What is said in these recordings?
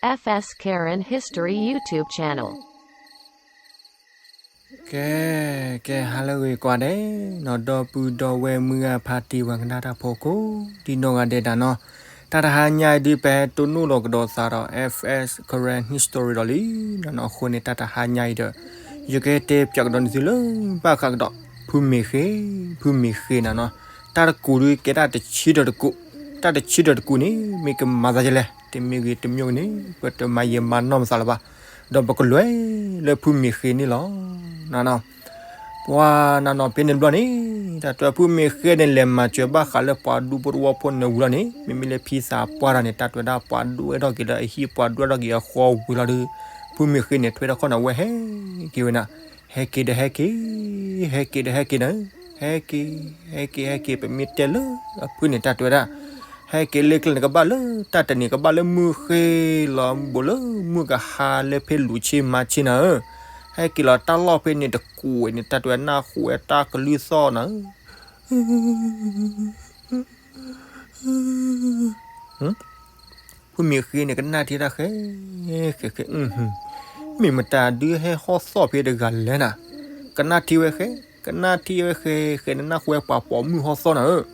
F S Karen History YouTube channel. ကဲ, ကဲ ဟါလၢအဂ့ၤကိးဂၤဒဲးနီၤ, ဒီပုၢ်ဒီဝဲၢ်မုၢ်ဂၤဖါတံၢ်ဝဲကနၣ်တၢ်ဖိကိးဒံနီၢ်ဂၤဒဲးတၢ်နီၤ, တၢ်တဟါညါအံၤဒုး ပဟဲတိၢ်နီၣ်လီၤကဒီးသးဒီး F S Karen History ဒီးလံနီၤ, အဃိန့ၣ် တၢ်တဟါညါအံၤဒီး ယကတဲပၠးကဒီးန့ၢ်သုလၢ ဘၣ်ဃးကဒီး ဖုမ့ၢ်ဃ့, ဖုမ့ၢ်ဃ့နၤနီၤ, တၢ်တကူးဒုးကဲတၢ်တဆံဒီးတကူး, တၢ်တဆံဒီးတကူးန့ၣ် မ့ၢ်ကမၤသးဒ်လဲၣ်, တမ့ၢ်ဂ့ၤတမ့ၢ်ဂ့ၤန့ၣ် ပတမၤယံာ်မၤနီၢ်မသးလၢၤဘၣ်, ဒီးပကလဲၤလၢဖုမ့ၢ်ဃ့န့ၣ်လီၤ. နနီၤ, ပှၤနနီၤ ဖဲန့ၣ်တဘျီန့ၣ် တၢ်တဲဖုမ့ၢ်ဃ့န့ၣ် လဲၤမၤစၢၤဘၣ်ဃးလၢပှၤဒူဖိတဝီဖိန့ၣ်ဝံၤလီၤန့ၣ်, မ့မ့ၢ်လၢဖံသးပှၢ်တၢ်န့ၣ် တၢ်တဲဝဲဒၣ် ပှၤဒိၣ်အဲၣ်ဒိးက့ၤလၢအဟံၣ် ပှၤဒိၣ်အဲၣ်ဒိးက့ၤအဃီဝံၤလီၤဒီး ဖုမ့ၢ်ဃ့န့ၣ် ထွဲတၢ်ခီၣ်န့ၣ် အဝဲဟဲက့ၤဝဲနၤ, ဟဲက့ၤဒီးဟဲက့ၤ, ဟဲက့ၤဒီးဟဲက့ၤနၤ, ဟဲက့ၤ, ဟဲက့ၤ ဟဲက့ၤ ပမ့ၢ်တဲလၢအဖုန့ၣ် တၢ်တဲဝဲဒၣ် ဟဲက့ၤလၢကျဲန့ၣ် ကဘၣ်လၢတၢ်တနံၤ ကဘၣ်လၢမုၢ်ဃ့လီၤ ဘူးလၢမုၢ်ကဟါလၢဖဲလူၤဆ့မၤဆ့နၤဧၢ, ဟဲက့ၤလီၤတၢ်လီၢ်ဖဲန့ၣ်တကူးန့ၣ် တၢ်တဲဝဲ နၢ်ဟူဝဲတၢ်ကလုၢ်သီၣ်နၤဧၢ ဖုမ့ၢ်ဃ့န့ၣ် ကနၣ်ထံတၢ်ဃဲ, ဃဲ ဃဲ, မ့ၢ်မတၤဒုးဟဲဟီၣ်သီၣ်ဖဲတဂၤလဲၣ်နၤ, ကနၣ်ထံဝဲဃဲ, ကနၣ်ထံဝဲဃဲ ဃဲ နနၢ်ဟူဝဲပှၤပိာ်မုၣ်ဟီၣ်သီၣ်နၤဧၢ,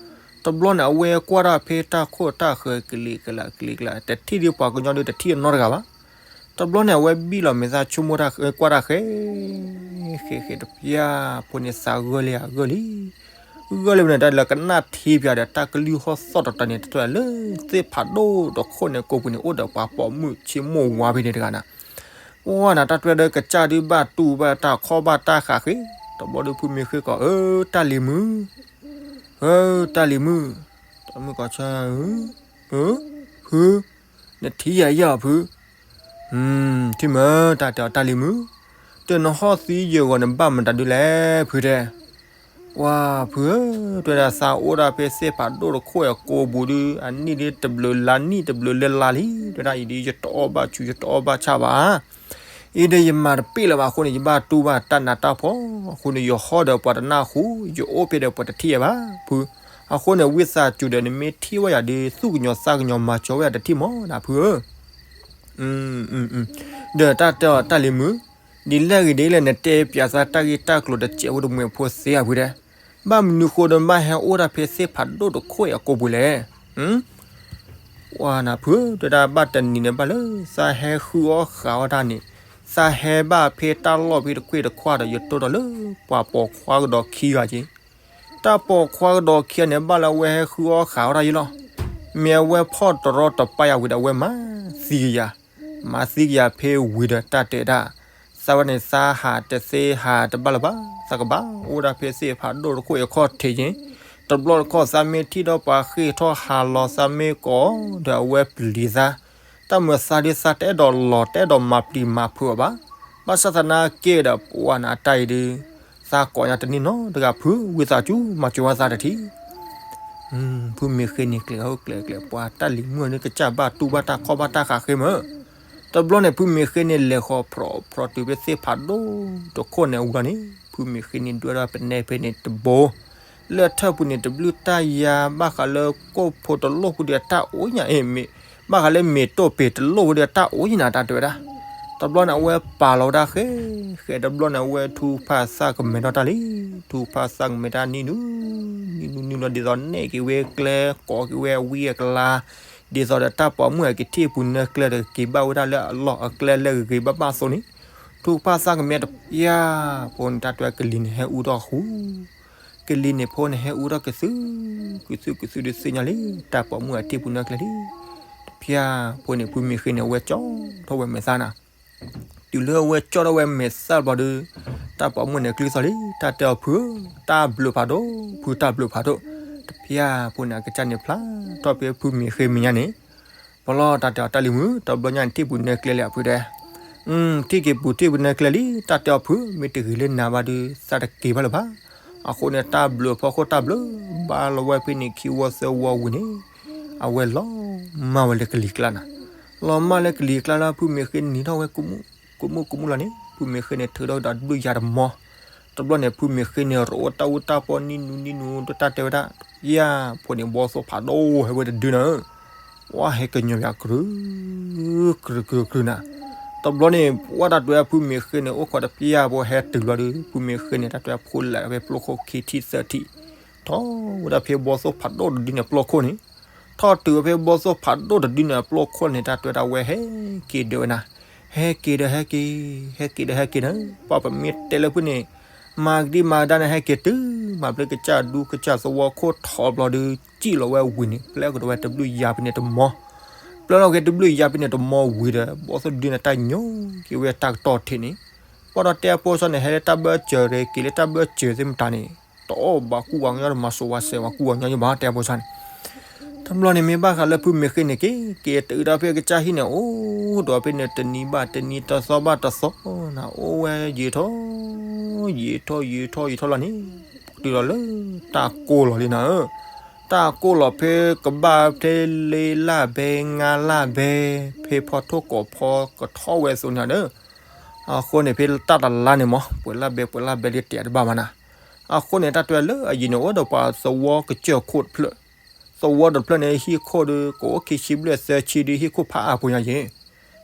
တဘျီန့ၣ် အဝဲကွၢ်တၢ်ဖဲတၢ်ခိၣ်တၢ်ဃၢၤ ကလံၤကလး ကလံၤကလး တထံၣ်ဒုးပှၤကညီဒုးတထံၣ်အနီတဂၤဘၣ်. တဘျီန့ၣ် အဝဲဘံၣ်လီၤမဲာ်သၣ်ဆိကမိၣ်တၢ် ကွၢ်တၢ်ဃဲ, ဃဲ ဃဲ တဖျၢၣ်ဖိန့ၣ် သးဂၢၢ်လံဧါ ဂၢၢ်လံ ဂၢၢ်လံဝဲန့ၣ် တၢ်လၢကနၣ်ထံပၠးဒီး တၢ်ကလုၢ်ဟီၣ်သီၣ်တတီၤန့ၣ် တၢ်တဲလၢသ့ၣ်ဖးဒိၣ်တခိၣ်န့ၣ် ကိးပူၤန့ၣ် အိၣ်ဒီးပှၤပိာ်မုၣ်ဆ့မိၢ်ဝါဖဲန့ၣ်တဂၤနၤ, ပှၤနၤ တၢ်တဲဒီးကစၢ်ဒုးဘၣ်တူၢ်ဘၣ်တၢ် ခီၣ်ဘၣ်တၢ်ဃးဃ့, တဘျီဒုးဖုမ့ၢ်ဃ့ကိး အၢ တၢ်လံၤမုၣ်, အၢ တၢ်လံၤမုၣ်, တၢ်မုၣ်ကိးဆၢ အၢ ဖု နထံၣ်ယၤယၤအီၤဖု, ထံၣ်မ့ၢ် တၢ်တဲအီၤ တၢ်လံၤမုၣ်, တၢ်နဟီၣ်သံယဲၢ်ဂီၤန့ၣ် ဘၣ်မတၤဒုးလဲၣ်ဖုတဲ, ပှၤဖုဧၢ, တဲဒၣ်သးအိၣ်ဒၣ်ဖဲသ့ၣ်ဖးဒိၣ်တခိၣ်အကိာ်ပူၤဒုး အနံၣ်ဒ်တဘျုးလါနံၣ်တဘျုးလၢလါလံ, တဲဒၣ်အံၤဒ်ယတအီၣ်ဘၣ်ဆူၣ် ယတအီၣ်ဘၣ်ဆၣ်ဘၣ် အံၤဒီးယမၤတပ့ၢ်လၢၤဘၣ်အဃိန့ၣ် ယဘၣ်တူၢ်ဘၣ်တၢ်နးတၢ်ဖှီၣ်အဃိန့ၣ် ယဟီၣ်ဒီးပှၤတနၢ်ဟူ, ယအိၣ်ဖဲဒီးပှၤတထံၣ်ယၤဘၣ်ဖု, အဃိန့ၣ် ဝံသးစူၤဒီး နမ့ၢ်ထံၣ်ဝဲယၤဒီး သူၣ်ကညီၤသးကညီၤမၤစၢၤဝဲယၤတထံၣ်မးနၤဖုဧၢ, ဒီးတၢ်တဲအီၤတၢ်လံၤမုၣ်, ဒ်လဲၣ်ဂ့ၤဒ်လဲၣ် နတဲပၠးသးတၢ်ဂ့ၢ်တၢ်ကျိၤတစဲးဖိတမှဲၤဖိသ့ဧါဖုတဲ, ဘၣ်မနုၤဃိဒီးဘၣ်ဟဲအိၣ်ဒၣ်ဖဲသ့ၣ်ဖးဒိၣ်တခိၣ်အကိာ်ပူၤလဲၣ် ပှၤနၤဖုဧၢ, တဲဒၣ်ဘၣ်တနံၤန့ၣ်ဘၣ်လၢ သးဟဲဃုအီၣ်ဃးအီၣ်တၢ်န့ၣ်, သးဟဲဘၣ်ဖဲတၢ်လီၢ်ဖဲတခွ့ၣ်တခွါဒီး ယတိၢ်ဒီးလၢပှၤပိာ်ခွါကဒီးခံဂၤက့ၤ, တၢ်ပိာ်ခွါကဒီးခံဂၤန့ၣ် ဘၣ်လၢအဝဲဟဲဃုအီၣ်ဃးအီၣ်တၢ်ယဲလီၤ, မ့ၢ်အဝဲဖီၣ်တရီတပါယၤဝံၤဒီး အဝဲမၤသံကယၤ, မၤသံကယၤဖဲဝံၤဒီးတၢ်တဲဒၣ် သးဝဲန့ၣ် သးဟးတသ့ဟးတဘၣ်လၢၤဘၣ်, သးကဘၣ်အိၣ်ဒၣ်ဖဲသ့ၣ်ဖးဒိၣ်တခိၣ်အခီၣ်ထံးက့ၤ, တဘျီတခီၣ် သးမ့ၢ်ထံၣ်ဒီးပှၤဃ့ၢ်ထီၣ်ဟးလီၤ သးမ့ၢ်ကိးဒီးအဝဲပျံၤသး, တၢ်မၤသးဒ်သးတအဲၣ်ဒိးလီၤ တအဲၣ်ဒိးမၤပျံၤမၤဖုးအီၤဘၣ်, ဘၣ်ဆၣ်သနာ်က့ဒီး ပှၤနၤအတၢ်အံၤဒုး သးကိးညါတန့ၢ်နီတဂၤဖု, ဝံသးစူၤ မၤစၢၤဝဲသးတထံၣ် ဖုမ့ၢ်ဃ့န့ၣ် ကျဲၤအိၣ်ကျဲၤကျဲၤ ပှၤတၢ်လံၤမုၣ်န့ၣ် ကစၢ်ဘၣ်တူၢ်ဘၣ်တၢ်ခီၣ်ဘၣ်တၢ်ဃးဃ့မး, တဘျီန့ၣ် ဖုမ့ၢ်ဃ့န့ၣ် လဲၤဃီၤဖြီဖြီတုၤဖဲသ့ၣ်ဖးဒိၣ်တခိၣ်န့ၣ်အူလီၤန့ၣ် ဖုမ့ၢ်ဃ့န့ၣ် ဒွဲၣ်ထီၣ်ပနဲဖဲန့ၣ်တဘိ, လၢထၢၣ်ပူၤန့ၣ် တဘျုးတၢ်ယါ ဘၣ်ဃးလၢကိၣ်ဖိတလိၣ်ဖိဒီးတၢ်အိၣ်ညါအံၤ မ့ၢ် ဘၣ်ဃးလၢမ့ၤတိၢ်ပ့ၤတလိၣ်ဖိဒီးတၢ်အိၣ်ညါနၤ တၢ်တဲဝဲဒၣ်, တဘျီန့ၣ် အဝဲပာ်လီၤဝဲဒၣ်ဃဲ ဃဲတဘျီန့ၣ် အဝဲထူဖးသးကမဲာ်ထီၣ်တၢ်လံ, ထူဖးသးကမဲာ်တၢ်နံၣ်နူ နံၣ်နူနံၣ်နူ ဒ်သိးနဲၣ်က့ၤဝဲကျဲ ကိးက့ၤဝဲအဝံအကျါ, ဒ်သိးဒီးတၢ်ပိာ်မုၣ်အကထံၣ်ပူၤနၢကျဲဒီး က့ၤဘၣ်ဝဲဒၣ်လၢအလီၢ်အကျဲလၢဂ့ၤဂ့ၤဘၣ်ဘၣ်အသိးန့ၣ်, ထူဖးသးကမဲာ်တဖၠၣ်ဖိန့ၣ် တၢ်တဲဝဲကလံၤန့ၣ်ဟဲအူထီၣ်ဃူ ကလံၤန့ၣ်ဖိန့ၣ်ဟဲအူထီၣ်ကသု ကသုကသုဒုးသ့ၣ်ညါလံ တၢ်ပိာ်မုၣ်အထံၣ်ပူၤနၢကျဲလံ, တဖၠၣ်ဖိန့ၣ် ဖုမ့ၢ်ဃ့န့ၣ် အဝဲကၠီထီၣ်ဝဲမဲာ်သၣ်နၤ, တုၤလၢအဝဲကၠီထီၣ်ဝဲမဲာ်သၣ်ဘျီဒီး တၢ်ပိာ်မုၣ်န့ၣ် ကျုသီလံ တၢ်တဲအီၤဖုဧၢ, တၢ်ဘျုးဖးဒိၣ် ဖုတၢ်ဘျုးဖးဒိၣ်, တဖၠၣ်ဖိန့ၣ် အကစၢ်န့ၣ်ဖျါထီၣ်ဖဲဖုမ့ၢ်ဃ့မဲာ်ညါန့ၣ်, ပလီၢ်တၢ်တဲအီၤတၢ်လံၤမုၣ် တဘျီညါန့ၣ် ထံၣ်ပူၤနၢကျဲလံ အဖုတဲ ထံၣ်က့ၤပူၤထံၣ်ပူၤနၢကျဲလံ တၢ်တဲအီၤဖု မ့ၢ်တဂ့ၤလၢနၤဘၣ်ဒီး သးတက့ၤဘၣ်လၢၤဘၣ်, အဃိန့ၣ် တၢ်ဘျုးဖီခိၣ်တၢ်ဘျုး ဘၣ်လီၤဝဲဖဲန့ၣ်ခံဝီသၢဝီဝံၤန့ၣ်, အဝဲလီၤမၢ်ဝဲလၢကလံၤကျါနၤ, လီၤမၢ်လၢကလံၤကျါလၢ ဖုမ့ၢ်ဃ့န့ၣ် နံၤထီၣ်ဝဲ ကိးမုၢ်ကိးမုၢ်လီၤန့ၣ် ဖုမ့ၢ်ဃ့န့ၣ် ထုးထီၣ်ကဒီးတဘျုးယၤတမီၤ, တဘျီန့ၣ် ဖုမ့ၢ်ဃ့န့ၣ် ရိးဝဲတၢ်အူတၢ်ပီနံၣ်နူနံၣ်နူ တၢ်တဲဝဲဒၣ် တဖၠၣ်ဖိန့ၣ် ဘီသိၣ်ဖးဒိၣ်ဟဲဝဲတဒုနၤဧၢ ပှၤဟဲကညီၤယၤကြုး ကြုးကြုးကြုးနၤ, တဘျီန့ၣ် ပှၤတၢ်တွဲဖုမ့ၢ်ဃ့န့ၣ် အိၣ်ခိးတပျၢ်ဖိဟဲတုၤလီၤဒီး ဖုမ့ၢ်ဃ့န့ၣ် တၢ်တွဲဖုလဲၤဝဲပျိခိၣ်ခံထံၣ်သၢထံၣ်, ထီၣ်ဝဲဒၣ်ဖဲဘီသိၣ်ဖးဒိၣ်တဒုန့ၣ်ပျိခိၣ်န့ၣ်, ထီၣ်တုၤဝဲဖဲဘီသိၣ်ဖးဒိၣ်တဒုန့ၣ်ပျိခိၣ်န့ၣ် တၢ်တွဲဒၣ်ဝဲဟဲက့ၤဒၢးဝဲနၤ, ဟဲက့ၤဒီးဟဲက့ၤ, ဟဲက့ၤဒီးဟဲက့ၤနၤ, ပှၤပမ့ၢ်တဲလၢဖုန့ၣ် မၤကဒံမၤဒါန့ၣ် ဟဲက့ၤတုၤ မၤဘျုးကစၢ်ဒူကစၢ်သဝီခိၣ်ထီဘျီဒီး စံၣ်လီၤဝဲဝံၤန့ၣ် ပျဲကဒီးဝဲတဘျုးယၤဖဲန့ၣ်တမီ, ပျဲလီၤက့ၤတဘျုးယၤဖဲန့ၣ်တမီဝံၤဒီး ဘီသိၣ်ဒုန့ၣ် တၢ်ညိကွံာ်ဝဲတၢ်ကတီၢ်ထံးန့ၣ်, ပှၤဒီးတဲအဖိစီန့ၣ် ဟဲလၢတၢ်ဘၢၣ်စၢၤရ့ က့ၤလၢတၢ်ဘၢၣ်စၢၤသ့ၣ်မတၤန့ၣ် တအီၣ်ဘၣ်ကူၣ်ဝဲညီ တမၤစိးဝဲစဲးဝဲကူၣ်ဝဲညီယဘၣ် တဲအဖိစီန့ၣ် တဘျီန့ၣ်မ့ၢ်ဘၣ်ဃးလၢဖုမ့ၢ်ဃ့န့ၣ် က့ၤက့ၤတုၤဒီးဖဲကစၢ်ဟံၣ်န့ၣ် အိၣ်ဒီးဖဲန့ၣ် တနံၤဘၣ်တနံၤတသီဘၣ်တသီနၤ အိၣ်ဝဲယံာ်ထီၣ် ယံာ်ထီၣ်ယံာ်ထီၣ်ယံာ်ထီၣ်လီၤန့ၣ်, တုၤလီၤလၢတၢ်ကိၢ်လီၤလံနၤဧၢ, တၢ်ကိၢ်လီၤဖဲကဘၣ်ဖဲလၢလၢ်ဘဲ ငါလၢ်ဘဲ ဖဲဖီထိၣ်ကိးဖီကထီၣ်ဝဲအသိးန့ၣ်ဒီး, အဃိန့ၣ် ဖဲတၢ်တလါန့ၣ်မး ပှဲၤလၢ်ဘဲပှဲၤလၢ်ဘဲလၢတဲတဘၣ်မးနၤ, အဃိန့ၣ် တၢ်တွဲလၢအယံၤန့ၣ် အိၣ်ဒီးပှၤသဝီကစၢၢ်ခိၣ်တဖျၢၣ်, သဝီတဖျၢၣ်န့ၣ် ဟံၣ်ခိၣ်ဒီး ကအိၣ်ခံဆံဘျဲၣ်သၢဆံဒီး ဟံၣ်ခိၣ်ဖးအါဖိညါယဲၢ်,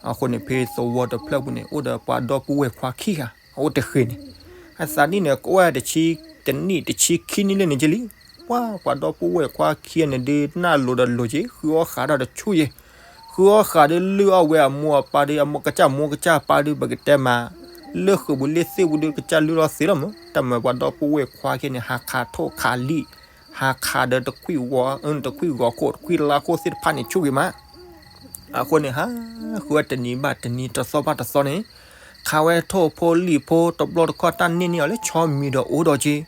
အဃိန့ၣ် ဖဲသဝီတဖျၢၣ်ပူၤန့ၣ် အိၣ်ဒီးပှၤဒီပုၢ်ဝဲၢ်ခွါခံဂၤ အအိၣ်တဃ့န့ၣ်, အသးနံၣ်န့ၣ် ကအိၣ်ဝဲတဆံတနံၣ်တဆံခံနံၣ်လၢန့ၣ်က့လံ, ပှၤပှၤဒီပုၢ်ဝဲၢ်ခွါခံဂၤန့ၣ်ဒုး နၢ်လိၤဒီးလိၤက့ ဃုအီၣ်ဃာ်ဒီးတဆူၣ်ယဲၢ်, ဃုအီၣ်ဃာ်ဒီးလုၢ်အီၣ်ဝဲအမိၢ်အပၢ်ဒီး အမိၢ်ကစၢ်မိၢ်ကစၢ်ပၢ်ဒီး ပကတဲမး လၢဃုာ်ပူၤလၢသ့ၣ်ပူၤဒီး ကစၢ်လုၢ်လီၤသ့လီၤမး, တၢ်မၤပှၤဒီပုၢ်ဝဲၢ်ခွါခံဂၤန့ၣ် ဟးခးထိၣ်ခးလံာ် ဟးခးဒီးတခွံၣ်ဂီၤ တခွံၣ်ဂီၤခိၣ် တခွံၣ်လါခိၣ်သ့ၣ်တဖၣ်န့ၣ်ဆူၣ်ဂ့ၤမး, အဃိန့ၣ် ဟးဃုအီၣ်တနံၤဘၣ်တနံၤ တသီဘၣ်တသီန့ၣ်, ခးဝဲထိၣ်ဖိလံာ်ဖိ တဘျီတခီၣ်တၢ်န့ၢ်န့ၢ်အီၤလၢဆီမံၤဒီးအိၣ်ဒီးက့,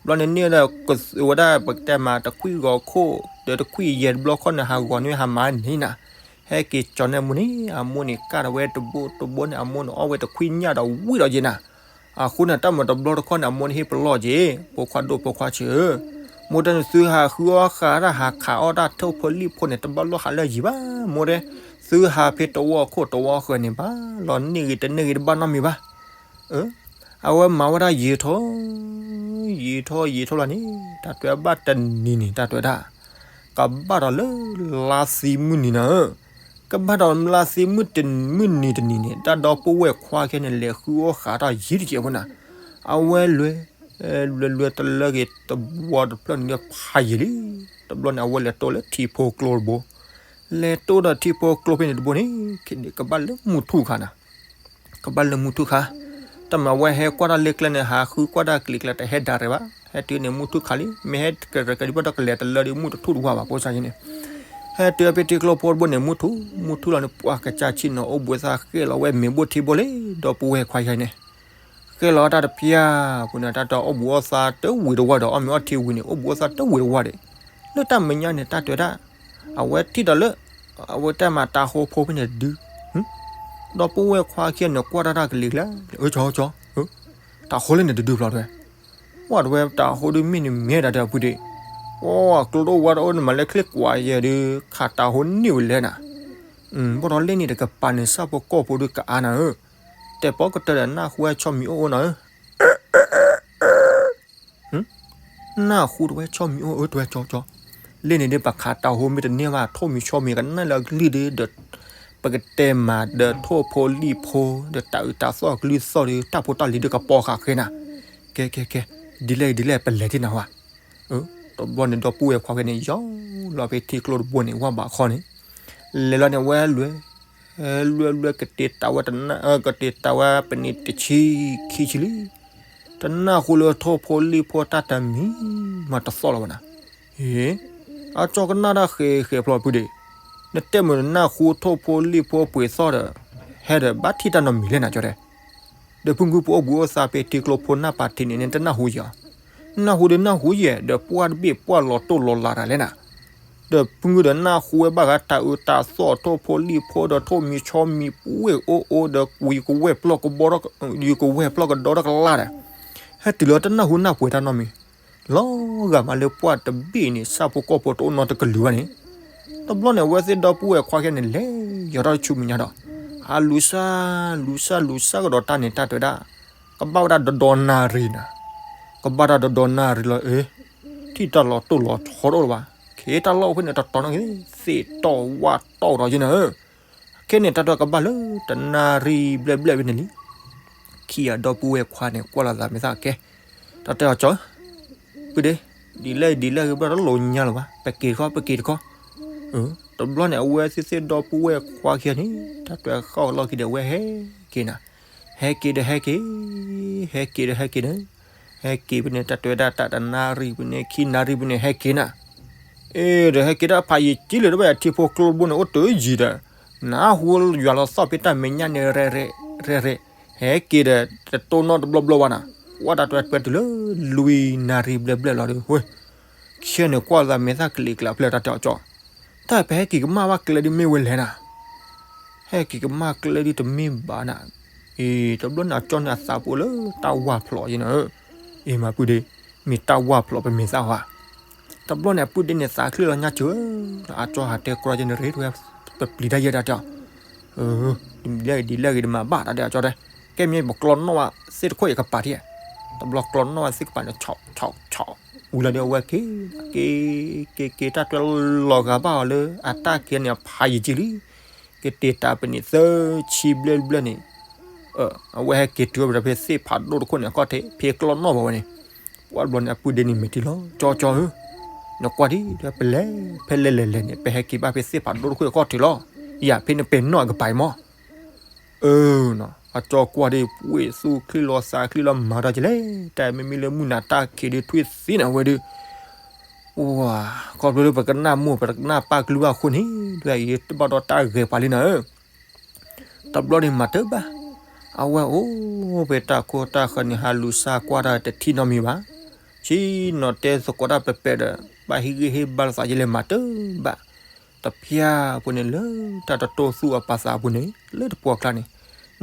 ဘျီန့ၣ်န့ၢ်ဒီး ကဝဲဒၣ်ပကတဲမး တခွံၣ်ဂီၤခိၣ် ဒီးတခွံၣ်ယဲၢ်တဘျီခီၣ်န့ၣ် ဟးဂီၤန့ၢ်ဟးမၤန့ၢ်နၤ, ဟဲက့ၤကၠီၤန့ၢ်အမိၢ်န့ၣ် အမိၢ်န့ၣ်ကၢ်ဒီးဝဲတဘိတဘိန့ၣ် အမိၢ်န့ၣ်အီၣ်ဝဲတခွံၣ်ညၣ်ဒီးဝံၣ်ဒီးက့နၤ, အဃိန့ၣ် တၢ်မၤတဘျီတခီၣ်န့ၣ် အမိၢ်န့ၣ်ဟ့ၣ်ပလီၢ်က့, ဖိခွါဒိၣ်ဖိခွါဆံးဧၢ, မိၢ်တဲန့ၣ် သုဟးဃုအီၣ်ဃာ်တၢ် ဟးခးအီၣ်တၢ်ထိၣ်ဖိလံာ်ဖိန့ၣ် တဘၣ်လိၣ်ဟးလၢယံၤဘၣ်, မိၢ်တဲ, သုဟးဖဲတဝီခိၣ်တဝီဃၢၤန့ၣ်ဘၣ်လီၤ, န့ၢ်ဂ့ၤတန့ၢ်ဂ့ၤတဘၣ်နီတမံၤဘၣ် အဝဲမၤဝဲဒၣ်ယံာ်ထီၣ် ယံာ်ထီၣ်ယံာ်ထီၣ်လီၤန့ၣ် တၢ်တွဲဘၣ်တနံၤန့ၣ် တၢ်တွဲဒၣ် ကဘၣ်ဒီးလၢလါသံမုၢ်နံၤနၤဧၢ, ကဘၣ်ဒီးလါသံမုၢ်တနံၤ မုၢ်နံၤတနံၤန့ၣ် တၢ်ဒီပုၢ်ဝဲၢ်ခွါခဲန့ၣ် လဲၤဃုအီၣ်ဃာ်တၢ်ယံာ်တကဲးဖိနၤ, အဝဲလွဲ လွဲလွဲတလၢဂ့ၤတဝီတဖျၢၣ်န့ၣ်ဒီးဖးယံာ်လံ, တဘျီန့ၣ် အဝဲလဲၤတိၢ်လၢထံဖိကျိတဘိ, လဲၤတိၢ်ဒီးထံဖိကျိဖဲန့ၣ်တဘိန့ၣ် ကဘၣ်လၢမုၢ်ထူၣ်ခါနၤ ကဘၣ်လၢမုၢ်ထူၣ်ခါ, တၢ်မၤဝဲဟဲကွၢ်တၢ်လၢကျဲန့ၣ် ဟးဃုကွၢ်တၢ်ကလံၤကျါ တဟဲဒၣ်ရဲၣ်ဘၣ်, ဟဲတုၤန့ၣ်မုၢ်ထူၣ်ခါလံ, မ့ၢ်ဟဲကရၢကရံၤဘၣ်ဒီးကလဲၤတလၢဒီး မုၢ်တထူၣ်တဝါဘၣ် ဖိစၢ်ယဲန့ၣ်, ဟဲတုၤဖဲထံကျိဖိတဘိန့ၣ် မုၢ်ထူၣ် မုၢ်ထူၣ်လီၤန့ၣ် ပှၤကစၢ်ဆံၣ်နီၤအိၣ်ဘှံးသးဃဲလီၤဝဲမ့ၤဘိၣ်ထံဘိၣ်လံ, ဒီပုၢ်ဝဲၢ်ခွါယဲန့ၣ် ဃဲလီၤတၢ်တပျၢ်ပူၤန့ၣ် တၢ်တအီၣ်ဘှံးအီၣ်သးတဝံၤတဝါဒီး အီၣ်မ့ၤအီၣ်ထံဝံၤန့ၣ် အိၣ်ဘှံးအီၣ်သးတဝံၤတဝါဒီး, လၢတၢ်မဲာ်ညါန့ၣ် တၢ်တွဲဒၣ် အဝဲထံၣ်ဒီးလၢ အဝဲတၢ်မၤတၤဟိဖိဖဲန့ၣ်တဒု, ဒီပုၢ်ဝဲၢ်ခွါခံဂၤန့ၣ် ကွၢ်တၢ်တၢ်ကလံၤကျါ, အၢ ကၠီကၠီ, တၤဟိလၢန့ၣ်တဒုဖျီတဝဲ, ကွၢ်တဝဲတၤဟိဒုမ့ၢ်န့ၣ်မဲဒၣ်ဒီးအဖုဒ့ၣ်, အိၣ်ကျိဒိၣ်ဝါတအိၣ်န့ၣ် မၤလၢချ့ကွၢ်ယဲၢ်ဒီး ခးတၤဟိန့ၢ်ဝဲလဲၣ်နၤ, ဘၣ်ဒီးလၢန့ၣ်တကပၤန့ၣ် ဆၣ်ဖိကီၢ်ဖိဒုးကအါနၤဧၢ, တဲပီကတၢၢ်ဒီးနၢ်ဟူဝဲဆီမံၤအိၣ်အိၣ်နၤဧၢ နၢ်ဟူတဝဲဆီမံၤအိၣ်အၢတဝဲကၠီကၠီ, လၢန့ၣ်ဒီးပှၤခးတၤဟိမ့ၢ်တန့ၢ်ဘၣ် ထိၣ်မံၤဆီမံၤကနၣ်လၢအကလုၢ်ဒီး, ပကတဲမးဒီးထိၣ်ဖိလံၣ်ဖိ ဒီးတၢ်အုးတၢ်သီၣ်အကလုၢ်သီၣ်ဒီး တၢ်ဖိတၢ်လံၤဒီးကပီၤဃာ်ဃဲနၤ, ကဲကဲကဲ, ဒ်လဲၣ်ဒ်လဲၣ် ပလဲၤတ့ၢ်နၤဝဲ, တဘျီန့ၣ်ဒီပုၢ်ဝဲၢ်ခွါခဲန့ၣ် ယီၤလီၤဖဲထံကျိတဘိန့ၣ် ဝၢ်ဘးခီန့ၣ်, လဲၤလီၤန့ၣ်ဝဲလွဲ လွဲလွဲကတ့ၤတးဝဲတနၢ် ကတ့ၤတးဝဲပနံးတဆံခံဆံလံ, တနၢ်ဟူလၢထိၣ်ဖိလံၣ်ဖိတၢ်တမံၤမးတသီၣ်လီၤဘၣ်နၤ, ဟ့, အကၠီကနၣ်တၢ်ဃဲးဃဲးဖျီဖုဒ့ၣ်, နတဲမုၢ်နနၢ်ဟူထိၣ်ဖိလံၣ်ဖိပှ့ၤသီၣ်ဒီး, ဟဲဒီးဘၣ်ထံၣ်တၢ်နီတမံၤလဲၣ်နၤကၠီတဲ ဒီးဖုငုပအိၣ်ဘှံးအိၣ်သါဖဲထံကျိဖိနၢ်ပၤထံးန့ၣ် နတနၢ်ဟူယဲၢ်, နၢ်ဟူဒီးနၢ်ဟူယဲၢ် ဒီးပှၢ်တဘ့ၣ်ပှၢ်လီၤတိၢ်လီၤလးတၢ်လဲၣ်နၤ, ဒီးဖုငုဒီးနၢ်ဟူဝဲဘၣ်ဃးတၢ်အုးတၢ်သီၣ်ထိၣ်ဖိလံၣ်ဖိဒီးထိၣ်မံၤဆီမံၤပှ့ၤအိၣ်အိၣ်ဒီး ယူၤကဝဲၢ်ပျီၢ်ကဘီ ယူၤကဝဲၢ်ပျီၢ်ကဒီတကလးဒီး, ဟဲတုၤလီၤတနၢ်ဟူနၢ်ပှဲၤတၢ်နီတမံၤ လီၤဂာ်မးလၢပှၢ်တဘ့ၣ်န့ၣ် ဆၣ်ဖိကီၢ်ဖိတအိၣ်နီတကလုာ်ဘၣ်န့ၣ်, တဘျီန့ၣ် အဝဲသ့ၣ်ဒီပုၢ်ဝဲၢ်ခွါခဲန့ၣ် လဲၤယီၤထီၣ်ဆူမဲာ်ညါဒီး, အလူၤစၢ်, လူၤစၢ် လူၤစၢ်ကဒီးတၢ်န့ၣ် တၢ်တဲဝဲဒၣ်, ကဘၣ်ဝဲဒၣ်ဒီဒီနၣ်ရံၣ်နၤ, ကဘၣ်တၢ်ဒီဒီနၣ်ရံၣ်လီၤအၢ, ထံၣ်တၢ်လီၤတိၢ်လီၤဆီတအိၣ်လၢၤဘၣ်, ခဲ က့ၤတၢ်လီၢ်အိၣ်ဖဲန့ၣ်တတီၤနီၣ်က့ၤ သ့ၣ်တီၢ်ဝၣ်တီၢ်ဒီးယဲန့ၣ်ဧၢ, ခဲန့ၣ်တၢ်တဲကဘၣ်လၢတနၣ်ရံၣ်ဘျဲၣ်ဘျဲၣ်ဖဲန့ၣ်လံ. ခံဂၤဒီပုၢ်ဝဲၢ်ခွါန့ၣ် ကွၢ်လီၤသးမဲာ်သၣ်ကဲ, တၢ်တဲအီၤကၠီ, ပုၢ်ဒ့, ဒ်လဲၣ်ဒ်လဲၣ်ဂ့ၤဘျီတလိၣ်ညါလၢၤဘၣ်, ပက့ၤတခီ ပက့ၤတခီ. တဘျီန့ၣ် အဝဲသ့ၣ်သ့ၣ်ဒီပုၢ်ဝဲၢ်ခွါခံဂၤန့ၣ် တၢ်တဲဃီလီၢ်ခံဒီး အဝဲဟဲက့ၤနၤ, ဟဲက့ၤဒီးဟဲက့ၤ, ဟဲက့ၤဒီးဟဲက့ၤန့ၣ်, ဟဲက့ၤဖဲန့ၣ် တၢ်တဲဝဲဒၣ်တၢ်တနၣ်ရံၣ်ဖဲန့ၣ် ခံနၣ်ရံၣ်ဖဲန့ၣ် ဟဲက့ၤနၤ အ့ၣ် ဒီးဟဲက့ၤတၢ်ဖးယံာ်ကံလၢၤတဘၣ် ထံဖိကျိတဘိန့ၣ် အိၣ်တယံၤဒီး, နၢ်ဟူယွၤလီၤသီၣ်ဖဲတၢ်မဲာ်ညါန့ၣ် ရဲၣ်ရဲၣ်, ဟဲက့ၤဒီး တတိၢ်နီၣ်တဘျီဘျီဘၣ်နၤ, ကွၢ်တၢ်တဲပှဲၤတုၤလၢ လွံၢ်နၣ်ရံၣ်ဘျဲၣ်ဘျဲၣ်လီၤဒီး, ဝဲ, ခံဂၤန့ၣ်ကွၢ်လီၤသးမဲာ်သၣ်ကလံၤကျါဖျဲၣ် တၢ်တဲအီၤကၠီ, တၢ်ပဟဲက့ၤကမၣ်ဘၣ်ကျဲဒ်မ့ၢ်ဝဲလဲၣ်နၤ ဟဲက့ၤကမၣ်ကျဲဒ်တမ့ၢ်ဘၣ်နၤ, အ့ၣ် တဘျီန့ၣ် အကၠီန့ၣ်အသးပူၤလၢတၢ်ဝၢ်ဖျိးယဲန့ၣ်, အ့ၣ် မၤပုၢ်ဒ့, မ့ၢ်တၢ်ဝၢ်ဖျိးပမ့ၢ်သးဝဲ, တဘျီန့ၣ် အပုၢ်ဒ့န့ၣ်သးချ့လီၤညါစၢၤ, အကၠီဟးတဲကြီယဲန့ၣ် ရ့ဒဝဲ, ပပျံၤတၢ်ယဲဒၣ်တဲအီၤ, ဒ်လဲၣ်ဂ့ၤဒ်လဲၣ်ဂ့ၤဒီးမၤဘၣ်တၢ်တဲအီၤကၠီတဲ, ကဲမ့ၢ်ပကျီနီၣ်ဘၣ်သ့ၣ်တခိၣ်အံၤကပၤထံၣ်, တဘျီကျီနီၣ်ဘၣ်သ့ၣ်ကပၤန့ၣ် ဆီးဆီးဆီး, ဝံၤလီၤဒီးအဝဲက့ၤ, က့ၤ, က့ၤက့ၤတၢ်တဲလီၤဂာ်ဘၣ်အီၤလၢအတၢ်ခံဂၤန့ၣ် အဖးယံာ်ကံလံ ကတ့ၤတၢ်ပနံးသၢဆံဘျဲၣ်ဘျဲၣ်န့ၣ်, အဝဲဟဲက့ၤတုၤဝဲဒီးဖဲသ့ၣ်ဖးဒိၣ်တခိၣ်န့ၣ် အခီၣ်ထံး ဖဲကျီနီၣ်ဘၣ်ဝဲန့ၣ်, ပှၢ်တဘျီန့ၣ် အပုၢ်ဒ့န့ၣ်မ့ၢ်တံၢ်လီၤ, ကၠီကၠီဧၢ, နကွၢ်ဒံး ပလဲၤဖဲလဲၣ်လဲၣ်လဲၣ်န့ၣ် ပဟဲက့ၤဘၣ်ဖဲသ့ၣ်ဖးဒိၣ်တခိၣ်အခီၣ်ထံးလီၤ, ယၤဖဲန့ၣ်ပဲာ်နီၣ်အကပၤအံၤမး အၢနီၤ, အကၠီကွၢ်ဒံး ပှ့ၤသူၣ်ချံလီၤသးချံလီၤ မၤဒီးကလဲၣ်, တၢ်မ့မ့ၢ်လၢမုၢ်နၤတၢ်ခံးဒုးထွံၣ်သံနၤဝဲဒုး, ဝါ, ခီဖျိလၢပကနၣ်မိၢ်ပကနၣ်ပၢ်ကလုၢ်ဘၣ်အဃိန့ၣ် ဒ်အံၤတဘၣ်ဒီးတၢ်ဂဲၤပှၤလံနၤဧၢ, တဘျီန့ၣ်မၤတၢ်ဘၣ်, အဝဲအိၣ်ဖဲတၢ်ခိၣ်တၢ်ဃၢၤန့ၣ် ဟးလူၤစၢ်ကွၢ်တၢ်တထံၣ်နီတမံၤဘၣ်, ဆ့ၣ်နီၤတဲသကိးတၢ်ပဲာ်ပဲာ်ဒီး ဘၣ်ဟံးဂ့ၢ်ဟ့ၣ်ဘါလိာ်သးယလဲၤမၤတၢ်ဘၣ် တဖၠၣ်ဖိန့ၣ်လၢတၢ်တတိၢ်သူၣ်အပာ်သးအပူၤန့ၣ် လၢတပှီၢ်ကျါန့ၣ်,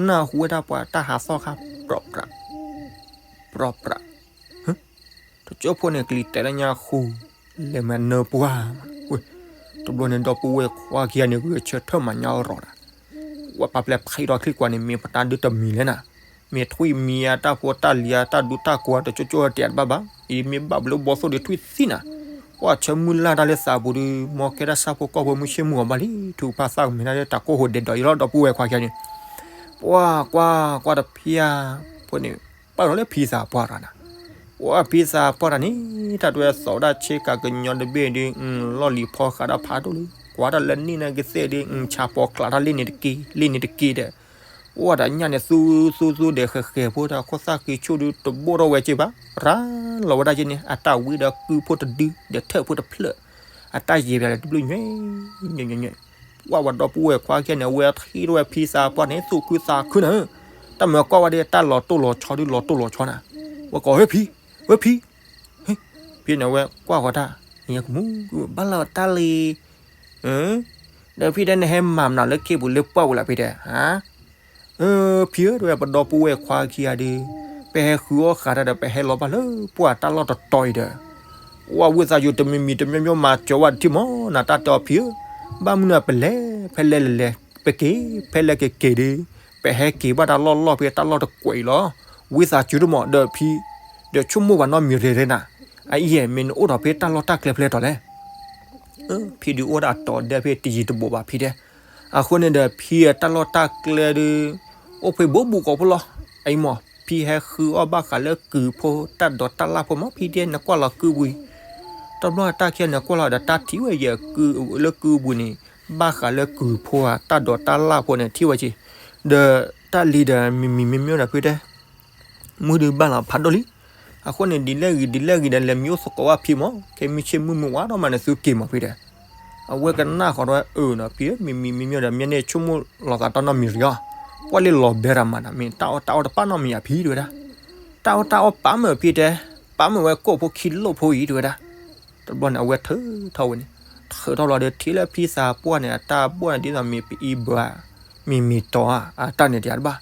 နၢ်ဟူဝဲဒၣ်ပှၤတၢ်ဟးသီၣ်ခါ ပြီၣ်ပြး, ပြီၣ်ပြး, တကၠိဖိန့ၣ်ကလံၤတဲာ်လၢညါဃူ, လဲၤမၤနၢပှၢ်မး, တဘျီန့ၣ်ဒီပုၢ်ဝဲၢ်ခွါခံဂၤန့ၣ် ဂုာ်ဆၢထၢၣ်မၤညါရီၤနၤ, ဝဲပာ်ပျဲဖံးဒီးချံကွၢ်န့ၣ် မ့ၢ်ပတၢ်ဒုးတမံၤလဲၣ်နၤ, မ့ၢ်ထွံၣ်မံၤအတၢ်ဖိတၢ်လံၤအတၢ်ဒူတၢ်ကိးတကၠိကၠိတဲာ်တဘၣ်ဘၣ်, အံၤမ့ၢ်ဘၣ်ဘျုးဘီသိၣ်ဒီးထွံၣ်သံနၤ, ပှၢ်ဆၢမုၢ်လၢ်တၢ်လၢသးပူၤဒီး မ်ကဲတၢ်ဆၣ်ဖိကီၢ်ဖိမုၢ်ဆ့ၣ်မုၢ်ဂီၤဘၣ်လံ, ထုကဖၣ်သၣ်ကမ့ၢ်တၢ်လၢတၢ်ကိၢ်ဟိးဒဲးဒီးအံၤလီၤ ဒီပုၢ်ဝဲၢ်ခွါခံဂၤန့ၣ်, ပှၢ်ကွၢ်ကွၢ်တဖၠၣ်ဖိန့ၣ်, ပာ်ဒီးလၢဖံသးပှၢ်တဂၤနၤ, ပှၢ်ဖံသးပှၢ်တဂၤန့ၣ် တၢ်တဲဝဲသိးဒၣ်ဆ့ကၤကညီတဘ့ၣ်ဒီး လီၢ်လံၤဖီဃးဒီးဖးဒိၣ်လံ, ကွၢ်တၢ်လၢန့ၣ်နာ်က့သ့ၣ်ဒီး ဆၣ်ပီၤကျးတၢ်လ့န့ၣ်တက့ၢ် လ့န့ၣ်တက့ၢ်ဒီး, ပှၢ်တၢ်ညၣ်န့ၣ်သူသူသူဒီးဃဲၤဃဲၤဖိတၢ်ခိၣ်သၣ်ဃံဆူၣ်ဒီးတဘိၣ်ထီၣ်ဝဲက့ၢ်ဘၣ်, ရၤလီၤဝဲဒၣ်က့ၢ်န့ၣ် အတၢ်ဝံဒီးကုဖိတဒု ဒီးထၢၣ်ဖိတဖျၢၣ်, အတၢ်ယံာ်ပၠးဒီးတဘျုးညွဲၣ်, ညွဲၣ်ညွဲၣ်ညွဲၣ်, ပှၢ်ဝဲဒီပုၢ်ဝဲၢ်ခွါခံဂၤန့ၣ် အဝဲထံၣ်ထီၣ်ဝဲဖံသးပှၢ်န့ၣ် သူၣ်ခုသးခုနၤ, တၢ်မၤကွၢ်ဝဲဒီးတၢ်လီၤတိၢ်လီၤဆီဒုးလီၤတိၢ်လီၤဆီနၤ, ဝဲကိး ဟ့ဖံ, ဝဲဖံ, ဖံန့ၣ်ဝဲကွၢ်ဃီၤတၢ်, ယကမူ ဘၣ်လီၤတၢ်လံ, ဒီးဖံတဲနဟဲမၤမနုၤလၢခ့ပူၤလၢပှၢ်ပူၤလၢဖံတဲ, ဖံဧၢ တဲဝဲပဒီပုၢ်ဝဲၢ်ခွါခံဂၤဒီး, ပဟဲဃုအီၣ်ဃာ်တၢ်ဒီး ပဟဲလီၤဘၣ်လၢပှၢ်တၢ်လီၢ်တတီၤအံၤဒီး, ဝဲဝံသးစူၤတမံၤမံၤတမံၤမံၤမၤစၢၤဝဲတထံၣ်မး နတၢ်တဲအီၤဖံဧၢ, ဘၣ်မနုၤပလဲၤဖဲလဲၣ်လဲၣ်လဲၣ် ပက့ၤဖဲလဲၣ်ကက့ၤဒီး, ပဟဲက့ၤဘၣ်တၢ်လီၢ်လီၢ်ဖဲတၢ်လီၢ်တကွဲးအံၤလီၤ, ဝံသးစူၤတမံၤဒီးဖံ, ဒီးဆိကမိၣ်ဘၣ်နီတမံၤရ့ရ့နၤ, အအံၤမ့ၢ်နအိၣ်ထီၣ်ဖဲတၢ်လီၢ်တၢ်ကျဲဖဲလဲၣ်တီၤလဲၣ် ဖံဒုးအိၣ်ဒၣ်တီၤဒဲဖဲတယံၤတဘူးဘၣ်ဖံတဲ, အဃိန့ၣ်ဒီး ဖံတၢ်လီၢ်တၢ်ကျဲဒီး, အိၣ်ဖဲဘူးဘူးကိးဖိလီၤ, အအံၤမး ဖံဟဲဃုအီၣ်ဘၣ်ဃးလၢကုၢ်ဖိ တၢ်ဒိးတၢ်လၢ်ဖိမး ဖံတဲနကွၢ်လီၤကုၢ်ပူၤအံၤ, တဘျီတၢ်ခံဂၤန့ၣ်ကွၢ်လီၤဒီးတၢ်ထံၣ်ဝဲယဲကုၢ်လၢကုၢ်ပူၤန့ၣ်, ဘၣ်ဃးလၢကုၢ်ဖိဧါ တၢ်ဒိးတၢ်လၢ်ဖိန့ၣ်ထံၣ်ဝဲက့ၤ, ဒီးတၢ်လံၤဒီးမံၤမံၤမ့ၢ်မ့ၢ်ဒီးဖံတဲ မုၢ်ဒုးဘၣ်လီၤဖးဒိၣ်လံ, အဃိန့ၣ်ဒ်လဲၣ်ဂ့ၤဒ်လဲၣ်ဂ့ၤဒီး လဲၤမံၤအိၣ်သကိးဘၣ်ဖံမး ခဲမုၢ်ဆ့ၣ်မုၢ်မုၢ်ဝါထီၣ်မးန့ၣ်သုက့ၤမးဖံတဲ, အဝဲကနၣ်ဃီၤဒီးအၢနီၤ ဖံဧၢ မံၤမံၤမ့ၢ်မ့ၢ်ဒီး မ့ၢ်န့ၢ်ဆိကမိၣ်လီၤသးတၢ်နီတမံၤရ့ဧါ, ပှၢ်လၢလီၤဘဲရၤမးနၤ မ့ၢ်တၢ်အီၣ်တၢ်အီတပၣ်နီတမံၤဧါဖံတဲဝဲဒၣ်, တၢ်အီၣ်တၢ်အီပာ်မၢဖံတဲ, ပာ်မၢဝဲကိၣ်ဖိခံလိၣ်ဖိအံၤတဲဝဲဒၣ်, တဘျီန့ၣ်အဝဲထုးထီၣ်ဝဲန့ၣ်, ထုးထီၣ်လီၤဒီးထံၣ်လၢဖံသးပှၢ်န့ၣ် အတၢ်ဘိၣ်န့ၣ်ဒ်သိးမ့ၢ်ပအံဘၢဧါ, မ့ၢ်မ့ၢ်တီၤဧါ အတၢ်န့ၣ်တယၤတဘၣ်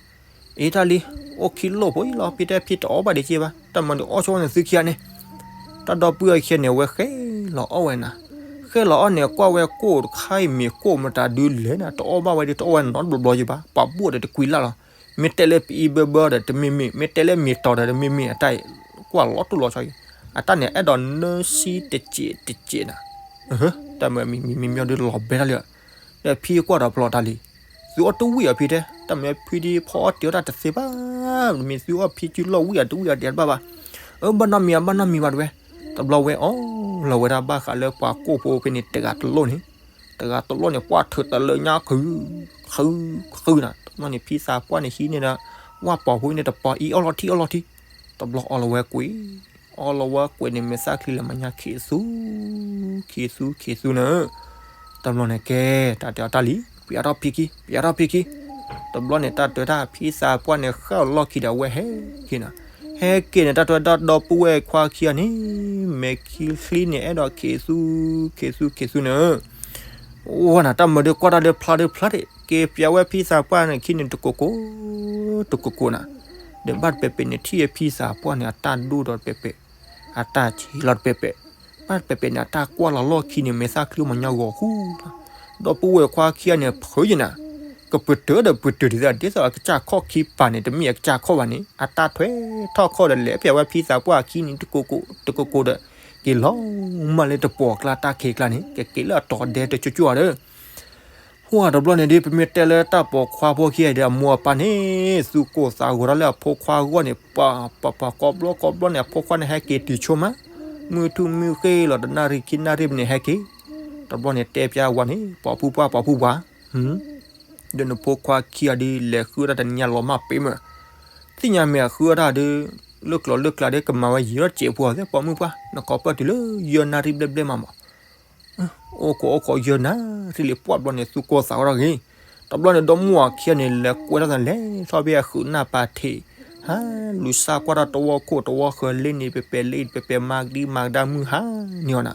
အ့ တၢ်လံ, အိၣ်ခံလိၣ်ဖိအံၤလီၤ ဖံတဲဖံတအီၣ်ဘၣ်ဒံးက့ဘၣ် တၢ်မၤဒုးအီၣ်ဆိန့ၣ်သုခံဂၤန့ၣ်, တၢ်ဒီပုၢ်ဝဲၢ်ခံဂၤန့ၣ် အဝဲဃဲလီၤအီၣ်ဝဲနၤ, ဃဲလီၤအီၣ်န့ၣ် ကွၢ်ဝဲကိၣ်တခါအံၤမ့ၢ်ကိၣ်မတၤဒုလဲၣ်နၤ တအီၣ်ဘၣ်ဝဲဒ်တအီၣ်ဝဲနီတဘျီဘျီက့ဘၣ် ပှၤဘိၣ်ဒီးတကွံလၢ်လီၤ, မ့ၢ်တဲလၢပအံဘၢဘၢဒီးတမ့ၢ်မ့ၢ် မ့ၢ်တဲလၢမ့ၢ်တီၤဒီးတမ့ၢ်မ့ၢ် အတၢ်ကွၢ်လီၤတိၢ်လီၤဆီအံၤ, အတၢ်န့ၣ်အဲၣ်ဒိးနၢစံတစဲးတစဲးနၤ, တၢ်မၤမံၤမံၤမံၤမံၤဒီးလီၤဘဲတၢ်လံ, ဒီးဖံကွၢ်ဒီးပလီၢ်တၢ်လံ, သုအီၣ်တဝံၣ်အီၤဖံတဲ, တၢ်မၤဖံဒ်ဖီအီၣ်တ့ၤအီၣ်တၢ်တသ့ဘၣ်, မ့ၢ်သုအီၣ်ဖံစုလီၢ်ဝံၣ်အီၤတဝံၣ်အီၤတ့ၤတဘၣ်ဘၣ်, အၢ ဘၣ်နီတမံၤဧါ ဘၣ်နီတမံၤဘၣ်တဝဲ, တဘျီဝဲအီၣ်လီၤဝဲဒၣ်ဘၣ်ဃးလၢပှၤကိၣ်ဖိဖဲန့ၣ် တဂၤတလိၣ်န့ၣ်, တဂၤတလိၣ်န့ၣ် ပှၢ်ထုးတလၢညါခု, ခု, ခုနၤ, တဘျီန့ၣ် ဖံသးပှၢ်န့ၣ်ဟံးန့ၢ်ဒီး, ဝၣ်ပိာ်ဖိန့ၣ်တပီၤအံၤအီၣ်လီၤထံအီၣ်လီၤထံ, တဘျီအီၣ်လီၤဝဲကွံာ်, အီၣ်လီၤဝဲကွံာ်န့ၣ် မဲာ်သၣ်ချံလၢမညါခံးသူ, ခံးသူ ခံးသူန့ၣ်, တဘျီန့ၣ်ကဲ, တၢ်တဲအီၤတၢ်လံ, ပယါထီၣ်ဖံခံ, ပယါထီၣ်ဖံခံ, တဘျီန့ၣ် တၢ်တဲတၢ်ဖံသးပှၢ်န့ၣ် ဃၣ်အီၤလီၢ်ခံဒီးအဝဲဟဲက့ၤနၤ, ဟဲက့ၤန့ၣ် တၢ်တဲတၢ်ဒီပုၢ်ဝဲၢ်ခွါခံဂၤန့ၣ်, မဲာ်ခံချံန့ၣ် အဲၣ်ဒိးခံးသူ, ခံးသူ ခံးသူန့ၣ်, ဝဲနၤ တၢ်မၤဒုးကွၢ်တၢ်ဒုးဖျါဒုးဖျါဒ့ၣ်, က့ၤပယါဝဲဖံသးပှၢ်န့ၣ်ခံန့ၣ် တကိးကိး, တကိးကိးနၤ, ဒီးဘၣ်တပဲာ်ပဲာ်န့ၣ် ထံၣ်ဝဲဖံသးပှၢ်န့ၣ် အတၢ်ဒိၣ်ဒီးတပဲာ်ပဲာ်, အတၢ်ဆံးလီၤတပဲာ်ပဲာ်, ဘၣ်တပဲာ်ပဲာ်န့ၣ် အတၢ်ကွၢ်လီၤလီၢ်ခံန့ၣ် မဲာ်သၣ်ချံမညါဂီၤဃူ, ဒီပုၢ်ဝဲၢ်ခွါခံဂၤန့ၣ် ဖုယနၤ, ကပတုာ်ဒီးပတုာ်ဒ်သိး ဒ်သိးအကစၢ်ခီၣ်ခံပၤန့ၣ် တမ့ၢ်အကစၢ်ခီၣ်ဘၣ်န့ၣ် အတၢ်ထွဲထီၣ်ခီၣ်ဒီးလဲၤပယါဝဲဖံသးပှၢ်ခံန့ၣ် တကိးကိး, တကိးကိးဒီး, က့ၤလီၤမၢ်လၢတပိာ်ကျါတၢ်ခံးကျါန့ၣ် ကက့ၤလၢအတီၤဒဲတကၠိကၠိဒီး ဟိတဘျီန့ၣ်ဒီး ပမ့ၢ်တဲလၢတၢ်ပိာ်ခွါဖိခံဂၤဒီး အမိၢ်အပၢ်န့ၣ် သူၣ်ကိၢ်သးဂီၤတၢ်လၢအဖိခွါအဂီၢ်န့ၣ် ပှၤပှၤပှၤကိးဘျီကိးဘျီန့ၣ် အဖိခွါန့ၣ် ဟဲက့ၤတုၤဆိမး, မုၢ်ထူၣ်မုၢ်ဃ့လီၤတနၣ်ရံၣ်ခံနၣ်ရံၣ်ပန့ၣ်ဟဲက့ၤ, တဘျီန့ၣ်တဲပျါဝဲန့ၣ် ပိာ်ဖုပှၢ် ပိာ်ဖုပှၢ်, ဒီးနဖိခွါခံဂၤဒီး လဲၤဃုတၢ်တနံၤညါလီၤမၢ်ပ့ၤမး, သ့ၣ်ညါမ့ၢ်အဃုတၢ်ဒီး လၢကျိၤလၢကျါဒီး ကမၤဝဲယံာ်ထီၣ်စဲးဖိအီၤသ့ၣ် ပိာ်မုၣ်ပှၢ်, နကိးပၢၢ်တုၤလၢယဲၢ်နၣ်ရံၣ်ဘျဲၣ်ဘျဲၣ်မးမး အိၣ်ခိးအိၣ်ခိးယဲၢ်နၣ်ရံၣ်လံ ပှၢ်ဘျီန့ၣ် သူၣ်ကိၢ်သးဂီၤထီၣ်ဂ့ၤ, တဘျီန့ၣ် ဒီမါဝၤခံဂၤန့ၣ် လဲၤကွဲထီၣ်သးလဲၤထီၣ်ဖဲအဃုာ်နၢ်ပာ်ထံး, ဟါ, လူၤစၢ်ကွၢ်တၢ်တဝီခိၣ်တဝီဃၢၤလ့န့ၣ် ပဲပဲလ့ပဲပဲ မၤကဒံမၤကဒါမုၢ်ဟါန့ၢ်အီၤနၤ,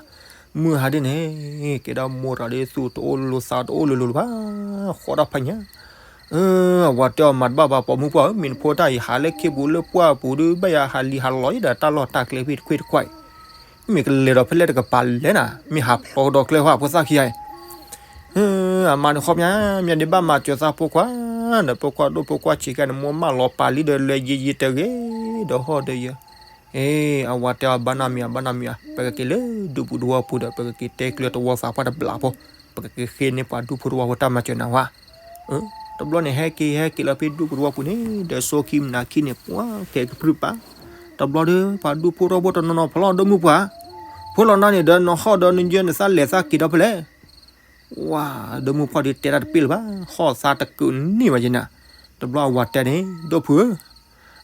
မုၢ်ဟါဒ်န့ၣ် ကဲဒီးမိၢ်တဂၤဒီး သူၣ်တအိၣ်လိၤသးတအိၣ်လိၤလိၤလၢၤဘၣ်, ဃီထီၣ်ဖးညါ အဝၤတဲအီၤ မၤတဘၣ်ဘၣ် ပိာ်မုၣ်ပှၢ်ဧၢ, မ့ၢ်နဖိတၢ်အံၤဟးလၢခ့ပူၤလၢပှၢ်ပူၤဒီး ဘၣ်ယၤဟးလံၤဟးလီၤယံၤဒီး တၢ်လီၢ်တၢ်ကျဲဖဲတခွ့တခွါအံၤ, မ့ၢ်ကလဲၤဒီးဖဲလဲၣ်တကပၤလဲၣ်နၤ, မ့ၢ်ဟးဖျိကဒီးကျဲဟီၣ်ဖိသၣ်ခံဂၤအံၤ, အမါန့ၣ် ခီပညီမ့ၢ်ဒ်ဘၣ်မၤစၢၤသးဖိခွါ, ဒီးဖိခွါဒိၣ်ဖိခွါဆံးခံဂၤန့ၣ် မိၢ်မၢလီၤပာ်လံဒီး လဲၤယံၤယံၤတဂ့ၤ, ဒီးဟီၣ်ဒီးယၢၤ အ့ အဝၤတဲအီၤ ဘၣ်နီတမံၤ ဘၣ်နီတမံၤဧါ, ပကက့ၤလၢဒူပူၤသဝီပူၤဒီး ပကက့ၤတဲကျၢၤသဝီသးပှၢ်တဘျီဖိ, ပကက့ၤဃ့န့ၢ်ပှၤဒူဖိသဝီဖိတၢ်မၤစၢၤနၤဝဲ. တဘျီန့ၣ် ဟဲက့ၤဟဲက့ၤလီၤဖဲဒူပူၤသဝီပူၤန့ၣ် ဒီးစိခံမနၤခံန့ၣ် ပှၤကဲကပြုၢ်ပာ်, တဘျီဒီး ပှၤဒူဖိသဝီဖိတနီၤနီၤ ဖီၣ်လီၤဒီမုၢ်ပှၢ်, ဖိလီၤနၤန့ၣ်ဒီး နဟီၣ်ဒီးနယၢၤနသးလဲၤသးက့ၤဒီးဖဲလဲၣ် ဝၤ ဒီမုၢ်ပှၢ်ဒီးတဲတၢ်တပ့ၢ်လၢၤဘၣ်, ဟီၣ်သးတကုးန့ၢ်ဘၣ်ယနၤ. တဘျီအဝၤတဲန့ၣ် ဒိၣ်ဖုဧၢ,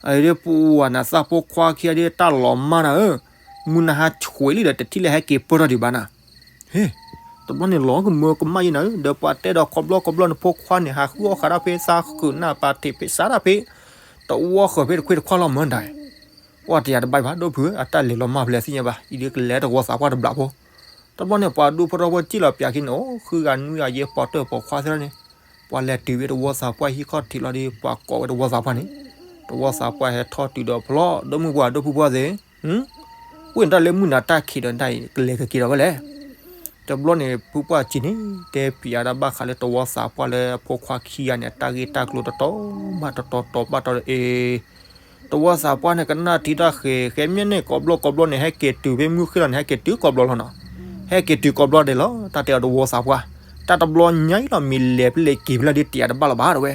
အဒ်ပှၤနၤသးဖိခွါခံဂၤဒ်တၢ်လီၤမၢ်နၤဧၢ, မုၢ်နၤဟးဆှဲးလံဒီး တထံၣ်လၢဟဲက့ၤပၢၢ်ထီၣ်ဒံးဘၣ်နၤ. ဟ့ၣ်, တဘျီန့ၣ်လီၤကမၢကမၣ်ယနၤဧၢ, ဒီးပှၤတဲဒီးကိးဘျီကိးဘျီနဖိခွါန့ၣ် ဟးဃုအီၣ်ဃာ်ဒၣ်ဖဲသးဃုာ်နၢ်ပာ်ထံးဖဲစးဒၣ်ဖဲ တဝီဃၢၤဖဲတခွ့တခွါလီၤမၢ်ဒၣ် ပှၤတယၤတဘၣ်ဘၣ် ဒိၣ်ဖုဧၢ, အတၢ်လဲၤလီၤမၢ်ဖဲလဲၣ်သ့ၣ်ညါဘၣ်, အံၤဒ်ကလဲၤသဝီသးပှၢ်တဘျီဖိ. တဘျီန့ၣ် ပှၤဒူဖိသဝီဖိစံၣ်လီၤပၠးခံန့ၣ် အိၣ်ဃုဂၤနွံဂၤယဲၢ်ပှၤတၢၢ်ပိာ်ခွါသ့ၣ်န့ၣ်, ပှၤလဲၤတုၤဖဲသဝီသးပှၢ်ဟံၣ်ခီၣ်ထံးလီၤဒီး ပှၤကိးဝဲသဝီသးပှၢ်န့ၣ်, သဝီသးပှၢ်ဟဲထီၣ်တုၤဒီးဖျီ ဒီမုၢ်ပှၢ် ဒိၣ်ဖုပှၢ်သ့ၣ် ဝဲန့ၣ်တၢ်လၢမုၢ်နၤတၢ်ခံးဒီးတၢ်အံၤ ကလဲၤကက့ၤဒီးဖဲလဲၣ်. တဘျီန့ၣ် ဖုပှၢ်စံးန့ၣ် တဲပျးတၢ်ဘၣ်ဃးလၢသဝီသးပှၢ်လၢအဖိခွါခံဂၤန့ၣ် အတၢ်ဂ့ၢ်တၢ်ကျိၤတတီၤဘၣ်တတီၤတီၤဘၣ်တီၤဒီး အ့ သဝီသးပှၢ်န့ၣ် ကနၣ်ထံတၢ်ဃဲၤဃဲၤမ့ၢ်န့ၣ် ကိးဘျီကိးဘျီန့ၣ် ဟဲက့ၤတုၤဖဲမုၢ်ဃ့ၢ်လီၤန့ၣ် ဟဲက့ၤတုၤကိးဘျီလီၤနီၤ. ဟဲက့ၤတုၤကိးဘျီဒဲးလီၤ တၢ်တဲအီၤသဝီသးပှၢ်, တၢ်တဘျီညါအံၤလီၤ မ့ၢ်လဲၤဖဲလဲၣ်က့ၤဖဲလဲၣ်ဒီး တယၤတဘၣ်လၢၤဘၣ်တဲဝဲ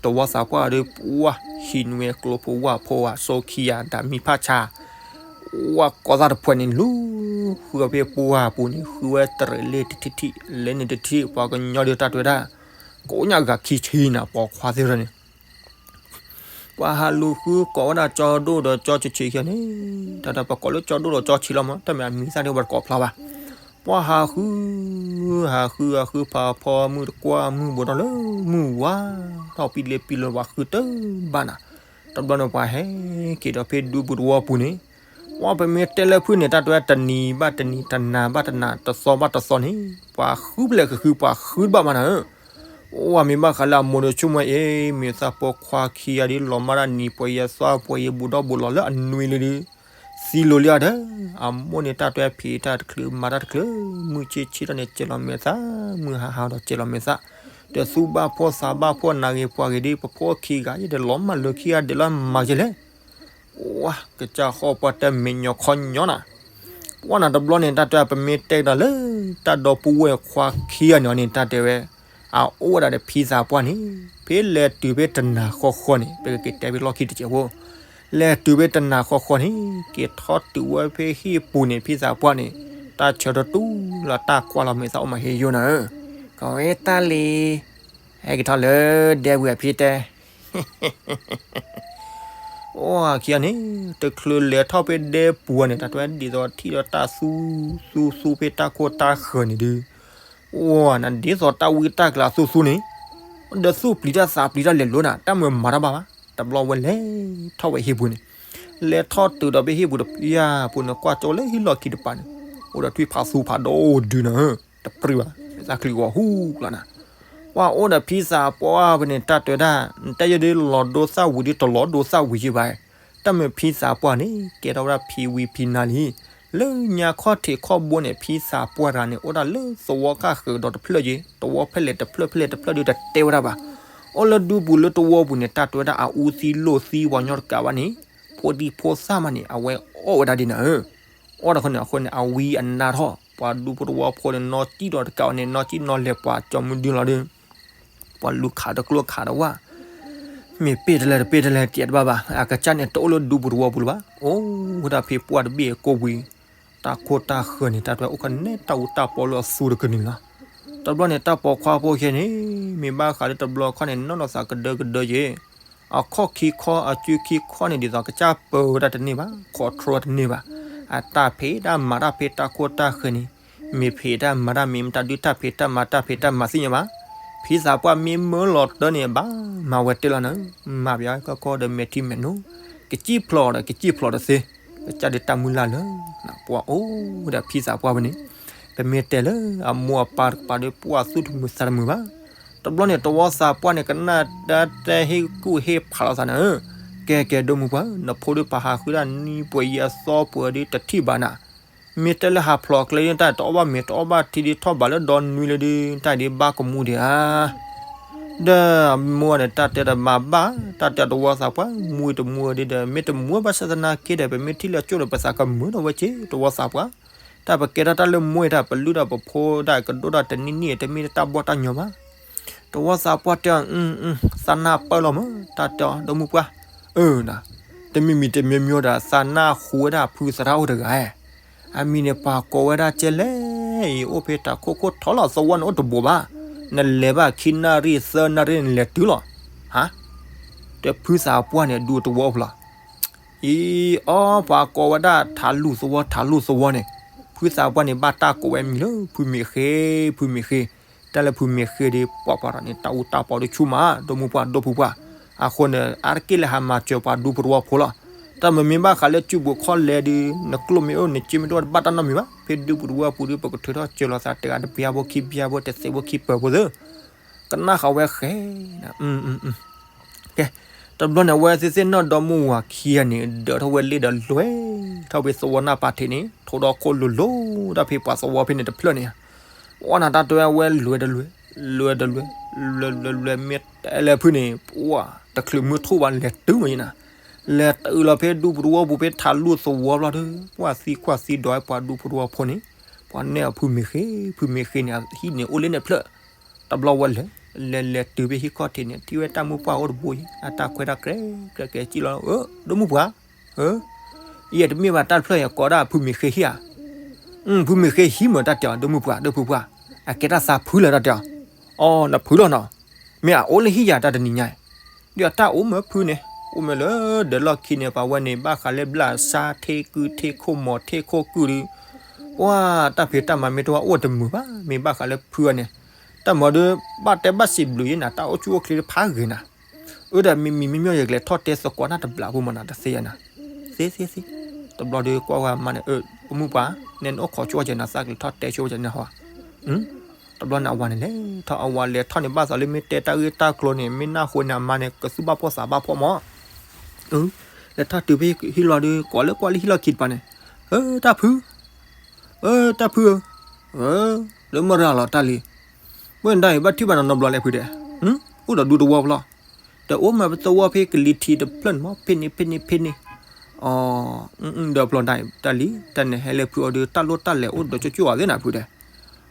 သဝီသးပှၢ်ဒီး ပှၢ်ဟံးနွဲကျိဖိဝၣ်ဖိဧါ စိခံဂၤ ဒၣ်မံဖးဆါ ဝၣ်ကိးသၣ်တဖှဲးန့ၣ် လူၤဃုဖဲပှၢ်ပူၤန့ၣ် ဃုဝဲတရံးလ့တထံၣ်ထံၣ် လဲန့ၣ်တထံၣ် ပှၤကညီဒီးတၢ်တဲဝဲဒၣ် ကိးညၣ်ဂၤခံဆံနၤ ပိာ်ခွါသ့ၣ်န့ၣ် ပှၤဟးလူၤဃုကိးဝဲဒၣ်ကၠီဒိၣ်ဒီးကၠီဆံးဆံးခံဂၤန့ၣ် တၢ်ဒီးပှၤကိးလၢကၠီဒိၣ်ဒီးကၠီဆံးလီၤမး တၢ်မ့ၢ်အမံၤသၣ်ဒ်ဝဲတကိးဖျါဘၣ် ပှၤဟးဃု ဟးဃုဟးဃုဖးဖီမုၢ်တကွၢ်မုၢ်ဘူးထီၣ်လၢမုၢ်ဝါ ထီၣ်ပံလ့ပံလၢပှၤဃုတၢ်ဘၣ်နၤ တဘျီန့ၣ်ပှၤဟဲက့ၤဒီးဖဲဒူပူၤသဝီပူၤန့ၣ် ပှၤပမ့ၢ်တဲလၢဖုန့ၣ် တၢ်တဲဝဲတနံၤဘၣ်တနံၤ တနၤဘၣ်တနၤ တသီဘၣ်တသီန့ၣ် ပှၤဃုဖဲလဲၣ်ကဃု ပှၤဃုတဘၣ်ဘၣ်နၤဧၢ ဝဲမ့ၢ်ဘၣ်ဃးလၢအမိၢ်ဒီးဆိကမိၣ်အ့ မ့ၢ်သးဖိခွါခံဂၤဒ်လီၤမၢ်ဒၣ်နံၤ ပှၤယဲၢ်သွါ ပှၤယဲၢ်ဘူးဒီးဘူးလီၤလၢအနွံလံဒီး သံလိၤလံအီၤဒီး အမိၢ်န့ၣ်တၢ်တဲဖံးတၢ်တချုး မၤတၢ်တချုး မုၢ်ဆ့ၣ်ဆ့ၣ်ထီၣ်န့ၣ် ကဲလီၤမဲာ်သၣ် မုၢ်ဟါဟါဒီးကဲလီၤမဲာ်သၣ် ဒီးသူၣ်ဘၣ်ဖှီၣ်သးဘၣ်ဖှီၣ် နၤဂ့ၤပှၤဂ့ၤဒီး ပဖိခံဂၤယဲၢ်ဒီးလီၤမၢ်လၢခံဂၤဒဲးလီၤ မၤကလဲၣ် ဝဲ ကစၢ်ဃီပှၤတဲမဲာ်ညီခီညီနၤ ပှၢ်နၤတဘျီန့ၣ် တၢ်တဲပမ့ၢ်တဲကဒီးလၢ တၢ်ဒီပုၢ်ဝဲၢ်ခွါခံဂၤန့ၣ်န့ၣ် တၢ်တဲဝဲ အအိၣ်ဝဲဒၣ်ဒီးဖံသးပှၢ်န့ၣ် ဖဲလဲၤတုၤဖဲတနၤဃီဃီန့ၣ် ပကက့ၤတဲဖဲလီၢ်ခံတစဲးဖိ လဲၤတုၤဖဲတနၤဃီဃီန့ၣ် က့ၤထီၣ်တုၤဝဲဖဲဟံၣ်ပူၤန့ၣ် ဖံသးပှၢ်န့ၣ် တၢ်ဆၢတတူၢ်လီၤ တၢ်ကွၢ်လီၤမဲာ်သးအိၣ်မးဟ့ယိနၤဧၢ, ကဝဲတၢ်လံ ဟဲက့ၤထီၣ်လၢဒဲပူၤအဖံတဲ အိၣ်ခံဂၤန့ၣ် တချုးလဲၤထီၣ်ဖဲဒဲပူၤန့ၣ် တၢ်တဲဒ်သိးထံၣ်ဒီးတၢ်သူသူသူဖဲတၢ်ခိၣ်တၢ်ဃၢၤန့ၣ်ဒုး အိၣ်နၤဒ်သိးတၢ်ဝံတၢ်ကျးသူသူန့ၣ် ဒီးသူၣ်ပျံၤတၢ်သးပျံၤတၢ်လဲၤလိၤနၤ တၢ်မၤမၤတၢ်ဘၣ်ဘၣ် တဘျီဝဲလဲၤထီၣ်ဝဲဟံၣ်ပူၤန့ၣ် လဲၤထီၣ်တုၤဒီးဖဲဟံၣ်ပူၤတပျၢ်ပူၤန့ၣ် ကွၢ်ကၠိလၢဟံၣ်လီၢ်ခံတပၤန့ၣ် အိၣ်ဒီးထွံၣ်ဖးသူဖးဒိၣ်ဒုးနၤဧၢ, တပြံၢ်ဘၣ် သးချံဂီၤဟူကျါနၤ ပှၤအိၣ်ဒီးဖံသးပှၢ်ဖဲန့ၣ် တၢ်တဲဝဲဒၣ် နတဲယဲဒ်လီၤဒိသၣ်ဝံၤဒ်တလီၤဒိသၣ်ဝံၤယဲဘၣ်, တၢ်မ့ၢ်ဖံသးပှၢ်န့ၣ် ကဲထီၣ်ဝဲဒၣ်ဖံဝံဖံနါလံ, လၢညါခီၣ်ထံးခီၣ်ဘိန့ၣ် ဖံသးပှၢ်တဂၤန့ၣ် အိၣ်ဒၣ်လၢသဝီကၢ်ဃၢၤဒီးတဖျၢၣ်ယဲ, သဝီဖဲလဲၣ်တဖျၢၣ်ဖဲလဲၣ်တဖျၢၣ်ဒုးတတဲဝဲဒၣ်ဘၣ်, အိၣ်လၢဒူပူၤလၢသဝီပူၤန့ၣ် တၢ်တဲဝဲဒၣ်အအူသံလိၣ်သံပှၤကညီတကးဘၣ်န့ၣ်, ဖိဒံဖိသၣ်မးန့ၣ် အဝဲအီၣ်ဝဲဒၣ်ဒ်နၤဧၢ, အီၣ်တခီန့ၣ် အဃိန့ၣ် အဝံအနါထီၣ်, ပှၤဒူဖိသဝီဖိန့ၣ် နီၢ်ကံၣ်ဒီးတကးဘၣ်န့ၣ် နီၢ်ကံၣ်နီၢ်လဲၤပှၤကၠီမုၢ်ဒုလီၤဒီး ပှၤလူၤခးတကျိခးတဝၣ်, မ့ၢ်ပ့ၢ်တလဲတပ့ၢ်တလဲတအဲၣ်တဘၣ်ဘၣ်, အကစၢ်န့ၣ်တအိၣ်လၢဒူပူၤသဝီပူၤလၢၤဘၣ်, အိၣ်ဝဲဒၣ်ဖဲပှၢ်တဘ့ၣ်ကိးဝံၤ, တၢ်ခိၣ်တၢ်ဃၢၤန့ၣ် တၢ်တဲအိၣ်ခီန့ၣ် တၢ်အူတၢ်ပီလၢအသူတကနံၤလီၤ. တဘျီန့ၣ် တၢ်ပိာ်ခွါဖိယဲန့ၣ် မ့ၢ်ဘၣ်ဃးလၢတဘျီခီန့ၣ် နီၢ်နီၢ်သးကဒၢကဒၢယဲ, အခီၣ်ခံခီအစုခံခီန့ၣ် ဒ်သိးကစၢ်ပၢဝဲဒၣ်တန့ၢ်ဘၣ်, control တန့ၢ်ဘၣ်, အတၢ်ဖံးတၢ်မၤတၢ်ဖဲတၢ်ခိၣ်တၢ်ဃၢၤန့ၣ် မ့ၢ်ဖံးတၢ်မၤတၢ်မ့ၢ်မတၤဒုး တၢ်ဖံးတၢ်မၤတၢ်ဖံးတၢ်မၤသ့ၣ်ညါဘၣ်. ဖံသးပှၢ်မ့ၢ်မၢလီၤတၢ်န့ၣ် ဘၣ်မၤဝဲတ့ၢ်လီၤနၤ, မၤပယီၤကီကီဒီးမဲာ်ထံမဲာ်နိ, ကစံၣ်ဖျိးဒီးကစံၣ်ဖျိးတသ့, ကစၢ်ဒုးတၢ်မုၢ်လၢ်လၢ, ပှၤအိၣ်ဒီးဖံသးပှၢ်ဝဲန့ၣ်, ပမ့ၢ်တဲလၢအမိၢ်အပၢ်တကပၤဒီး ပှၤသူၣ်တမုာ်သးတမုာ်ဘၣ်. တဘျီန့ၣ် တဝီသးပှၢ်န့ၣ် ကနၣ်တၢ်တဲဟ့ၣ်ကူၣ်ဟ့ၣ်ဖးလီၤသးနၤဧၢ, ကဲကဲ ဒိၣ်မုၢ်ပှၢ်, နဖိဒုးပာ်ဟးဃုတၢ်နံၤပှဲၤယံၤအသီပှဲၤဒုးတထံၣ်ဘၣ်နၤ, မ့ၢ်တဲလၢဟးဖျိးကျဲဒ်တၢ်တအီၣ်ဘၣ်မ့ၤတအီၣ်ဘၣ်ထံဒ်ထီၣ်ဘးလၢဒီနွံလၢဒုး တၢ်ဒ်ဘၣ်ကမူဒံးဧါ. ဒီးအမိၢ်န့ၣ် တၢ်တဲဒီးမၤဘၣ်, တၢ်တဲတဝီသးပှၢ် မူတမူဒ်ဒီး မ့ၢ်တမူဘၣ်ဆၣ်သနာ်က့ဒီး ပမ့ၢ်ထံၣ်လၢကၠိဒီး ပသးကမုာ်ဒီးဝဲက့ တဝီသးပှၢ်, တၢ်ပကဲထီၣ်တၢ်လၢမိၢ်တၢ် ပလုၢ်ဒီးပဖိဒၣ်ကဒိၣ်ဒၣ်တနံၣ်နံၣ် တမ့ၢ်တၢ်ဘီၣ်တၢ်ညီဘၣ်. တဝီသးပှၢ်တဲအီၤ, သးနၢ်ပၢၢ်လီၤမး တၢ်တဲအီၤ ဒိၣ်မုၢ်ပှၢ်, အၢ တမံၤမံၤတမံၤမံၤဒီး သးနၢ်ဟူဝဲဒၣ်ဖုသရၣ်အိၣ်တဂၤ, အမံၤန့ၣ် ပှၤကိးဝဲဒၣ်ကဲလဲၣ်အံၤ အိၣ်ဖဲတၢ်ခိၣ်ခိၣ်ထီလီၤ သဝီန့ၣ်အိၣ်တဘိးဘၣ်, နလဲၤဘၣ်ခံနၣ်ရံၣ်သၢနၣ်ရံၣ်န့ၣ် နလဲၤတုၤလီၤ. ဟါ, တဖုသးပှၢ်န့ၣ် ဒူသဝီဖိလီၤ. အံၤ အီ ပှၤကိးဝဲဒၣ်ထးလူၢ်သဝီ ထးလူၢ်သဝီန့ၣ်, ဖုသးပှၢ်န့ၣ် ဘၣ်တၢ်ကိးဝဲမံၤလၢ ဖုမ့ၢ်ဃ့, ဖုမ့ၢ်ဃ့, တၢ်လၢဖုမ့ၢ်ဃ့ဒီး ပှၤပှၤဒီးန့ၣ် တၢ်အူတၢ်ပီဒုးဆူၣ်မး ဒိၣ်မုၢ်ပှၢ် ဒိၣ်ဖုပှၢ်, အဃိန့ၣ် အါတက့ၢ်လၢဟးမၤစၢၤပှၤဒူဖိသဝီဖိလီၤ. တၢ်မ့မ့ၢ်ဘၣ်ဃးလၢစုပူၤခီၣ်လဲၢ်ဒုး နကျိၣ်မ့ၢ်အိၣ် နစ့မ့ၢ်တအိၣ် တဘၣ်တၢ်နီတမံၤဘၣ်, ဖဲဒူပူၤသဝီပူၤဒုး ပကထုးထီၣ်စၢၤလီၤသးတဂၤတပျၢ်ဖိခံပျၢ်ဖိ တသ့ဖိခံပၢၤဖိသ့, ကနၣ်ဃာ်ဝဲဃဲ, ကဲ, တဘျီန့ၣ် အဝဲသ့ၣ်သ့ၣ်နီၢ်ဒီမါဝၤခံဂၤန့ၣ် ဒၢးထီၣ်ဝဲလ့ၣ်ဒီးလွဲၢ်ထီၣ်ဝဲသဝီနၢ်ပၤထံးန့ၣ် ထိဒီခိၣ်လိၤလိၤ တၢ်ဖဲပှၤသဝီဖဲန့ၣ်တဖျၢၣ်န့ၣ်, ပှၢ်နၤတၢ်တဲဝဲလွဲၢ်ဒီးလွဲၢ်, လွဲၢ်ဒီးလွဲၢ်, လွဲၢ်လွဲၢ်လွဲၢ် မ့ၢ်တဲလၢဖုန့ၣ် ပှၢ်တချုးမုၢ်ထူၣ်ဘၣ် လဲၤတုၤမးယနၤ, လဲၤတုၤလီၤဖဲဒူပူၤသဝီပူၤ ဖဲထးလူၢ်သဝီဘျီဒီး ပှၢ်သံကွၢ်သံဒိးဝဲပှၤဒူဖိသဝီဖိန့ၣ်, ပှၤနဲၣ်အီၤဖုမ့ၢ်ဃ့, ဖုမ့ၢ်ဃ့န့ၣ် အဟံၣ်န့ၣ်အိၣ်လၢန့ၣ်ဖျၢၣ်, တဘျီဝဲလဲၤ, လဲၤလဲၤတုၤဖဲဟံၣ်ခီၣ်ထံးန့ၣ် ထံၣ်ဝဲတၢ်မုၢ်ပှၢ်အိၣ်တဘိယဲ အတၢ်ခွဲးတၢ်ကျဲ, ကျဲကျဲစံၣ်လီၤ, အၢ ဒိၣ်မုၢ်ပှၢ်, အၢ, ယတမ့ၢ်ဘၣ်တၢ်တဖျၢၣ်ယၤ ကိးဒၣ်ဖုမ့ၢ်ဃ့ဟံၣ်ဧါ, ဖုမ့ၢ်ဃ့ဟံၣ်မး တၢ်တဲအီၤ ဒိၣ်မုၢ်ပှၢ် ဒိၣ်ဖုပှၢ်, အကဲတၢ်သးဖုလၢတၢ်တဲအီၤ, အီ နဖုလီၤနီၤ, မ့ၢ်အအိၣ်လၢဟံၣ်ယၤတၢ်တနံၤညါ, ဒီးတၢ်အိၣ်မ့ၢ်ဖုန့ၣ် အိၣ်မ့ၢ်လၢဒၢးလီၢ်ခံန့ၣ် ပှၤဝဲန့ၣ် ဘၣ်ဃးလၢဘျၣ်ဆါထ့ကုထ့ခိၣ်မီၤထ့ခိၣ်ကုၢ်ဒီး, ပှၢ်တၢ်ဖံးတၢ်မၤမ့ၢ်တအိၣ်တမုာ်ဘၣ်, မ့ၢ်ဘၣ်ဃးလၢဖုအီၤန့ၣ်, တၢ်မၤဒီး ဘၣ်တဲဘၣ်စံးဘျုးယဲနၤ တၢ်အိၣ်ဆူၣ်အိၣ်ချ့ဖးဂ့ၤနၤ, အၢ ဒီးမံၤမံၤမ့ၢ်မ့ၢ်ယကလဲၤထီၣ်တဲသကိးနၢ်တဘျီဖိမးနၤ တသ့ယဲနၤ, သ့သ့သ့, တဘျီဒီးကွၢ်ဝဲမါန့ၣ် အၢ ဒိၣ်မုၢ်ပှၢ်, နဲနအိၣ်ခိးဆိကဲနၤ သးကလဲၤထီၣ်တဲဆိကဲနၤဟီ, တဘျီန့ၣ်အဝၤန့ၣ်လဲၤထီၣ် အဝၤလဲၤထီၣ်န့ၣ် ဘၣ်သးလၢမ့ၢ်တဲတၢ်ဂ့ၢ်တၢ်ကျိၤန့ၣ် မ့ၢ်နၢ်ဟူန့ၣ် အမါန့ၣ် ကသူၣ်ဘၣ်ဖှီၣ်သးဘၣ်ဖှီၣ်မး, လဲၤထီၣ်တုၤဖဲဟံၣ်လီၤဒီး ကိးလၢကွၢ်လၢဟံၣ်လီၢ်ခံတပၤန့ၣ်, အၢ တၢ်ဖု, အၢ တၢ်ဖုဧၢ, အၢ လၢမုၢ်ရၤလီၤတၢ်လံ, မ့ၢ်ဒၣ်အံၤ ဘၣ်ထံၣ်ဘၣ်နၤနီတဘျီလဲၣ်ဖုဒဲး, အိၣ်ဒီးဒူသဝီဖျီ, တအိၣ်မး ပသဝီဖဲကလံၤထံးတဖျၢၣ်န့ၣ်မး ဖဲန့ၣ် ဖဲန့ၣ် ဖဲန့ၣ်, အီ ဒီးပျီတၢ်လံ တၢ်န့ၣ်ဟဲလၢဖုအီၤဒီး တၢ်လိၣ်တၢ်လဲၤအိၣ်ဒီးကၠိကၠိအသ့နၤဖုဒီး,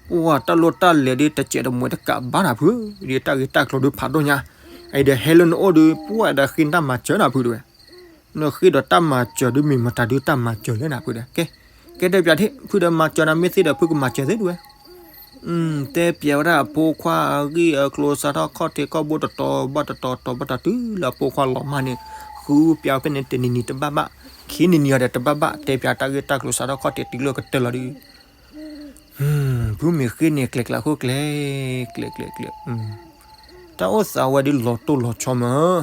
ပှၢ်တၢ်လိၣ်တၢ်လဲၤဒီး တစဲးတမှဲတကးဘၣ်နၤဖု, ဒီးတၢ်ဂ့ၤတၢ်ကျိၤဒုးဖးဒိၣ်ညါ, အအံၤဒီးဟဲလၢနအိၣ်ဒီး ပှၢ်ဒီးဃ့တၢ်မၤစၢၤနၤဖုတဲဝဲ, နဃ့ဒီးတၢ်မၤစၢၤဒုးမ့ၢ်မတၤဒုးတၢ်မၤစၢၤလဲၣ်နၤဖုဒီး, ကဲ, ကဲတဲပၠးထံၣ် ဖုဒီးမၤစၢၤနၤ မ့ၢ်သ့ဒီးဖုကမၤစၢၤသ့တဲဝဲ တဲပၠးဝဲဒၣ်အဖိခွါအဂ့ၢ်အကျိၤ စးထီၣ်ခီၣ်ထံးခီၣ်ဘိတတီၤဘၣ်တတီၤ တတီၤဘၣ်တတီၤတုၤလၢအဖိခွါလီၤမၢ်န့ၣ်, ဃုပၠးဝဲဖဲန့ၣ် တနံၤနံၤတဘၣ်ဘၣ်, ခံနံၤနံၤအီၤဒီးတဘၣ်ဘၣ်, တဲပၠးတၢ်ဂ့ၢ်တၢ်ကျိၤ စးထီၣ်ခီၣ်ထံးတုၤလၢကတၢၢ်လီၤဒုး, ဖုမ့ၢ်ဃ့န့ၣ် ကျဲၤကျဲၤဃိကျဲၤ, ကျဲၤကျဲၤကျဲၤ, တၢ်အိၣ်သးဝဲဒုးလီၤတိၢ်လီၤဆီမး,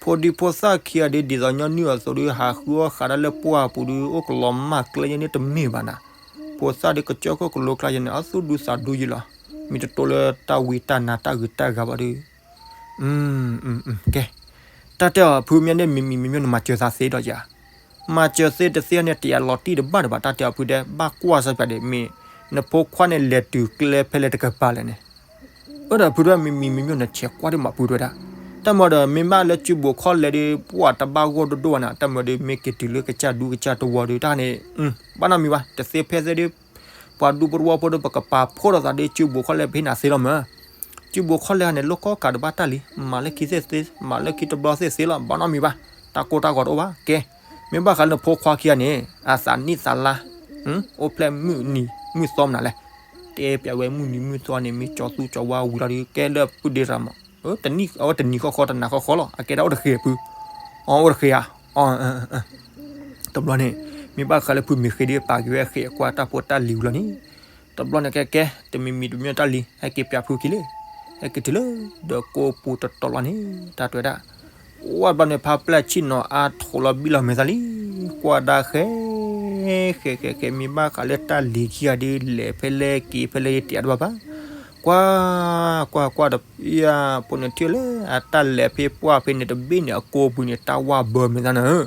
ဖိဒံဖိသၣ်ခံဂၤဒုး ဒ်သိးညီနုၢ်အသိးဒုး ဟးဃုအီၣ်ဃးဒၣ်လၢပှၢ်အပူၤဒုး အိၣ်ကလီၤမၢ်ကျဲယဲန့ၣ်တမ့ၢ်ဘၣ်နၤ, ဖိသၣ်ဒုးကစၢၢ်ခိၣ်ကလိကျါယဲန့ၣ် အသူၣ်ဒူသးဒူယံလီၤ, မ့ၢ်တတိလၢတၢ်ဝံတၢ်နါတၢ်ဂ့ၤတၢ်ဂၤဘၣ်ဒုး ကဲ, တၢ်တဲအီၤဖုမ့ၢ်န့ၣ် မံၤမံၤမံၤမံၤ နမၤစၢၤသးသ့ဒီးယၤ, မၤစၢၤသ့တသ့န့ၣ် တယာ်လီၤတံၢ်တဘၣ်တဘၣ် တၢ်တဲအီၤဖုဒဲး ဘၣ်ကွၢ်စၢ်ပၠးဒံး မ့ၢ်နဖိခွါန့ၣ် လဲၤတုၤကျဲဖဲလဲၣ်တကပၤလဲၣ်န့ၣ်, အၢဒီးဖုဒဲး မံၤမံၤမံၤမံၤ နဆဲးကွၢ်ဒံးမးဖုတဲဝဲဒၣ်, တၢ်မၤဒီး မ့ၢ်ဘၣ်လၢစုပူၤခီၣ်လဲၢ်ဒုး ပှၢ်တဘၣ်ဂီၢ်ဒိၣ်ဒိၣ်ဘၣ်နၤ, တၢ်မၤဒီး မ့ၢ်က့ၤတုၤလၢကစၢ်ဒူကစၢ်တဝီဒုး တၢ်န့ၣ် ဘၣ်နီတမံၤဘၣ် တသ့ဖဲသ့ဒုး ပှၤဒူဖိတဝီဖိဒီး ပကပာ်ဖှိၣ်ထီၣ်သးဒီး စုပူၤခီၣ်လဲၢ်ပဟ့ၣ်နၤသ့လီၤမး, စုပူၤခီၣ်လဲၢ်န့ၣ် လိၣ်ကီၢ်ကးတဘၣ်တၢ်လံ, မၤလၢခံသ့ၣ်သ့, မၤလၢခံတဘျီသ့ၣ်သ့လီၤ, ဘၣ်နီတမံၤဘၣ်, တၢ်ကိၢ်တၢ်ဂီၤတအိၣ်ဘၣ်, ကဲ, မ့ၢ်ဘၣ်ဃးလၢနဖိခွါခံဂၤန့ၣ် အသးနံၣ်သးလါ အိၣ်ဖျဲၣ်မုၢ်နံၤမုၢ်သီမနုၤလဲၣ်, တဲပၠးဝဲမုၢ်နံၤမုၢ်သီန့ၣ် မ့ၢ်ကၠီသူကၠီဝါဝံၤလီၤဒီး ကဲလၢပုၢ်ဒ့ရၤမး, အဝဲတနံၤဃီဃီတနၤဃီဃီလီၤ, အကဲဒၣ်အိၣ်တဃ့ဖု, အအိၣ်တဃ့ဧါ, တဘျီန့ၣ် မ့ၢ်ဘၣ်ဃးလၢဖုမ့ၢ်ဃ့ဒီး ပာ်က့ၤဝဲဃ့အကွၢ်တၢ်ဖိတၢ်လံၤဝံၤလီၤန့ၣ်, တဘျီန့ၣ်ကဲကဲ တမံၤမံၤတမံၤတၢ်လံၤ ဟဲက့ၤပၠးဖုခံလံ, ဟဲက့ၤတုၤလၢ ဒီးကိးပူၤတတီၤလီၤန့ၣ် တၢ်တဲဝဲဒၣ်, ဝဲတဘျီန့ၣ် ဖါပျၢ်ဆ့ၣ်နီၤအါထီၣ်လီၤဘံၣ်လီၤမဲာ်သးလံ, ကွၢ်ဒၣ်ဃဲ ဃဲဃဲဃဲ မ့ၢ်ဘၣ်ဃးလၢတၢ်လံၤခံဂၤဒီး လဲၤဖဲလဲၣ်က့ၤဖဲလဲၣ်တယာ်တဘၣ်ဘၣ်, ကွၢ် ကွၢ်ကွၢ်ဒီး ယဖိန့ၣ်ထံၣ်လၢ အတၢ်လဲၤဖဲပှၢ်ဖဲန့ၣ်တဘ့ၣ်န့ၣ် အကိးပူၤန့ၣ် တၢ်ဝၢ်ဘၢမဲာ်သးန့ၣ်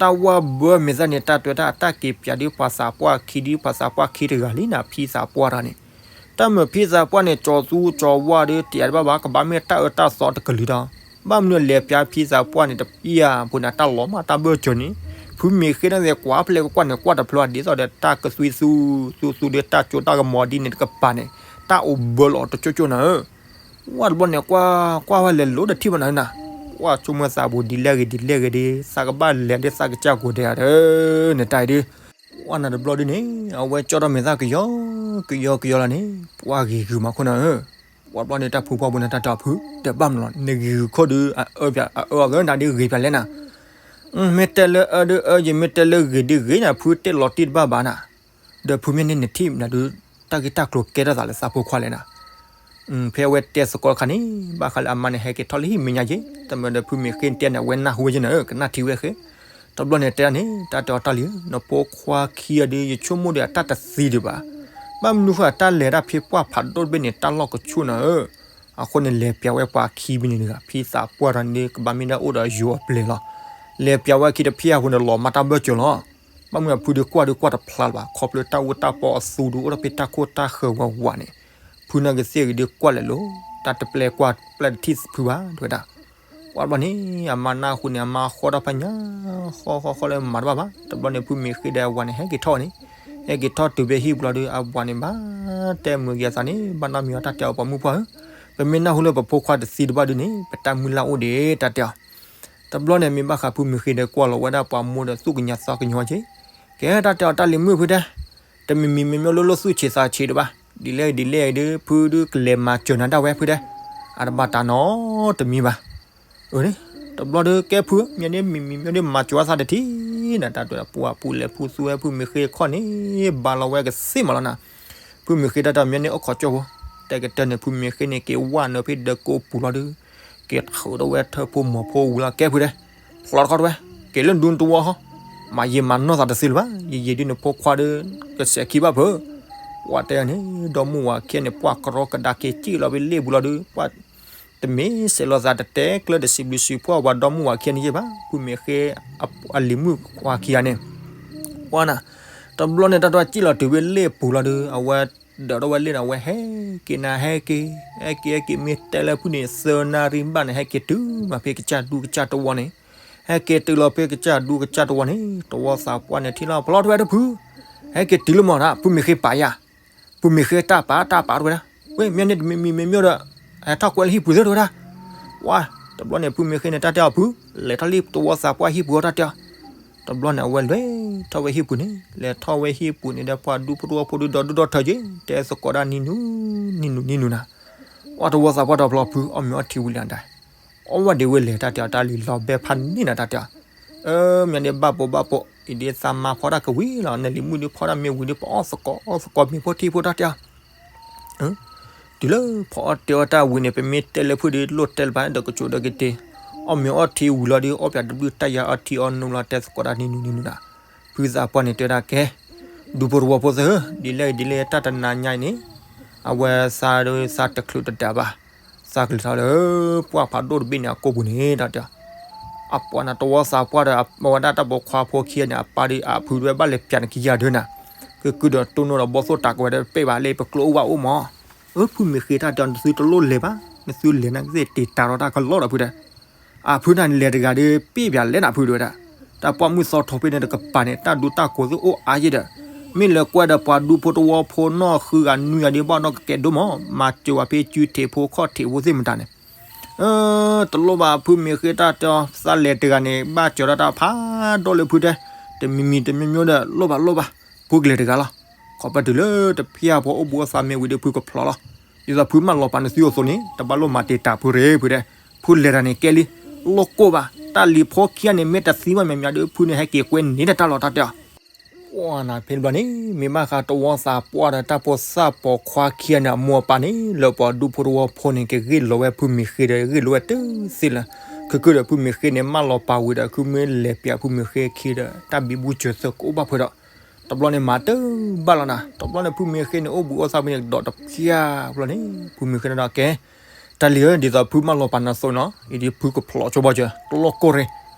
တၢ်ဝၢ်ဘၢမဲာ်သးန့ၣ် တၢ်တဲဝဲဒၣ် အတၢ်က့ၤပၠးဒီးပှၤသးပှၢ်ခံဒီး ပှၤသးပှၢ်ခံတဂၤလံန့ၣ် ဖံသးပှၢ်တဂၤန့ၣ်, တၢ်မုာ်ဖံသးပှၢ်န့ၣ် ကၠီသူကၠီဝါဒီး တယာ်တဘၣ်ဘၣ် ကဘၣ်မ့ၢ်တၢ်အၢတၢ်သီတကလုာ်ဒီး, ဘၣ်မနုၤလဲၤပၠးဖံသးပှၢ်န့ၣ် တပျၢ်ဖိန့ၣ် တၢ်လီၤမၢ်တၢ်ဘၢၣ်စၢၤန့ၣ်, ဖုမ့ၢ်ဃ့န့ၣ် ကွၢ်ဖဲလဲၣ်ကကွၢ်န့ၣ် ကွၢ်တဖျိဒ်သိးဒီး တၢ်ကသွံသူ သူသူဒီးတၢ်ကၠိတၢ်ကမီၤဒ်န့ၣ်တကပၤန့ၣ် တၢ်အိၣ်ဘၢလီၤတကၠိကၠိနၤဧၢ ဝဲတဘျီန့ၣ် ကွၢ် ကွၢ်ဝဲလဲၤလိၤတထံၣ်ဘၣ်နၤနၤ, ကွၢ်ဆိကမိၣ်သးပူၤဒ်လဲၣ်ဂ့ၤဒ်လဲၣ်ဂ့ၤဒီး သးကဘၣ်လဲၤဒီးသးကစၢ်ကိးဒဲးဧါဒီး နတၢ်အံၤဒီး, ကွၢ်နၤတဘျီဒုန့ၣ် အဝဲကၠီထီၣ်မဲာ်သၣ်ကယီ ကယီကယီလီၤန့ၣ် ပှၢ်ဂ့ၤဂုာ်မးခိၣ်နၤဧၢ, ဝဲတဘျီန့ၣ် တၢ်ဖုဖီဖိန့ၣ် တၢ်တဲအီၤဖု တဲဘၣ်မနုၤလီၤ နဂ့ၤဂုာ်ခိၣ်ဒီး အအၢပၠး အအၢအဂၤနၤဒီးဂ့ၤပၠးလဲၣ်နၤ မ့ၢ်တဲလၢအၢဒုးအၢယံၤ မ့ၢ်တဲလၢဂ့ၤဒုးဂ့ၤနၤ ဖုတဲလီၤတံၢ်တဘၣ်ဘၣ်နၤ, ဒီးဖုမ့ၢ်န့ၣ်နထံၣ်နၤဒုး တၢ်ဂ့ၢ်တၢ်ကျိၤကဲထီၣ်သးလၢသးဖိခွါလဲၣ်နၤ, ဖဲအဝဲတဲသကိးတခါန့ၣ် ဘၣ်ဃးလၢအမါန့ၣ် ဟဲက့ၤထီၣ်လၢဟံၣ်မဲာ်ညါက့ၤ တမ့ၢ်ဒီးဖုမ့ၢ်ဃ့န့ၣ်တဲန့ၣ် အဝဲနၢ်ဟူဝဲက့ၤနၤဧၢ ကနၣ်ထံဝဲဃ့, တဘျီန့ၣ်တဲဒၣ်န့ၣ် တၢ်တဲအီၤတၢ်လံၤဧၢ နဖိခွါခံဂၤဒီး ယဆိကမိၣ်ဒီးအတၢ်တသံဒံးဘၣ်, ဘၣ်မနုၤဃိအတၢ်လဲၤတၢ်ဖံးပှၢ်ဖးဒိၣ်တဘ့ၣ်န့ၣ် တၢ်လီၢ်ကဆူၣ်နၤဧၢ, အဃိန့ၣ် လဲၤပျးဝဲပှၤခံဘ့ၣ်န့ၣ်တဂၤ ဖံသးပှၢ်တဂၤန့ၣ် ကဘၣ်မ့ၢ်ဒၣ်အိၣ်ဒီးယိၤအပျဲၢ်လီၤ, လဲၤပျးဝဲခံတဖံးအပူၤန့ၣ် လီၤမၢ်တၢ်ဘၢၣ်စၢၤလီၤ, ဘၣ်မနုၤအဖုဒီးကွၢ်ဒီးကွၢ်တဖျါလၢၤဘၣ် ခီဖျိတၢ်အူတၢ်ပီအသူဒီး အိၣ်ဒီးဖဲတၢ်ခိၣ်တၢ်ဃၢၤဝးဝးန့ၣ်, ဖုနာ်က့ၤသ့ၣ်ဂ့ၤဒီးကွၢ်လဲၤလိၤ, တၢ်တပျဲၢ်ကွၢ်ပျဲၢ်တထံၣ်ဖုဘၣ် တဲဝဲဒၣ် ကွၢ်တဘျီန့ၣ် အမါနၢ်ဟူန့ၣ် အမါဃီထီၣ်ဖးညါ ဃီဃီဃီလၢမၤတဘၣ်ဘၣ်, တဘျီန့ၣ် ဖုမ့ၢ်ဃ့ဒီးအဝၤန့ၣ် ဟဲက့ၤထီၣ်န့ၣ်, ဟဲက့ၤထီၣ်တုၤဖဲဟံၣ်ပူၤလီၤဒီး အဝၤန့ၣ်ဘၣ်တဲမုာ်က့ၤအသးန့ၣ် ဘၣ်နီတမံၤအီၤ တၢ်တဲအီၤပှၤမုၣ်ပှၢ်ဧၢ, ပမ့ၢ်နၢ်ဟူလၢပဖိခွါတသံတဘၣ်ဒုန့ၣ် ပတၢ်မုၢ်လၢ်အိၣ်ဒံး တၢ်တဲအီၤ, တဘျီန့ၣ် မ့ၢ်ဘၣ်ဃးဖုမ့ၢ်ဃ့ဒီးကွၢ်လီၤဝဲဒၣ်ပှၤမိၢ်ဒီးသူၣ်ကညီၤသးကညီၤက့ၤ, ကဲတၢ်တဲအီၤတၢ်လံၤမုၣ်ဖုတဲ တမံၤမံၤမ့ၢ်မ့ၢ်လိၣ်လိၣ်သူၣ်ဆံးသးဆံးဒံးဘၣ်, ဒ်လဲၣ်ဒ်လဲၣ်ဒီး ဖုဒုးကလဲၤမၤစၢၤနၤဒၣ်ဝဲဖုတဲ, အတဘၣ်တၢ်နီတမံၤဘၣ်, အၢ, တဘျီဒီးကဲဖု မ့ၢ်န့ၣ်မံၤမံၤမ့ၢ်ဒုးမၤစၢၤသးတထံၣ်နၤ တၢ်တဲပှၤပူၤလဲၤဖုသူဝဲဖုမ့ၢ်ဃ့ခီၣ်န့ၣ် ဘၣ်လီၤဝဲကသ့မးလီၤနၤ, ဖုမ့ၢ်ဃ့တၢ်တဲမ့ၢ်န့ၣ်အိၣ်ခိးကၠိဖိ, တဲကတၢၢ်န့ၣ် ဖုမ့ၢ်ဃ့န့ၣ် က့ၤဝဲနုာ်ဖဲဒၢးကိးပူၤလီၤဒီး က့ၤထုးထီၣ်ဝဲထၢၣ်ဖိမီၤဖိဝံၤလီၤ ကဲဖုတဲ ဖျီတခီတဝဲ က့ၤလၢဒူတဝီဟီ, မၤယံာ်မၤနီၢ်သးတသ့လၢၤဘၣ်, ယံာ်ယံာ်ဒုးနဖိခွါဒီး ကစဲးခံဘၣ်ဖု, ပှၤတဲန့ၣ် ဒီမုၢ်ဝၤခံဂၤန့ၣ် ပှၤကရီကဒါက့ၤစံၣ်လီၤဖဲလ့ၣ်ပူၤလီၤဒီး ပှၤတမ့ၢ်စဲးလီၤသးတတဲကျၢၤတစံးဘျုးစံးဖှိၣ်ပှၤဒီမုၢ်ဝၤခံဂၤန့ၣ်ယဲၢ်ဘၣ်, ဖုမ့ၢ်ဃ့အလံၤမုၣ်ခွါခံဂၤန့ၣ် ပှၤနၤ, တဘျီန့ၣ် တၢ်တဝဲစံၣ်လီၤတုၤဖဲလ့ၣ်ပူၤလီၤဒီး အဝဲဒၢးထီၣ်ဝဲလ့ၣ်န့ၣ် အဝဲဟဲက့ၤနၤဟဲက့ၤ, ဟဲက့ၤဟဲက့ၤ မ့ၢ်တဲလၢဖုန့ၣ် သၢနၣ်ရံၣ်ဘၣ်န့ၣ် ဟဲက့ၤတုၤမးဖဲကစၢ်ဒူကစၢ်တဝီန့ၣ်, ဟဲက့ၤတုၤလီၤဖဲကစၢ်ဒူကစၢ်တဝီန့ၣ် တဝီသးပှၢ်န့ၣ်ထံၣ်လီၤ ပလီၢ်ထဝဲဒၣ်ဖု, ဟဲက့ၤတုၤလၢမီၢ်ဒၣ် ဖုမ့ၢ်ဃ့ပာ်ယၤ, ဖုမ့ၢ်ဃ့တၢ်ပာ်တၢ်ပာ်ထဝဲဒၣ်, ဝဲမ့ၢ်န့ၣ်တမံၤမံၤမ့ၢ်မ့ၢ်ဒီး ဟဲထီၣ်ကွဲးလၢဟံၣ်ပူၤသ့ၣ်ထဝဲဒၣ်, ဝါ, တဘျီန့ၣ် ဖုမ့ၢ်ဃ့န့ၣ် တၢ်တဲအီၤဖု, လဲၤထီၣ်လံတဝီသးပှၢ်ဟံၣ်ပူၤအီၤတၢ်တဲအီၤ, တဘျီန့ၣ် အဝဲလဲၤထီၣ်ဝဲဟံၣ်ပူၤန့ၣ် လဲၤထီၣ်ဝဲဟံၣ်ပူၤန့ၣ်ဒီး ပှၤဒူဖိတဝီဖိဒုဒီဒူဒီထၢက့ၤ တဲသကိးဒၣ်နံၤနူၤ, နံၤနူၤနံၤနူၤနၤ, ဝါတဝီသးပှၢ်ဒီးပလီၢ်ဖု အီၣ်မ့ၤအီထံဝံၤလံဒၣ်, အီၣ်ဝဲဒၣ်ဝဲလဲၤတၢ်တဲအီၤ တၢ်လံၤလီၤဘဲဖးန့ၢ်နၤတၢ်တဲအီၤ, မ့ၢ်ဒ်ဘၣ်ပိာ်ဘၣ်ပိာ် အံၤဒ်သးမါဖီတၢ်ကဝံၤလီၤ နလံၤမုၣ်ဒ်ဖီတၢ်မ့ၢ်ဝံၤဒ် ပအီၣ်သကိးအီသကိးမ့ၤဖိထံဖိတၢ်တဲအီၤ တုၤလၢဖီအီၣ်တဲအီၣ်တၢ်ဝံၤန့ၣ် ပမ့ၢ်တဲလၢဖုဒီး လိၣ်တဲလၢၤဘၣ်ဒီးကစိၤဒီးကတ့ၤ, အီၣ်မ့ၤအီထံဝံၤလီၤဒီး အီၣ်ပၠးတဘျုးတၢ်ယၤအီထံအီနိလီၤ တဲသကိးဒၣ်နံၤနူၤနံၤနူၤနၤ, ဖုသးပှၢ်န့ၣ်တဲဒၣ်ကဲ, ဒူဖိတဝီဖိသ့ၣ်ဧၢ, ဒ်လဲၣ်ဒ်လဲၣ်တၢ်တနၤညါအံၤန့ၣ်, အဝဲသးဒီးသးတချုးတဒၣ်ဘၣ်, သးကလဲၤထီၣ်လၢ ပှၢ်ဖးဒိၣ်တဘ့ၣ်န့ၣ် အကိာ်ပူၤန့ၣ် တၢ်တဲအီၤ အပှၤန့ၣ်တဝီသးပှၢ်ဒီး အဝဲဒၣ်တၢ်ပိာ်ခွါဖိခံဂၤန့ၣ် အပၢ်ဒီးအဖုဒၣ်ဘၣ်လဲၤပၠးန့ၣ်ကယၤဒၢနၤ, ကကုၢ်ဒီးတိၢ်နီၣ်ဒီးဘီၣ်သိၣ်တးကဝဲၤဒီးတပ့ၢ်ဘၣ်လၢပကျိအိၣ်ဘၣ်အိၣ်မး, အၢ ဖုမ့ၢ်ဃ့တၢ်တဲအီၤ နသုတလိၣ်လဲၤဘၣ်, နသုလဲၤန့ၣ်ကသ့ၣ်တ့ၢ်တၢ်ဒီးတၢ်ကလီဒီးဖုဒီး အဖုန့ၣ်လဲၤတဂၤဒီး ပ့ၢ်ပၠးလဲၣ်နၤဖုဒၣ်ဝဲဒၣ်, တၢ်ပှၢ်မုၢ်သီထီၣ်ဖဲန့ၣ်တကပၤန့ၣ် တၢ်ဒူတၢ်ကိးသ့ၣ်အိၣ်အါယဲဒီး, မ့ၢ်လဲၤကွၢ်ဒီးပှၤဒူဖိတဝီဖိနီၢ်ဃုဂၤနွံဂၤဒ်ဘၣ်နီၢ်ကကဲဒိၣ်မး, မၤစၢၤဝဲဖဲစုထံးဖိခီၣ်ထံးဖိသ့ၣ်မတၤန့ၣ်, တလိၣ်ဘၣ်ဖုမ့ၢ်ဃ့တၢ်တဲအီၤ သးလဲၤတဂၤန့ၣ် ဘၣ်စၢၤဒီးတၢ်ဖးဒိၣ်လၢဖုတဲ, တမံၤမံၤတမံၤမံၤဒီး လိၣ်ဘၣ်လိၣ်ဘၣ်, ဖုကလဲၤတဂၤလီၤ, ခီဖျိတုၤလၢတဖၣ်ဖိအိၣ်ဘူးအိၣ်သးမ့ၢ်ဝံၤဒီးဖုကဖျိလီၤ, ဒ်သိးဖုမၢလီၤပာ်နသုအသိးန့ၣ် တဘၣ်လိၣ်မၤတ့ၢ်တၢ်ဖုရ့ဖုတဲ, ဖုလဲၤတၢ်န့ၣ်ကဲလံ, လိၣ်ကိၢ်ဘၣ်, တၢ်လံၤဖိခံဂၤန့ၣ် မ့ၢ်တသံဘၣ်မ့ၢ်မးဒီး ဖုန့ၣ်ဟဲက့ၤကွဲန့ၢ်တၢ်လီၤတၢ်တဲအီၤ ပှၢ်နၤဖဲန့ၣ်ဘျီန့ၣ် မ့ၢ်ဘၣ်ဃးတဝီသးပှၢ်ဒီးတၢ်ဖိသၣ်ပိာ်ခွါခံဂၤန့ၣ် အမိၢ်အပၢ်န့ၣ် လၢပှၤဒူဖိတဝီဖိန့ၣ် ကဂ့ၢ်လိာ်ဝဲဖုမ့ၢ်ဃ့ဒီး ဂ့ၢ်လိာ်ဝဲတုၤသ့လၢၤ, ခဲကၢဒီးဖုမ့ၢ်ဃ့န့ၣ် မၢလီၤပာ်ဝံၤဒီး ခုမ့ၢ်လဲၤပၠးဖုမ့ၢ်ဃ့ခံဒီး တၢ်ဘံဘူစၢၤသၢကအိၣ်ဘၣ်ဖုဒီး တဘျီန့ၣ်မၤတၢ်ဘၣ်လီၤနၤ, တဘျီန့ၣ်ဖုမ့ၢ်ဃ့န့ၣ် အိၣ်ဘူးအိၣ်သးဖဲန့ၣ် ကဒီးတဖၣ်ဘျီန့ၣ် ဖုမ့ၢ်ဃ့န့ၣ်ဒီးကဲ တၢ်လံၤဧၢ ဒ်သိးဖုမၢလီၤပာ်နၤသိးနီၤ အံၤဒ်ဖုကဖျိးဆိဘၣ်စၢၤ တလိၣ်ကိၢ်ရ့ၣ်,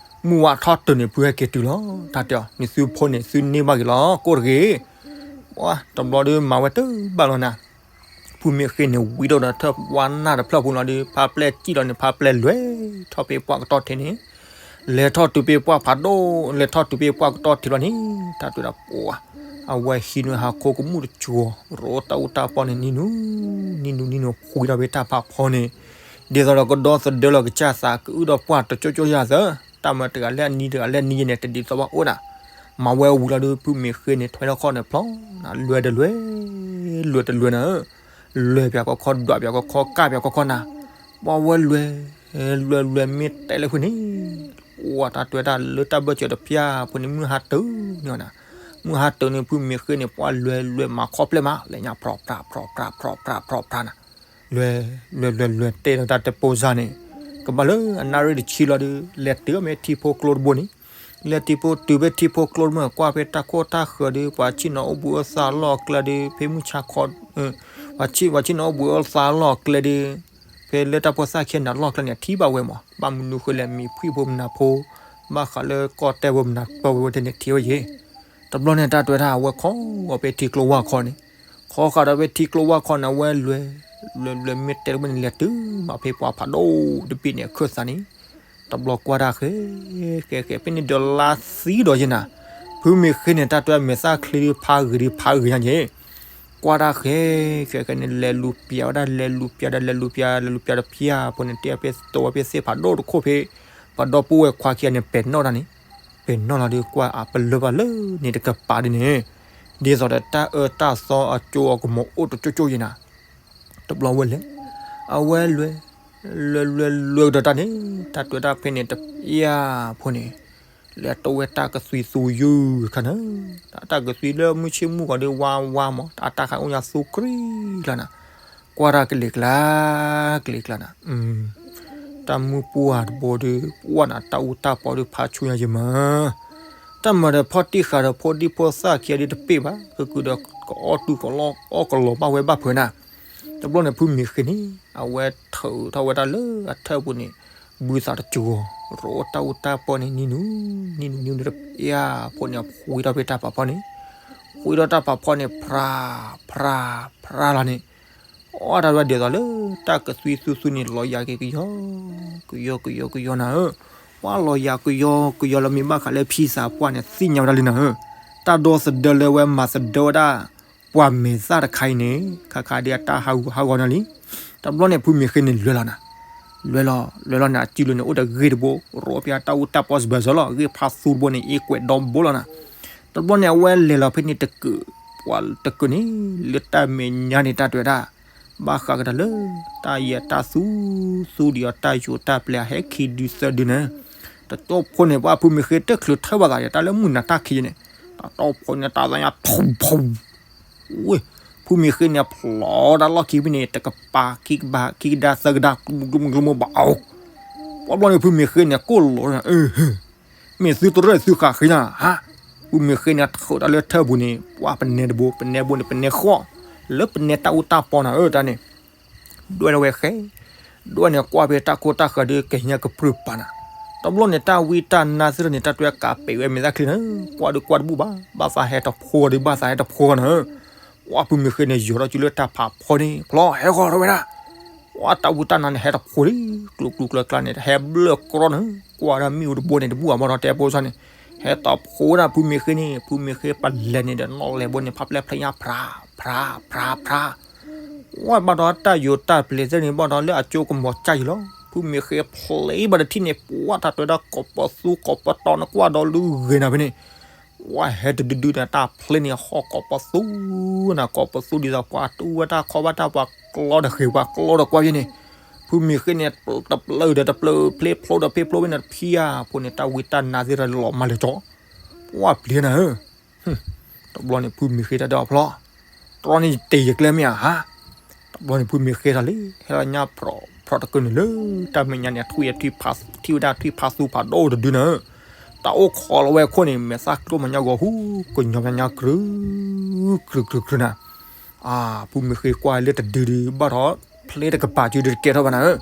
မုၢ်ဝါထီၣ်တုၤန့ၣ် ဖုဟဲက့ၤတုၤလီၤ တၢ်တဲအီၤ နသုဖိန့ၣ် သုန့ၢ်ဘၣ်က့ၤလီၤ ကိၢ်တဂ့ၤ, ပှၢ် တဘျီဒီးမၤဝဲတၢ်ဘၣ်လီၤနၤ, ဖုမ့ၢ်ဃ့န့ၣ် ဝံၤဒီးထၢၣ်ဝါနၢ်တဖျၢၣ်ဖိလီၤဒီး ဖါပျဲၢ်စံၣ်လီၤန့ၣ် ဖါပျဲၢ်လွဲၢ်ထီၣ်ဖဲပှၢ်ကတီၢ်ထံးန့ၣ် လဲၤထီၣ်တုၤဖဲပှၢ်ဖးဒိၣ် လဲၤထီၣ်တုၤဖဲပှၢ်ကတီၢ်ထံးလီၤန့ၣ် တၢ်တဲဒၣ်ပှၢ် အဝဲဟံးန့ၢ်ဟးခိကမူၣ်တစိၤ ရိတၢ်အူတၢ်ပီန့ၣ် နံၤနူၤ နံၤနူၤ နံၤနူၤ ဃုဒီးဖဲတၢ်ဖးဖီန့ၣ် ဒ်သိးဒီးကဒီသဒၢလီၤကစၢ်သး ကအုၣ်ဒီးပှၢ်တကၠိကၠိယၤသၢ တၢ်မၤတဂၤလၢအနံၤတဂၤလၢအနံၤယဲန့ၣ် တဒ်သိးဘၣ်အိၣ်နၤ, မၤဝဲဝံၤလီၤဒီး ဖုမ့ၢ်ဃ့န့ၣ် ထွဲထီၣ်ခီၣ်န့ၣ်ဖျီနၤ လွဲၢ်တလွဲၢ် လွဲၢ်တလွဲၢ်နၤဧၢ, လွဲၢ်ပၠးကီခီ ဒွးပၠးကီခီ ကၢ်ပၠးကီခီနၤ, ပှၢ်ဝဲလွဲၢ် လွဲၢ်လွဲၢ်မ့ၢ်တဲလၢဖုန့ၣ် ပှၢ်တၢ်တဲတၢ်လၢတၢ်ဘၢၣ်စၢၤတဖၣ်ဖိန့ၣ် မုၢ်ဟါတုၤန့ၣ်နၤ, မုၢ်ဟါတုၤန့ၣ် ဖုမ့ၢ်ဃ့န့ၣ် ပှၢ်လွဲၢ်လွဲၢ်မၤခီဖျိမး လဲၤညါဖြီဖြါ ဖြီဖြါ ဖြီဖြါ ဖြီဖြါနၤ, လွဲၢ် လွဲၢ်လွဲၢ်လွဲၢ်တဲဒီးတၢ်တပိစၢ်န့ၣ် ကဘၣ်လၢအနၣ်ရံၣ်တဆံလီၤဒီး လဲၤတုၤမ့ၢ်ထံဖိကျိတဘိန့ၣ်, လဲၤတုၤဖဲထံဖိကျိတဘိ ကွၢ်ဖဲတၢ်ခိၣ်တၢ်ဃၢၤဒီး ပှၤဆ့ၣ်နီၤအိၣ်ဘှံးအိၣ်သါလီၢ်ကျဲဒီး ဖဲမုၢ်ဆါခီ ပှၤဆ့ၣ်နီၤအိၣ်ဘှံးအိၣ်သါလီၢ်ကျဲဒီး ဖဲလၢတၢ်ဖိသၣ်ခံဂၤန့ၣ်လီၢ်ကျဲန့ၣ် အထံၣ်ဘၣ်ဝဲမး ဘၣ်မနုၤဃိလဲၣ် မံၤဖှံၣ်ဖိမနၤဖိ ဘၣ်ဃးလၢကီၢ်တဲၢ်ဖိမနၤပၢၢ်ဝဲဝဲတန့ၣ်ထံၣ်ဝဲယဲၢ်, တဘျီန့ၣ်တၢ်တဲဝဲဒၣ် အဝဲခီဖဲထံကျိဝၢ်ခီန့ၣ်, ခီဃာ်ဒီးဖဲထံကျိဝၢ်ခီန့ၣ် အဝဲလွဲၢ် လွဲၢ်လွဲၢ်မ့ၢ်တဲတဘၣ်န့ၣ် လဲၤတုၤမးဖဲပှၢ်ဖးဒိၣ်တဘ့ၣ်န့ၣ် အခၢၣ်သးန့ၣ်, တဘျီကွၢ်တၢ်ဃဲ ဃဲဃဲ ဖဲန့ၣ်ဒီးလါသံဒီးယဲၢ်နၤ, ဖုမ့ၢ်ဃ့န့ၣ် တၢ်တဲမဲာ်သၣ်ချ့ဒီး ဖးဂ့ၤဒီးဖးဂ့ၤညါယဲၢ် ကွၢ်တၢ်ဃဲ ဃဲဃဲန့ၣ် လဲၤလူၤပျးဝဲဒၣ် လဲၤလူၤပျးဒီး လဲၤလူၤပျး လဲၤလူၤပျးတဖၣ်ဖိန့ၣ် တဲဖဲသဝီဖဲသ့ၣ်ဖးဒိၣ်တခိၣ်ဖဲ ပှၤဒီပုၢ်ဝဲၢ်ခွါခံဂၤန့ၣ် ပဲာ်နီၣ်တၢ်န့ၣ်, ပဲာ်နီၣ်လီၤဒီးကွၢ်အပလၢၢ်ဘၣ်လၢန့ၣ်တကပၤဒ်န့ၣ်, ဒ်သိးဒီးတၢ်အၢတၢ်သီအကၠိအကမီၤအိၣ်တကၠိကၠိယဲၢ်နၤ, တဘျီဝဲလဲၤ, အဝဲလွဲၢ် လွဲၢ်လွဲၢ်လွဲၢ်ကဒီးတၢ်န့ၣ် တၢ်တဲတၢ်ဖဲန့ၣ်တဖၣ်ဖိန့ၣ် လဲၤတိဝဲတၢ်ကသွံသူယုၢ်ခါန့ၣ်, တၢ်ကသွံလၢမုၢ်ဆ့ၣ်မုၢ်ဂီၤဒီးဝါဝါမး အတၢ်ခါအိၣ်ညါသူကြံလီၤနၤ, ကွၢ်တၢ်ကလံၤကျါ ကလံၤကျါနၤ, တၢ်မုၢ်ပှၢ်တဘိဒီး ပှၢ်နၤတၢ်အူတၢ်ပီဒီးဖးဆူညါယဲၢ်မး တၢ်မၤဒီးဖီၣ်တံၢ်ဃာ်ဒီးဖိဒံဖိသၣ်ခံဂၤဒီးတပ့ၢ်ဘၣ် ကကုာ်ဒီးကအီၣ်တူၢ်ကအီၣ်ကလီၤဘၣ်ဝဲဘၣ်ဖုးနၤ, တဘျီန့ၣ်ဖုမ့ၢ်ဃ့န့ၣ် အဝဲထုးထီၣ်ဝဲဒၣ်လၢအထၢၣ်ပူၤန့ၣ် ဘုသးတစူၤဂီၤ ရိတၢ်အူတၢ်ပီန့ၣ် နံၤနူၤ နံၤနူၤနံၤနူၤတပျၢ်ဖိန့ၣ် အဃုထီၣ်ဖဲတၢ်ဖးဖီန့ၣ်, ဃုထီၣ်တၢ်ဖးဖီန့ၣ် ဖြါ ဖြါ ဖြါလီၤန့ၣ် အီၣ်တၢ်ဝဲဒ်သိးလၢ တၢ်ကသွံသူသူန့ၣ် လီၤယၤက့ၤကယီ ကယီကယီကယီနၤဧၢ, ပှၤလီၤယၤကယီကယီလီၤမ့ၢ်ဘၣ်ဃးလၢဖံသးပှၢ်န့ၣ် သ့ၣ်ညါဝဲဒၣ်လံနၤဧၢ, တၢ်ဒီသဒၢလၢဝဲမၤသဒၢဝဲဒၣ် ပှၤမဲာ်သၣ်တခါအံၤန့ၣ် ခါခါဒ်အတၢ်ဟးဂူာ်ဟးဂီၤန့ၣ်လံ. တဘျီန့ၣ် ဖုမ့ၢ်ဃ့န့ၣ်လွဲလီၤနၤ, လွဲလီၤ လွဲလီၤန့ၣ် အစုလိၤန့ၣ် အိၣ်ဒီးဂ့ၢ်တဘိ ရိပျၢ်တၢ်အူတၢ်ပီစဘၢၣ်စၢၤလီၤ ဂ့ၢ်ဖးသူတဘိန့ၣ် အ့ကွဲးဒီဘိလီၤနၤ. တဘျီန့ၣ် အဝဲလဲၤလီၤဖဲန့ၣ်တကုး, ပှၤတကုးန့ၣ် လၢတၢ်မဲာ်ညါန့ၣ် တၢ်တဲဝဲဒၣ် ဘၣ်ဃးကဒီးလၢ တၢ်ယဲၢ်တၢ်သူ သူဒံးအီၤတၢ်ယိာ်တၢ်ပျဲ အဟဲခံဒုသၢဒုန့ၣ်, တကၠိဖိန့ၣ် ပှၤဖုမ့ၢ်ဃ့တချုးထၢဘၣ်သးဒီး တၢ်လၢမုၢ်နၤတၢ်ခံန့ၣ်, တကၠိဖိန့ၣ် တၢ်သးညါဖူဖူ ဝ့ၢ်, ဖုမ့ၢ်ဃ့န့ၣ် ဖျိးတၢ်လီၢ်ခံဖဲန့ၣ် တကပၤ ခံကပၤ ခံကဒါ သၢကဒါ ကျိမုကျိမုဘၣ်အိၣ်, ပှၤဘျီန့ၣ် ဖုမ့ၢ်ဃ့န့ၣ် ကိၢ်လီၤ မ့ၢ်သုတရၢၣ်သုဃာ်ဃ့နၤဧါ. ဖုမ့ၢ်ဃ့န့ၣ် ထုးတၢ်လၢထၢပူၤန့ၣ် ပှၤပနဲတဘိ ပနဲဘိန့ၣ် ပနဲဃီၣ် လၢပနဲတၢ်အူတၢ်ပီနၤဧၢ တၢ်န့ၣ် ဒွဲၣ်ထီၣ်ဝဲဃဲ, ဒွဲၣ်န့ၣ်ကွၢ်ဖဲတၢ်ခိတၢ်ဃၢၤဒီး ကညါကပြုၢ်ပာ်နၤ, တဘျီန့ၣ် တၢ်ဝံတၢ်နါသ့ၣ်တဖၣ်န့ၣ် တၢ်တွဲကးပဲာ်ဝဲမဲာ်သၣ်ချံနၤ, ကွၢ်ဒီးကွၢ်တဘူၣ်ဘၣ်, ဘၣ်သးဟဲတဖိဒီး ဘၣ်သးဟဲတဖိနၤဧၢ. ကွၢ်ဖုမ့ၢ်ဃ့န့ၣ် ယိာ်ထီၣ်စုလၢတၢ်ဖးဖီန့ၣ် ဖျိးဟဲဃီၤထီၣ်ဝဲဒၣ် ကွၢ်တၢ်ဝံတၢ်နါန့ၣ် ဟဲတဖိလံ, ကျိၤကျိၤကျၢၤကျၢၤန့ၣ် ဟဲဘျၢၣ်ကြီနၤ, ကွၢ်ဒၣ်မ့ၣ်အူတဘိန့ၣ် တဘူၣ်အဘီထီၣ်တဲပိစၢ်န့ၣ်, ဟဲတဖိဒၣ်ဖုမ့ၢ်ဃ့န့ၣ်, ဖုမ့ၢ်ဃ့ပလဲၤန့ၣ်ဒီး နီၣ်လဲၤဘိန့ၣ် ဖးပျဲၢ်ဖျဲညါ ဖြး ဖြး ဖြး ဖြး ကွၢ်ဘၣ်ဒီးတၢ်ယိာ်တၢ်ပျဲသ့ၣ်န့ၣ် ဘၣ်ဒီးလၢအကၠိကမီၤကၢ်ယံၤလီၤ. ဖုမ့ၢ်ဃ့ဖျ့ဘၣ်တထံၣ်န့ၣ် ပှၤတၢ်တွဲဒၣ်ကိးပသူကိးပတီၤန့ၣ် ကွၢ်ဒီးလၢဂ့ၤနၤဖဲန့ၣ်, ပှၤဟဲတဒုဒုန့ၣ် တၢ်ဖျ့န့ၣ် ဟီၣ်ကိးပသူနၤ, ကိးပသူဒ်သိးပှၤတူၢ်ဝဲတၢ်ခီဘၣ်တၢ် ပှၤကျီဒီးဃ့ၢ် ပှၤကျီဒီးကွၢ်ဖဲန့ၣ်, ဖုမ့ၢ်ဃ့န့ၣ် တပျၢၢ်ဒီးတပျၢၢ် ဖျ့ဖျိဒီးဖျ့ဖျိဖဲန့ၣ် ဖံဧါ, ဖိန့ၣ် တၢ်ဝံတၢ်နါသ့ၣ်တဖၣ်လီၤမၢ်လၢကၠီ, ပှၤပျံၤနၤဧၢ တဘျီန့ၣ် ဖုမ့ၢ်ဃ့တၢ်ဒီးဖျီ, တြီန့ၣ်ယတ့ၢ်ယကျဲမ့ၢ်ဧါဟါ, တဘျီန့ၣ် ဖုမ့ၢ်ဃ့တၢ်လံ ဟဲလီၤညါဖြီးတကုးန့ၣ်လၢ တၢ်မဲာ်ညါန့ၣ် ထွံၣ်ဝဲဒၣ် ထွံၣ်ဖးသူဖးဒိၣ်တဒုနၤဧၢ, တၢ်အိၣ်ခိးလီၤဝဲအခိၣ်န့ၣ် မဲာ်သၣ်ကျိၣ်မဲာ်ညါဂီၤဟူ ကညီမဲာ်ညါ ကြုး ကြုး ကြုး ကြုး နၤ, အါ ဖုမ့ၢ်ဃ့ကွၢ်လၢတဒုဒု ဘၣ်ဒီး ဖျ့တကပၤစုဒုတကဲထီၣ်ဘၣ်နၤဧၢ,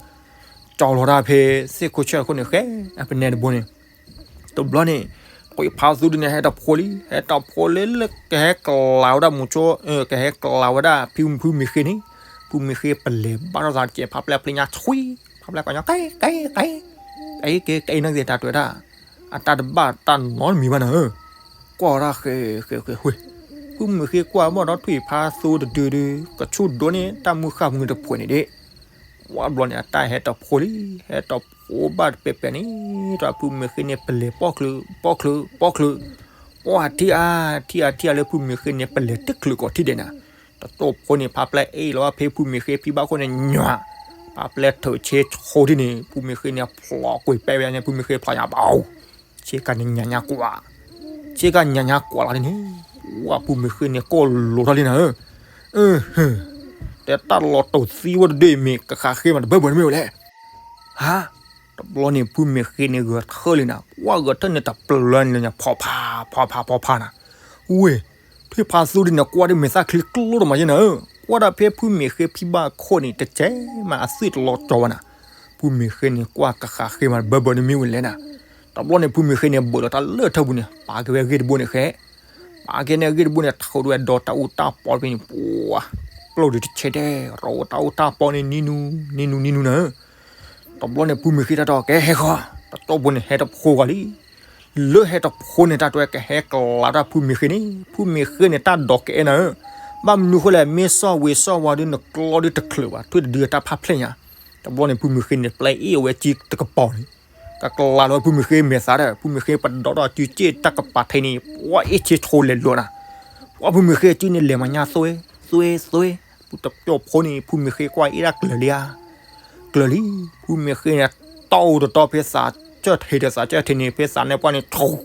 ကၠီလီၤတၢ်ဖဲ သ့ၣ်ခိၣ်ဆၢၣ်အခိၣ်န့ၣ် ဃဲ အပနဲတဘိန့ၣ် တဘျီန့ၣ် ထွံၣ်ဖးသူဒုန့ၣ် ဟဲတဖိလံ ဟဲတဖိလံလၢ ကဟဲကလၤဝဲဒၣ်မူဆိ ကဟဲကလၤဝဲဒၣ်ဖုဖုမ့ၢ်ဃ့န့ၣ်, ဖုမ့ၢ်ဃ့ပလဲၤဘၣ်ထီၣ်သးတကဲး ဖးပျဲၢ်ဖျ့ညါ ဆွံ ဖးပျဲၢ်ကညီ ကဲ ကဲ ကဲ ကဲ ကဲ နက့ၤတၢ်တွဲဒၣ် အတၢ်တဘၣ်တၢ်နီတမံၤဘၣ်နၤဧၢ, ကွၢ်ဝဲဒၣ်ဃဲ ဃဲ ဃဲ ဃဲ, ဖုမ့ၢ်ဃ့ကွၢ်ဘၣ်ဒီးထွံၣ်ဖးသူတဒုဒု ကဆူၣ်ဒိၣ်န့ၣ် တၢ်မုၢ်ဃၢ်မုၢ်တဖိးန့ၣ်ဒၣ် ဝဲဘျီန့ၣ် အတၢ်ဟဲတဖိလံ ဟဲတဖိဘၣ်တပဲာ်ပဲာ်န့ၣ် တၢ်ဖုမ့ၢ်ဃ့န့ၣ် ပလဲၤပိာ်ချုး ပိာ်ချုး ပိာ်ချုး, ပှၤထံၣ်အါ ထံၣ်အါ ထံၣ်အါလၢဖုမ့ၢ်ဃ့န့ၣ် ပလဲၤတချုးကီးထံၣ်ဒဲးနၤ, တကၠိဖိန့ၣ် ဖးပျဲၢ်အ့ၣ်လီၤဖဲဖုမ့ၢ်ဃ့ဖံဘၣ်ခိၣ်န့ၣ် ညွး, ဖးပျဲၢ်ထုးဆ့ဆိထံၣ်န့ၣ် ဖုမ့ၢ်ဃ့န့ၣ် ဖျိးကွံာ်ပဲဝဲန့ၣ် ဖုမ့ၢ်ဃ့ဖျိးညါဘၣ် ဆ့ကၤန့ၣ်ညါညါကွၢ်, ဆ့ကၤညါညါကွၢ်လီၤန့ၣ်, ဝဲဖုမ့ၢ်ဃ့န့ၣ် ကိၢ်လိာ်ထီၣ်လံနၤဧၢ, တဲတၢ်လီၤတိာ်သံဝဲတဒုအံၤမ့ၢ်ကဃးဃ့မးတဘၢဘၢန့ၣ်မ့ၢ်ဝဲလဲၣ်, ဟါ, တဘျီန့ၣ် ဖုမ့ၢ်ဃ့န့ၣ်ဂဲၤထၢၣ်လံနၤ, ကွၢ်ဂဲၤထၢၣ်န့ၣ်တပျၢၤန့ၣ် ဖီဖး ဖီဖး ဖီဖးနၤ, ဝ့ၢ်, ထွံၣ်ဖးသူဒုန့ၣ် ကွၢ်ဒ်မဲာ်သၣ်ချံကျိတမးယဲနၤဧၢ, ကွၢ်ဒၣ်ဖဲဖုမ့ၢ်ဃ့ဖံဘၣ်ခိၣ်န့ၣ် တကဲမးအသွံၣ်တလီၤကၠီဘၣ်နၤ, ဖုမ့ၢ်ဃ့န့ၣ် ကွၢ်ကဃးဃ့မးတဘၢဘၢန့ၣ်မ့ၢ်ဝဲလဲၣ်နၤ, တဘျီန့ၣ် ဖုမ့ၢ်ဃ့န့ၣ် ဘၢးလီၤတၢ်လၢထၢပူၤန့ၣ် ပာ်က့ၤဝဲဂ့ၢ်တဘိန့ၣ်ဃဲ ပာ်က့ၤန့ၣ်ဂ့ၢ်တဘိန့ၣ် ထုးဒွဲၣ်ဒီးတၢ်အူတၢ်ပီဖဲန့ၣ် ပှၤ, ပျိၢ်ဒုးတဆဲးတဲ, ရီတၢ်အူတၢ်ပီန့ၣ် နံၤနူ နံၤနူ နံၤနူနၤဧၢ, တဘျီန့ၣ် ဖုမ့ၢ်ဃ့တၢ်ဒီးကဟဲဃီၤ, တကၠိဖိန့ၣ် ဟဲတဖိဂီၤလံ, လၢဟဲတဖိန့ၣ် တၢ်တွဲကဟဲကလၤတၢ်ဖုမ့ၢ်ဃ့န့ၣ်, ဖုမ့ၢ်ဃ့န့ၣ် တၢ်ဒိးကအဲၣ်နၤဧၢ, ဘၣ်မနုၤဃိလဲၣ် မ့ၢ်စီၣ်ဝ့ၤစီၣ်ဝါဒုးနကျီဒုးတချုးဘၣ် ထွံၣ်တဒုအတၢ်ဖးဖျဲၣ်ညါ, တဘျီန့ၣ် ဖုမ့ၢ်ဃ့န့ၣ် ပျဲအ့ၣ်အဝဲကံတကပီၤန့ၣ် ကကလၤလီၤဖုမ့ၢ်ဃ့မဲာ်သးဒီး ဖုမ့ၢ်ဃ့ပဒီးဒီးစုစ့ၣ်တၢ်ကပၤထဲန့ၣ် ပှၤအ့ၣ်ဆ့ဆိလဲၤလိာ်နၤ, ပှၤဖုမ့ၢ်ဃ့စုန့ၣ် လဲၤမၤညါသွဲ သွဲ သွဲ, ပူၤတပျီၢ်ဖိန့ၣ် ဖုမ့ၢ်ဃ့ ကွၢ်အ့ၣ်ဒၣ်ကျၢၤလံဧါ, ကျၢၤလံ, ဖုမ့ၢ်ဃ့န့ၣ် တီၢ်တတီၢ်ဖဲသးကၢၢ်ထံးဒီးသးကၢၢ်ထံးန့ၣ် ဖဲသးနဲၣ်ပှၢ်န့ၣ် ထိၣ်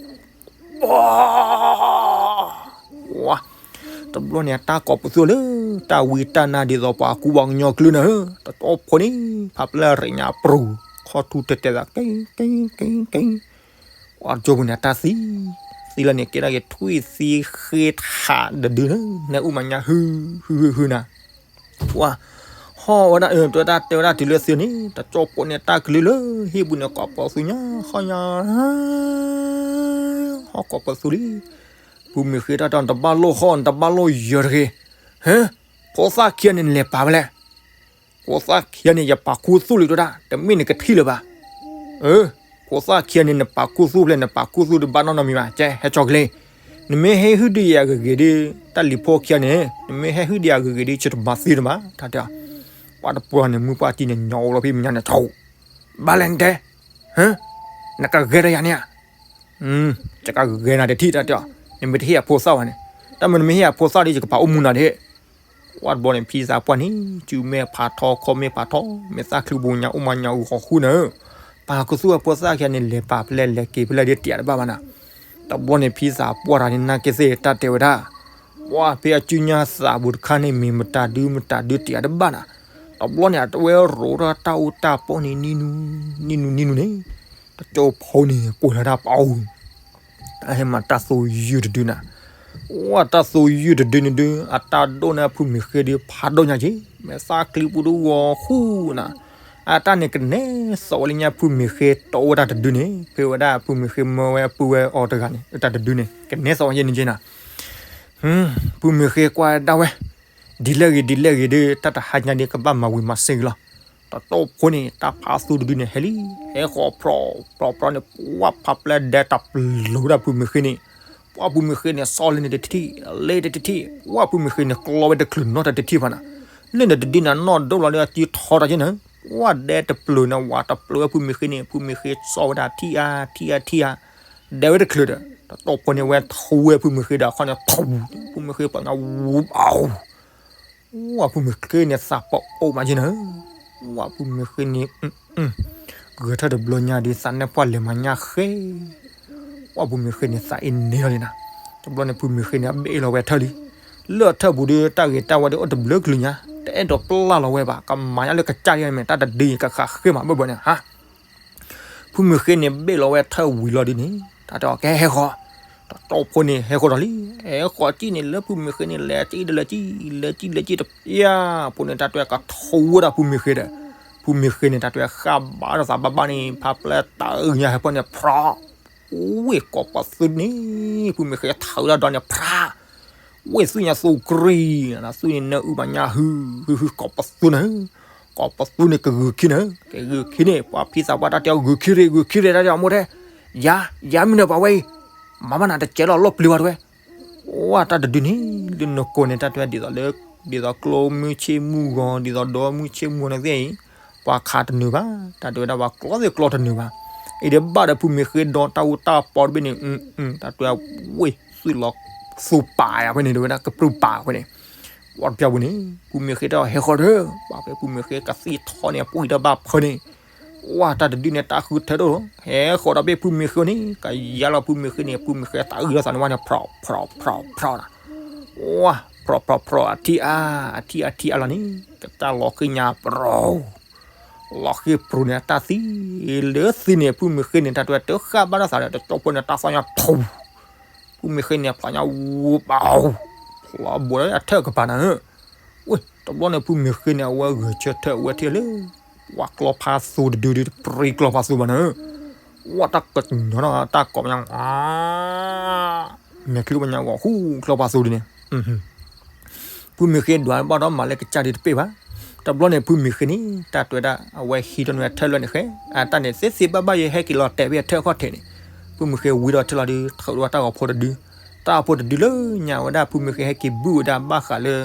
တဘျီန့ၣ် တၢ်ကိးပသူလၢ တၢ်ဝံတၢ်နါဒ်သိးပှၤကူပှၤကညီကလုာ်နၤဧၢ, တကၠိဖိန့ၣ် ဖးပျဲၢ်ရ့ၣ်ညါပြူၤ, ခီၣ်ထူတဲာ်တဲာ်သး က့ က့ က့ က့, ပှၤကၠိဖိန့ၣ် တၢ်သံ, သံလၢန့ၣ် ကဲဒၣ်က့ၤထွံၣ်သံဃ့ထးတဒုနၤ, နဲၣ်အူမၤညါ ဟု ဟု ဟု ဟုနၤ ပှၤ, ဟီၣ်ဝဲဒၣ် တဲဝဲဒၣ် တဲဝဲဒၣ်တုၤလၢသံန့ၣ် တကၠိဖိန့ၣ် တၢ်ကလုၢ်လၢဟံၣ်ပူၤန့ၣ် ကိးပသူညါ ဟီၣ်ညါ ဟီၣ်ကိးပသူလံ, ဖုမ့ၢ်ဃ့တၢ်ဒီး နတဘၣ်လိၣ်ဟီၣ် နတဘၣ်လိၣ်ယၢၤတဂ့ၤ, ဟၢ, ဖိသၣ်ခံဂၤန့ၣ် နလဲၤပာ်ဝဲလဲၣ်, ဖိသၣ်ခံဂၤန့ၣ် ယပာ်ခူသူၣ်လံတဲဝဲဒၣ် တမ့ၢ်နကထံၣ်လၢၤဘၣ်, အၢ ဖိသၣ်ခံဂၤန့ၣ် နပာ်ခူသူၣ်ဖျဲး နပာ်ခူသူၣ်တဘၣ်နီတမံၤဘၣ်, ကဲ ဟဲကၠီကလ့, နမ့ၢ်ဟဲဟုၣ်ဒံးယၤဂ့ၤဂ့ၤဒီး တၢ်လံၤဖိခံဂၤန့ၣ် နမ့ၢ်ဟဲဟုၣ်ဒံးယၤဂ့ၤဂ့ၤဒီး ယတမၤသံတမး တၢ်တဲအီၤ. ပှၤတပှၢ်န့ၣ် မုၢ်ပှၢ်တံၢ်န့ၣ် ညီအိၣ်လီၤဖဲမဲာ်ညါန့ၣ် ထိၣ်, ဘၣ်လဲၣ်နတဲ, နကဂဲၤဒီးယၤန့ၣ်ဧါ, ယကဂဲၤနၤတထံၣ် တၢ်တဲအီၤ, နမ့ၢ်တဟ့ၣ်ယၤဖိသၣ်ဘၣ်န့ၣ်, တၢ်မ့ၢ်နမ့ၢ်ဟ့ၣ်ယၤဖိသၣ်ဒီး ယကပာ်အိၣ်မူနၤတဟ့ၣ် ဝဲတဘျီန့ၣ် ဖံသးပှၢ်န့ၣ် စုမဲာ်ဖးထီ ခီၣ်မဲာ်ဖးထီ, မဲာ်သၣ်ချံပူၤညါအိၣ်မးညါအုးဃီဃုနၤဧၢ, ပာ်ခူသူၣ်အဖိသၣ်ခံဂၤန့ၣ် လဲၤပာ်ဖဲလဲၣ်လဲၤက့ၤဖဲလဲၣ်ဒီး တယၤတဘၣ်ဘၣ်နၤ. တဘျီန့ၣ် ဖံသးပှၢ်တဂၤန့ၣ် နာ်က့သ့ၣ်တၢ်တဲဝဲဒၣ်, ပှၢ်ဖဲအစုညါသးပူၤတခါန့ၣ် မ့ၢ်မတၤဒုမတၤဒု တယၤတဘၣ်နၤ. တဘျီန့ၣ် အဝဲရိးထီၣ်တၢ်အူတၢ်ပီန့ၣ် နံၤနူနံၤနူန့ၣ်, တကၠိဖိန့ၣ် ကွဲးလီၤတၢ်ပာ်အူ တၢ်ဟဲမၤတၢ်သိယုၢ်တဒုနၤ, ဝဲတၢ်သိယုၢ်တဒုန့ၣ်ဒု အတၢ်ဒိၣ်န့ၢ်ဖုမ့ၢ်ဃ့ဒီး ဖးဒိၣ်ညါက့ၤ, မဲာ်သၣ်ချံပူၤဒုဂီၤဃုနၤ, အတၢ်န့ၣ်ကနဲစီးဝဲလၢညါ ဖုမ့ၢ်ဃ့တီဝဲတၢ်တဒုန့ၣ် ဖဲဝဲဒၣ်ဖုမ့ၢ်ဃ့မၢဝဲအပုၢ်ဝဲၢ်အီၤတဂၤန့ၣ် တၢ်တဒုန့ၣ် ကနဲစီးဝဲယဲန့ၣ်က့ၤနၤ. ဖုမ့ၢ်ဃ့ကွၢ်ဒၣ်ဝဲ, ဒ်လဲၣ်ဂ့ၤဒ်လဲၣ်ဂ့ၤဒီး တၢ်တဟါညါဒီး ကဘၣ်မၤဝံၤမၤစ့ၢ်ကီးလီၤ. တတီၢ်ဖိန့ၣ် တၢ်ဖးသူတဒုန့ၣ် ဟဲလံ, ဟဲဃီၤဖြီဖြီဖြီန့ၣ် ပှၢ်ဖးပျဲၢ်ဒဲတပျုာ်ဒၣ်ဖုမ့ၢ်ဃ့န့ၣ်, ပှၢ်ဖုမ့ၢ်ဃ့န့ၣ် စီၣ်လၢန့ၣ်တထံၣ်, လ့တထံၣ်, ပှၢ်ဖုမ့ၢ်ဃ့န့ၣ် ကျီဝဲတချုးနီတတထံၣ်ဘၣ်နၤ, လၢန့ၣ်တဒုန့ၣ် နီၢ်ဒိၣ်လီၤဒီးအစုထီတၢ်က့ၤနၤ, ပှၢ်ဒဲတပျုာ်န့ၣ် ဝးတပျုာ်ဝဲဖုမ့ၢ်ဃ့န့ၣ်, ဖုမ့ၢ်ဃ့စီၣ်ဝဲဒၣ်ထံၣ်ဧါ ထံၣ်ဧါထံၣ်ဧါ, ဒဲဝဲတချုးဒီး တတီၢ်ဖိန့ၣ် ဝဲထူဝဲဖုမ့ၢ်ဃ့ဒီးခီန့ၣ် ထူ, ဖုမ့ၢ်ဃ့ပှၤညါဝူဘၣ် ဝဲဖုမ့ၢ်ဃ့န့ၣ် သးပအိၣ်မးက့ၤနၤ, ဝဲဖုမ့ၢ်ဃ့န့ၣ် ဂဲၤထၢၣ်တဘျီညါဒီး သးနဲၣ်ပှၢ်လဲၤမၤညါဃဲ, ဝဲဖုမ့ၢ်ဃ့န့ၣ် သးအ့န့ၣ်လီၤန့ၣ်နၤ, တဘျီန့ၣ် ဖုမ့ၢ်ဃ့န့ၣ် အဘ့ၣ်လီၤဝဲထၢၣ်လံ, လၢအထၢၣ်ပူၤဒီး တၢ်ဂ့ၤတၢ်ဝါဒီး အိၣ်တဘျုးကလုာ်ညါ, တအဲၣ်ဒိးပျၢ်လီၤဝဲဘၣ်, ကမၤညါလၢကစၢ်ဒ်န့ၣ် တၢ်တဒုအံၤ ကဃးဃ့မးဘၣ်ဘၣ်န့ၣ်ဟါ ဖုမ့ၢ်ဃ့န့ၣ် ဘ့ၣ်လီၤဝဲထၢၣ်ဝံၤလီၤဒ်န့ၣ် တၢ်တဲအီၤ ကဲဟဲဃီၤ, တတီၢ်ဖိန့ၣ် ဟဲဃီၤဒီးလံ, ဟဲဃီၤကံၣ်န့ၣ် လၢဖုမ့ၢ်ဃ့န့ၣ် လဲၤကံၣ်ဒီးလဲၤကံၣ်, လဲၤကံၣ်လဲၤကံၣ်တပျၢ်ဖိန့ၣ် တၢ်တဲကထူဝဲဒၣ်ဖုမ့ၢ်ဃ့ဒီး, ဖုမ့ၢ်ဃ့န့ၣ် တၢ်တဲဃၣ်ဘါဒီးသးဘၣ်ဘၣ်န့ၣ် ဖးပျဲၢ်တၢ်အုၣ်ညါဟဲဖီန့ၣ် ဖြး ဝ့ၢ်ကိးပသူန့ၣ်, ဖုမ့ၢ်ဃ့ထၢဒီးန့ၣ် ဖြး ဝ့ၢ်သူၣ်ညါသူကရံၣ်, သူၣ်န့ၣ်နၢအုၣ်မးညါဟု ဟု ဟု ကိးပသူန့ၣ်, ကိးပသူန့ၣ် ကဂုာ်ခံန့ၣ်, ကဂုာ်ခံန့ၣ် ပှၤဖံသးပှၢ်တၢ်တဲအီၤ ဂုာ်ခံရ့ၣ် ဂုာ်ခံရ့ၣ် တၢ်တဲအီၤမိၢ်ထဲ, ယၤ ယၤမ့ၢ်နၢၤပှၤဝဲအံၤ, မၤဘၣ်နၤတစဲးလီၤ လီၢ်ပျံၤဝဲတဝဲ, ဝဲတၢ်တဒုန့ၣ် လၢနကိးန့ၣ် တၢ်တဲဒ်သိးလၢ ဒ်သိးကျိမုၢ်ဆ့ၣ်မုၢ်ဂီၤ ဒ်သိးဒီမုၢ်ဆ့ၣ်မုၢ်ဂီၤန့ၣ်သ့ၣ်အံၤ, ပှၤခးတနုာ်ဘၣ်, တၢ်တဲဝဲဒၣ်ပှၤကျီသ့ၣ်ကျီတနုာ်ဘၣ်, အံၤဒီးဘၣ်ဒီးဖုမ့ၢ်ဃ့ဒီးတၢ်အူတၢ်ပီတဘ့ၣ်န့ၣ်, တၢ်တဲဝဲ ဝ့ၢ်သူၣ်လီၤသူပာ်ယၤဖဲန့ၣ် တဲဝဲဒၣ်ကပြုၢ်ပာ်ဖဲန့ၣ်, ဝဲတပျၢ်ပူၤန့ၣ် ဖုမ့ၢ်ဃ့တဲအီၤ ဟဲဃီၤဒီး, ပှၤဖဲဖုမ့ၢ်ဃ့ကသံၣ်ထီန့ၣ် အပှံၢ်တၢ်ဘၣ်ဖၢန့ၣ်, ဝဲတၢ်တဒုန့ၣ် တၢ်ဃုထၢတအိၣ်လီၤ, ဟဲဃီၤဒီးဖဲဖုမ့ၢ်ဃ့န့ၣ် ကယါလီၤဖုမ့ၢ်ဃ့န့ၣ် ဖုမ့ၢ်ဃ့တၢ်အုၣ်လီၤသးန့ၣ်ဝဲန့ၣ် ဖြး ဖြး ဖြး ဖြး ဝဲ ဖြး ဖြး ဖြး အထံၣ်အါ အထံၣ်အါ ထံၣ်အါလီၤန့ၣ် ကတၢ်လီၤဃံၤညါပရီၤ လီၤဃံၤပရီၤန့ၣ် တၢ်သံ လၢသံန့ၣ် ဖုမ့ၢ်ဃ့န့ၣ် တၢ်တဲတဃၣ်ဘၣ်တၢ်သးဒီး တကၠိဖိန့ၣ် တၢ်သီၣ်ညါထူ, ဖုမ့ၢ်ဃ့န့ၣ် ဖျါညါဝူဘၣ်, ဖျါဘိးလၢအထၢၣ်ကပၤနၤဧၢ, ဝ့ၢ် တဘျီန့ၣ် ဖုမ့ၢ်ဃ့န့ၣ် အဝဲဂဲၤဆၢထၢၣ် အဝဲထံၣ်လၢ ပှၤကျီဖးသိတဒုဒီး တပြံကျီဖးသိဘၣ်နၤဧၢ, ဝဲတၢ်ကညီၤနီၤ တၢ်ကိးပညါ မဲာ်ချံပညါဂီၤဃူကျီဖးသိဒုန့ၣ် ဖုမ့ၢ်ဃ့ဒွးဘၣ်ဒီးမၤလၢကစၢ်ဒုတပ့ၢ်ဘၣ်, တဘျီန့ၣ် ဖုမ့ၢ်ဃ့န့ၣ် တၢ်တဲဝဲဒၣ် အဝဲဟံးထီၣ်န့ၢ်အထၢၣ်လၢန့ၣ်ဃဲ, အတၢ်န့ၣ်သ့သ့ဘၣ်ဘၣ်ယဲဟဲက့ၤလီၤတဲာ်ဖဲအထၢၣ်ခီၣ်ထံးန့ၣ်, ဖုမ့ၢ်ဃ့ဝံဒီးထၢၣ်လီၤဒုး ထုးထီၣ်တၢ်ဂီၤဖိတဒု, တၢ်ဂီၤဖိတဒုလၢညါဝဲဒၣ် ဖုမ့ၢ်ဃ့ဟဲက့ၤဘုၣ်ဝဲဒၣ်ဘၣ်ဃးလၢ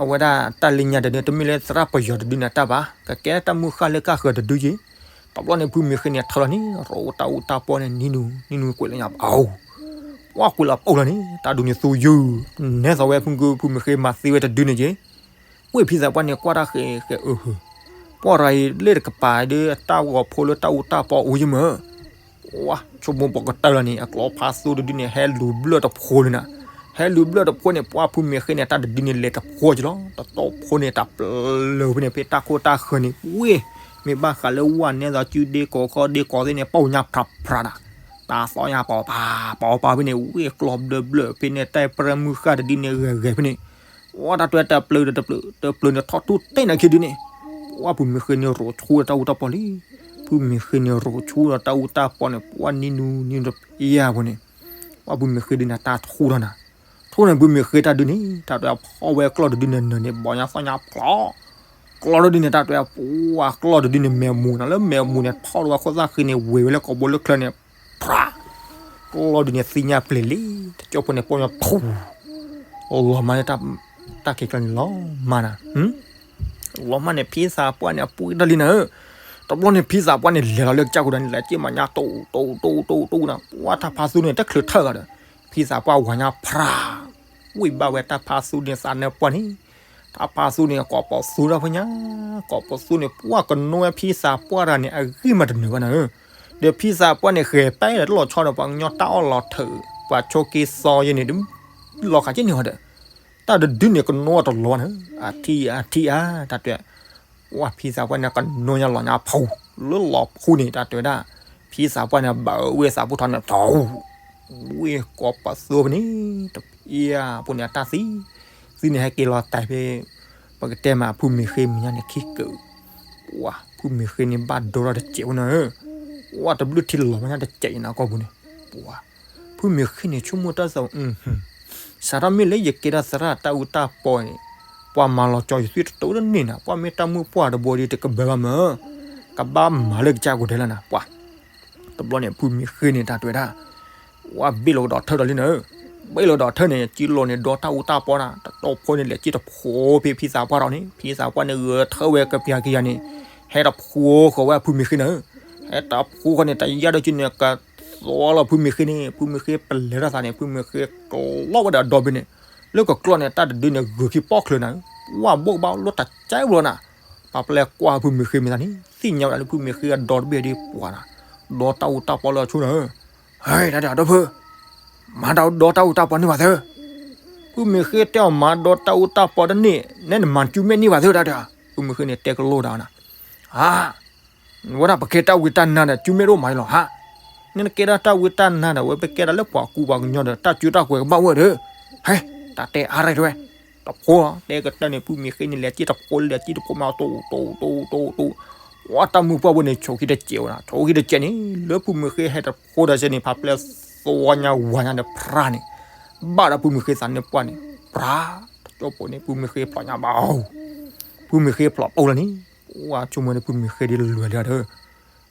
အဝဲဒၣ်တၢ်လၢညါတဒုန့ၣ် တမ့ၢ်လၢသရၣ်ပယီၤတဒုန့ၣ်တၢ်ဘၣ်, ကကဲတၢ်မုၢ်ဃၢ်လၢကၢ်ဃၢၤတဒုက့ၤ, တဘျီန့ၣ် ဖုမ့ၢ်ဃ့န့ၣ်ထုးလီၤန့ၣ် ရိးတၢ်အူတၢ်ပီန့ၣ် နံၤနူၤ နံၤနူၤကွံာ်လၢညါပအိၣ်, ပှၢ်ကွံာ်လီၤပအိၣ်လီၤန့ၣ် တၢ်ဒုးန့ၣ်သူယုၢ်, နဲသိးဝဲဖုမ့ၢ်ဃ့မၤသံဝဲတဒုန့ၣ်က့ၤ, ဝ့ၢ်ဖံသးပှၢ်န့ၣ် ကွၢ်တၢ်ဃဲၤဃဲၤအုဟၢ, ပှၢ်ရၤအံၤလၢတကပၤဒီး အတၢ်ဂီၤဖိလၢတၢ်အူတၢ်ပီအိၣ်ယမၢ, ဝါ ဆိကမိၣ်ပှၤကတၢၢ်လီၤန့ၣ် အကျီဖးသိတဒုန့ၣ် ဟဲလူၤဘျၢၣ်တဖိလံနၤ, ဟဲလူၤဘျၢၣ်တဖိန့ၣ် ပှၢ်ဖုမ့ၢ်ဃ့န့ၣ် တၢ်တဒုန့ၣ်လဲၤတဖိက့ၤလီၤ, တတီၢ်ဖိန့ၣ် တၢ်ပျၢၤဖဲန့ၣ် ဖဲတၢ်ခိၣ်တၢ်ဃၢၤန့ၣ် ဝ့ၢ် မ့ၢ်ဘၣ်ဃးလၢဝဲနဲသိးစုဒ့ကိးခီဒ့ကိးသ့ၣ်န့ၣ် ပီၣ်ညါဖြးဖြးနၤ, တၢ်သီၣ်ညါပီၤပၤ ပီၤပၤဖဲန့ၣ် ဝ့ၢ်ကျီဘျၢဘျၢဖဲန့ၣ် တၢ်ပြၢမုၢ်ဃၢ်တဒုန့ၣ် ဂဲၤဂဲၤဖဲန့ၣ် ဝါ တၢ်တွဲတၢ်ပျၢၤတပျၢၤ တပျၢၤန့ၣ် ထီၣ်ထူၣ်တဲၢ်နၤခံဒုန့ၣ်, ပှၢ်ဖုမ့ၢ်ဃ့န့ၣ် ရိးဆူဒီးတၢ်အူတၢ်ပီလံ, ဖုမ့ၢ်ဃ့န့ၣ် ရိးဆူဒီးတၢ်အူတၢ်ပီန့ၣ် ပှၢ်နံၤနူၤနံၤနူၤတပျၢ်ဖိန့ၣ်, ပှၢ်ဖုမ့ၢ်ဃ့ဒုန့ၣ် တၢ်ထူၣ်ထီၣ်နၤ, ထူၣ်န့ၣ် ဖုမ့ၢ်ဃ့တၢ်ဒုန့ၣ် တၢ်တွဲဖီၣ်ဝဲကျီၢ်တဒုန့ၣ်နၢၤန့ၣ် ဘီညါသီၣ်ညါဖျိး ကျီၢ်တဒုန့ၣ် တၢ်တဲဝဲ ပှၤကျီၢ်တဒုန့ၣ် မဲာ်မူၤနၤလၢမဲာ်မူၤန့ၣ် ထီၣ်ဒီးဝဲခိၣ်သၣ်ဃံန့ၣ် ဝ့ၤဝဲလၢကိာ်ဘိလၢချၢန့ၣ် ဖြး ကျီၢ်ဒုန့ၣ်သံညါပျ့ၤလံ, တကၠိဖိန့ၣ် ပီၢ်ညီထူ, လီၤမၢ်န့ၣ် တၢ်က့ၤကျါန့ၣ်လီၤမၢ်နၤ, လီၤမၢ်န့ၣ် ဖံသးပှၢ်န့ၣ် အပှ့ၤတၢ်လံနၤဧၢ, တဘျီန့ၣ် ဖံသးပှၢ်န့ၣ် လဲၤလီၤလၢကစၢ်ကိးဒီးန့ၣ် လဲၤက့ၤမၤညါ တိၢ်တိၢ်တိၢ်တိၢ်တိၢ်နၤ, ပှၤတၢ်ဖးသူန့ၣ် တချုးထၢၣ်ဂၤဒီး ဖံသးပှၢ်ဝၤညါဖြး ဝံၣ်ဘၣ်ဝဲတၢ်ဖးသူန့ၣ်သးနၢပှၢ်န့ၣ်, တၢ်ဖးသူန့ၣ် ကိးပသူဒီဖဲညါ, ကိးပသူန့ၣ် ပှၤကနိဝဲဖံသးပှၢ်တဂၤန့ၣ် အဂံၢ်မးတနၢၤဘၣ်နၤဧၢ, ဒီးဖံသးပှၢ်န့ၣ် ဃဲၤပဲလီၤဆီဒီး ပှၤကညီတၢ်အီၣ်လီၤထၢၣ် ပှၤဆိးက့စီယဲန့ၣ် လီၤခးက့န့ၢ်အီၤဒီး တၢ်တဒုန့ၣ် ကနိအီၤတလီၤဘၣ်နၤဧၢ, အထံၣ်အထံၣ်ဧါ တၢ်တဲ ပှၤဖံသးပှၢ်န့ၣ် ကနိညါလီၤညါဖူ လၢလီၤဖူန့ၣ် တၢ်တဲဝဲဒၣ်, ဖံသးပှၢ်န့ၣ် ဘၣ်ဝ့ၢ်သးဖိထီန့ၣ် ထီ ဝ့ၢ်ကိးပသူဖဲန့ၣ် တဖၣ်ဖိန့ၣ် အတၢ်သံ, သံန့ၣ်ဟဲက့ၤလီၤတဲာ်ဖဲ ပကတဲမးဖုမ့ၢ်ဃ့မဲာ်ညါန့ၣ်ခံကၢၢ်, ပှၤဖုမ့ၢ်ဃ့န့ၣ် ဘၣ်ဒိထီၣ်တစဲးဖိနၤဧၢ, ပှၤတဘျုးထံလီၤမၢ်ညါတစဲးအံၤနၤကီၢ်ပူၤန့ၣ်, ပှၤ ဖုမ့ၢ်ဃ့န့ၣ် ဆိကမိၣ်တၢ်သး စးထီၣ်မ့ၢ်လၢယကဲထီၣ်သရၣ်တၢ်အူတၢ်ပီန့ၣ်, ပှၤမၤလီၤကၠီယသွံၣ်တတိၤတန့ၢ်နၤ, ပှၤမ့ၢ်တၢ်မုၣ်ပှၢ်တဘိဒီးတကဘၢဘၣ်မၢ်, ကဘၣ်မၤလၢကစၢ်ကိးဒဲးလီၤနၤ, ပှၤ တဘျီန့ၣ် ဖုမ့ၢ်ဃ့န့ၣ် တၢ်တဲဝဲဒၣ်, ပှၤဘ့ၣ်လီၤကဒီးထၢၣ်ဒီးလံနၤဧၢ, ဘ့ၣ်လီၤကဒီးထၢၣ်န့ၣ် စုလိၤန့ၣ် ဒီတၢ်အူတၢ်ပီနၤ, တတိၤဖိန့ၣ် လဲၤက့ၤတဖိဖဲဖံသးပှၢ်ဒီးန့ၣ် ဖံသးပှၢ်န့ၣ် ဂဲၤထၢၣ်ဝဲကပျၢ်ကယၤန့ၣ်, ဟဲတဖိဃီၤဝဲဖုမ့ၢ်ဃ့နၤဧၢ, ဟဲတဖိဃီၤန့ၣ် တယါဒီးစုန့ၣ် ကသွီလီၤဖုမ့ၢ်ဃ့န့ၣ်, ဖုမ့ၢ်ဃ့ပလဲၤထီၣ်သးန့ၣ် ဖုမ့ၢ်ဃ့ကျီဝဲဒီးအဒီဘ့ၣ်န့ၣ်, လၢကကျီၢ်န့ၣ် တၢ်တဒုန့ၣ် ဂုာ်ခံပီၣ်ချၢနၤဧၢ, ပှၤဘိၣ်ကဘၣ်လိၣ်တစဲးဖိလီၤနၤ, ပှၤပျဲကွၢ်ဖုမ့ၢ်ဃ့မ့ၢ်သးန့ၣ် သ့ၣ်ညါဝဲဒၣ်လၢဖုမ့ၢ်ဃ့အဒီတဘ့ၣ်ဒ်ပှၤနၤ, ဒီတၢ်အူတၢ်ပီလၢအဆိနၤဧၢ, ဟဲ တၢ်တဲအဒီဖု မၤဒီးဒီတၢ်အူတၢ်ပီန့ၢ်ဘၣ်သၢ, ဖုမ့ၢ်ဃ့တဲအီၤ မၤဒီတၢ်အူတၢ်ပီတန့ၢ်, နဲနမၤစုမဲာ်န့ၢ်ဘၣ်သၢ တၢ်တဲ, ဖုမ့ၢ်ဃ့န့ၣ်တဲကလိဒၣ်နၤ, ဟါ, ဝဲဒၣ်ပကဲတၢ်ဝံတၢ်နါဒီး စုမဲာ်တအိၣ်မးလီၤဟါ, နကဲဒၣ်တၢ်ဝံတၢ်နါဒီး ဝဲပကဲဒၣ်လၢပှၤကူပှၤကညီဒီး တၢ်စုတၢ်ကွဲးကဘၣ်အိၣ်ဒီး, ဟဲ, တၢ်တဲအါရဲၣ်တဝဲ, တဖိလီၤ တဲကတၢၢ်န့ၣ် ဖုမ့ၢ်ဃ့န့ၣ် လဲၤက့ၤတဖိ လဲၤက့ၤတဖိမး တိၢ်တိၢ်တိၢ်တိၢ်တိၢ်, ပှၤတၢ်မုၣ်ပှၢ်ဖိန့ၣ် ဆိးခံတစဲးဝဲနၤ, ဆိးခံတစဲးန့ၣ် လၢဖုမ့ၢ်ဃ့ဟဲတဖိဒီးစဲန့ၣ် ဖးပျဲသွီညါဝၤညါဒီးဖြးန့ၣ်, ဘၣ်ဒီးဖုမ့ၢ်ဃ့သးနၢပှၢ်န့ၣ်, ဖြး, တကၠိဖိန့ၣ် ဖုမ့ၢ်ဃ့ဖျိးညါဘၣ်, ဖုမ့ၢ်ဃ့ဖျိးပိၢ်လီၤန့ၣ်, ပှၤဆိကမိၣ်န့ၣ် ဖုမ့ၢ်ဃ့ဒ်လဲၣ်လီၤဒီး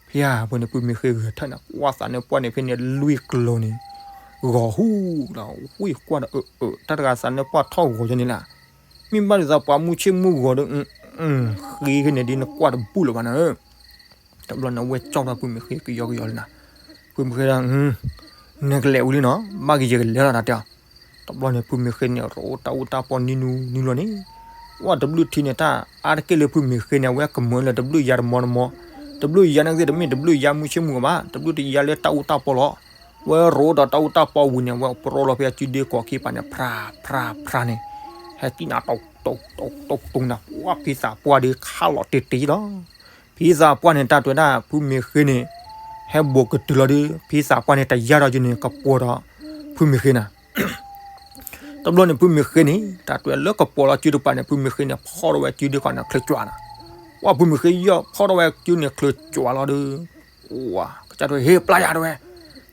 ဖဲအံၤဖိန့ၣ် ဖုမ့ၢ်ဃ့ဂဲၤထၢၣ်န့ၣ် ကွၢ်သးနၢပှၢ်န့ၣ် ဖဲန့ၣ်လွံၢ်ကျိၤန့ၣ်, ဂီၤဟူလီၤ, ဝံၣ်ကွၢ်ဒီး အၢ အၢ တၢ်တဂၤသးနၢပှၢ်ထီၣ်ဂီၤယဲန့ၣ်လီၤ, မ့ၢ်ဘၣ်ဒ်သိးပှၤမုၢ်ဆ့ၣ်မုၢ်ဂီၤဒီး, ဃ့ဖဲန့ၣ်ဒ်နကွၢ်တဘူၣ်လၢၤဘၣ်နၤဧၢ, တဘျီန့ၣ်ဝဲကၠီၣ်ထီၣ်ဖုမ့ၢ်ဃ့ကယီကယီလံနၤ, ဖုမ့ၢ်ဃ့ဒီး, နကလဲၤဝံၤလံနီၤ, ဘၣ်ကယဲၢ်ကလဲၤလီၤတၢ်တဲအီၤ, တဘျီန့ၣ် ဖုမ့ၢ်ဃ့န့ၣ် ရိတၢ်အူတၢ်ပီနံၤနူနံၤလီၤန့ၣ်, ပှၤတဘျုးထံန့ၣ် တၢ်အါတက့ၢ်လၢဖုမ့ၢ်ဃ့န့ၣ် အဝဲကမၢလၢတဘျုးယါတမီတမီ, တဘျုးယါန့ၣ်ကသ့ၣ် တမ့ၢ်တဘျုးယါမုၢ်ဆ့ၣ်မုၢ်ဂီၤဘၣ်, တဘျုးတယါလၢတၢ်အူတၢ်ပီလီၤ, ဝဲရိတၢ်အူတၢ်ပီဝံၤန့ၣ် ဝဲပရီလီၤဖဲအစုဒ့ကိးခံပၤန့ၣ် ဖြးဖြးဖြးန့ၣ်, ဟဲကံၣ်နၤတိၢ်တိၢ်တိၢ်တိၢ်တိၢ်နၤ, ပှၤဖံသးပှၢ်ဒီးခးလီၤတ့ၢ်တ့ၢ်လီၤ, ဖံသးပှၢ်န့ၣ် တၢ်တဲဝဲဒၣ် ဖုမ့ၢ်ဃ့န့ၣ်, ဟဲဘိးကတုၤလီၤဒီး ဖံသးပှၢ်န့ၣ် တယါဒီးယန့ၣ် ကပီၤဒီး ဖုမ့ၢ်ဃ့နၤ တဘျီန့ၣ် ဖုမ့ၢ်ဃ့န့ၣ် တၢ်တဲဝဲလၢကပီၤလီၤစုတကပၤန့ၣ် ဖုမ့ၢ်ဃ့န့ၣ် ဖီၣ်ထီၣ်ဝဲစုဒ့ကီးန့ၣ် ချၢၣ်ကၠွၤနၤ, ပှၤဖုမ့ၢ်ဃ့ယီၢ်ဖီၣ်ထီၣ်ဝဲစုန့ၣ် ချၢၣ်ကၠွၤလီၤဒီး, ပှၤကစၢ်တဲဝဲ ဟ့ၣ် ပျၢ်ယၤတဲဝဲ,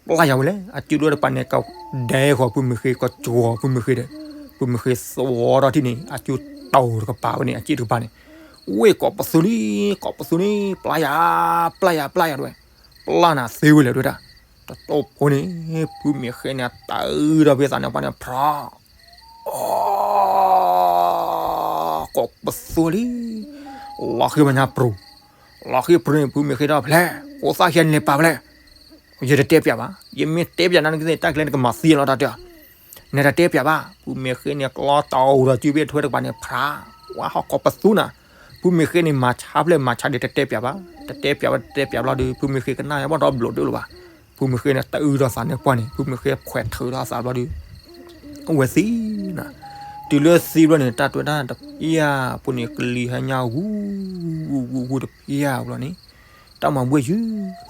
ပျၢ်ယၤဝဲလဲၣ်, အစုဒ့တကပၤန့ၣ် ကဒဲဃီၤဖုမ့ၢ်ဃ့ ကကၠွၤဖုမ့ၢ်ဃ့ဒီး, ဖုမ့ၢ်ဃ့သဝီထီၣ်ထံၣ်န့ၣ် အစုတီၤတကပၤဝဲန့ၣ် အစုတကပၤန့ၣ်, ဝ့ၢ်ကိးပသူလံ, ကိးပသူန့ၣ် ပျၢ်ယၤ, ပျၢ်ယၤ ပျၢ်ယၤတဲဝဲ, ပျၢ်နၤသ့ဝဲလဲၣ်တဲဝဲဒၣ်, တကၠိဖိန့ၣ် ဖုမ့ၢ်ဃ့န့ၣ် တၢ်အုၣ်ဒီးဖဲသးနၢပှၢ်န့ၣ် ဖြး ကိးပသူလံ, လီၤဃံမညါပြူၤ, လီၤဃံပြူၤန့ၣ် ဖုမ့ၢ်ဃ့ဒီးဖဲလဲၣ်, ဖိသၣ်ခံဂၤန့ၣ်လဲၤပာ်ဖဲလဲၣ်, ယတတဲပၠးဘၣ်, ယမ့ၢ်တဲပၠးနၤနကသ့ၣ် တၢ်ကျဲန့ၣ်ကမၤသံလီၤတၢ်တဲ, နတတဲပၠးဘၣ်, ဖုမ့ၢ်ဃ့န့ၣ် ကျီတီၤဒီးစုဘ့ၣ်ထွဲတကပၤန့ၣ် ဖြး, ဝဲဟီၣ်ကိးပသူနၤ, ဖုမ့ၢ်ဃ့န့ၣ် မၤဆါဖျဲၣ်မၤဆါဒံးတတဲပၠးဘၣ်, တတဲပၠးဘၣ် တတဲပၠးဘျီဒီး ဖုမ့ၢ်ဃ့ကနၣ်ဘၣ်ဒီးဘျိးဒိၣ်လၢၤဘၣ်, ဖုမ့ၢ်ဃ့န့ၣ် တအုၣ်ဒီးသးနၢပှၢ်န့ၣ် ဖုမ့ၢ်ဃ့ခွဲးထုးဒီးသးဘျီဒီး, ဝဲသံနၤ, တုၤလၢသံဘျီန့ၣ် တၢ်တဲဝဲဒၣ်တဖၣ်ဖိန့ၣ် ကလံၤဟဲညါဂူၤဂူၤဂူၤတဖၣ်ဘျီန့ၣ်, တၢ်မၤဘှ့ၣ်ယုၢ်,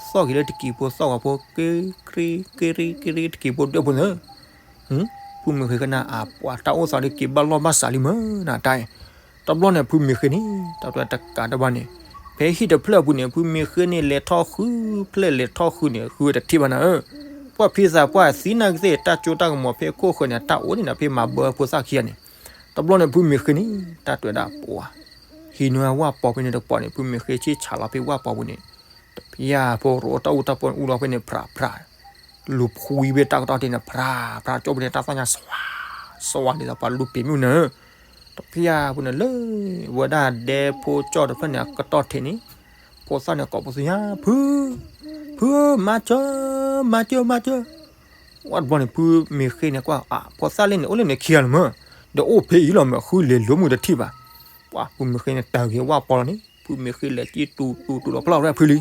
သီၣ်က့ၤလၢတကံးဖိသီၣ်ဂီၤဖိ က့ရ့က့ရ့က့ရ့တကံးဖိဒွဲၣ်ဖိန့ၣ် ဖုမ့ၢ်ဃ့ကနၣ်အပှၤတၢ်အိၣ်သးဒီးက့ၤဘၣ်လီၢ်ဘၣ်စးလံမ့ၢ်နၤတၢ်, တဘျီန့ၣ် ဖုမ့ၢ်ဃ့န့ၣ် တၢ်တဲတကးတဘၣ်န့ၣ်, ဖဲဟံၣ်တဖျၢၣ်အပူၤန့ၣ် ဖုမ့ၢ်ဃ့န့ၣ် လဲၤထီၣ်ဃုဖျၢၣ်လဲၤထီၣ်ဃုန့ၣ် ဃုဝဲတထံၣ်ဘၣ်နၤဧၢ, ပှၤဖံသးပှၢ်သံနၤကသ့ၣ် တၢ်စိတၢ်ကမီၤဖဲခိၣ်ဃၢၤန့ၣ် တၢ်အိၣ်န့ၣ်နၤ ဖဲမၤဘၢဖိသၣ်ခံဂၤန့ၣ်, တဘျီန့ၣ် ဖုမ့ၢ်ဃ့န့ၣ် တၢ်တဲဝဲဒၣ်ပှၤ က့ၤနုာ်ဝဲဝၣ်ပီၤဖဲန့ၣ်တကပီၤန့ၣ် ဖုမ့ၢ်ဃ့ဆ့ၣ်ဆးလီၤဖဲဝၣ်ပီၤပူၤန့ၣ်, တဖျၢၣ်ဖိရိတၢ်အူတၢ်ပီအူလီၤဖဲန့ၣ် ဖြးဖြး, လူၤဖှံဖဲတၢ်ကတီၢ်ဒ့န့ၣ် ဖြးဖြး ကၠီၣ်ဖဲန့ၣ်တၢ်သီၣ်ညါ စှၤ စှၤဒ်သိးပှၤလူၤပ့ၤမုၣ်န့ၣ်, တဖျၢၣ်ဖိန့ၣ်လၢ ဝဲဒၣ်ဒဲဖိကၠီၣ်တဖျၢၣ်န့ၣ် အကတီၢ်ထံးန့ၣ်, ဖိသၣ်န့ၣ်ကိးဖိသ့ၣ်ညါ ဖု, ဖု, မၤစၢၤ, မၤစၢၤ, မၤစၢၤ ဝဲတဘျီန့ၣ် ဖုမ့ၢ်ဃ့န့ၣ်ကွၢ် ဖိသၣ်လၢန့ၣ် အိၣ်လၢန့ၣ်ခံဂၤလီၤမၢ်, ဒီးအိၣ်ဖဲအံၤလီၤမၢ် ဃုလဲၤလိၤမုၢ်တထံၣ်ဘၣ်, ပှၤ ဖုမ့ၢ်ဃ့န့ၣ် တၢ်ဂ့ၤဝၣ်ပီၤလီၤန့ၣ် ဖုမ့ၢ်ဃ့လဲၤက့ၤတူၤတူၤတူၤလီၤဖျီၣ်ဝဲဖုလံ,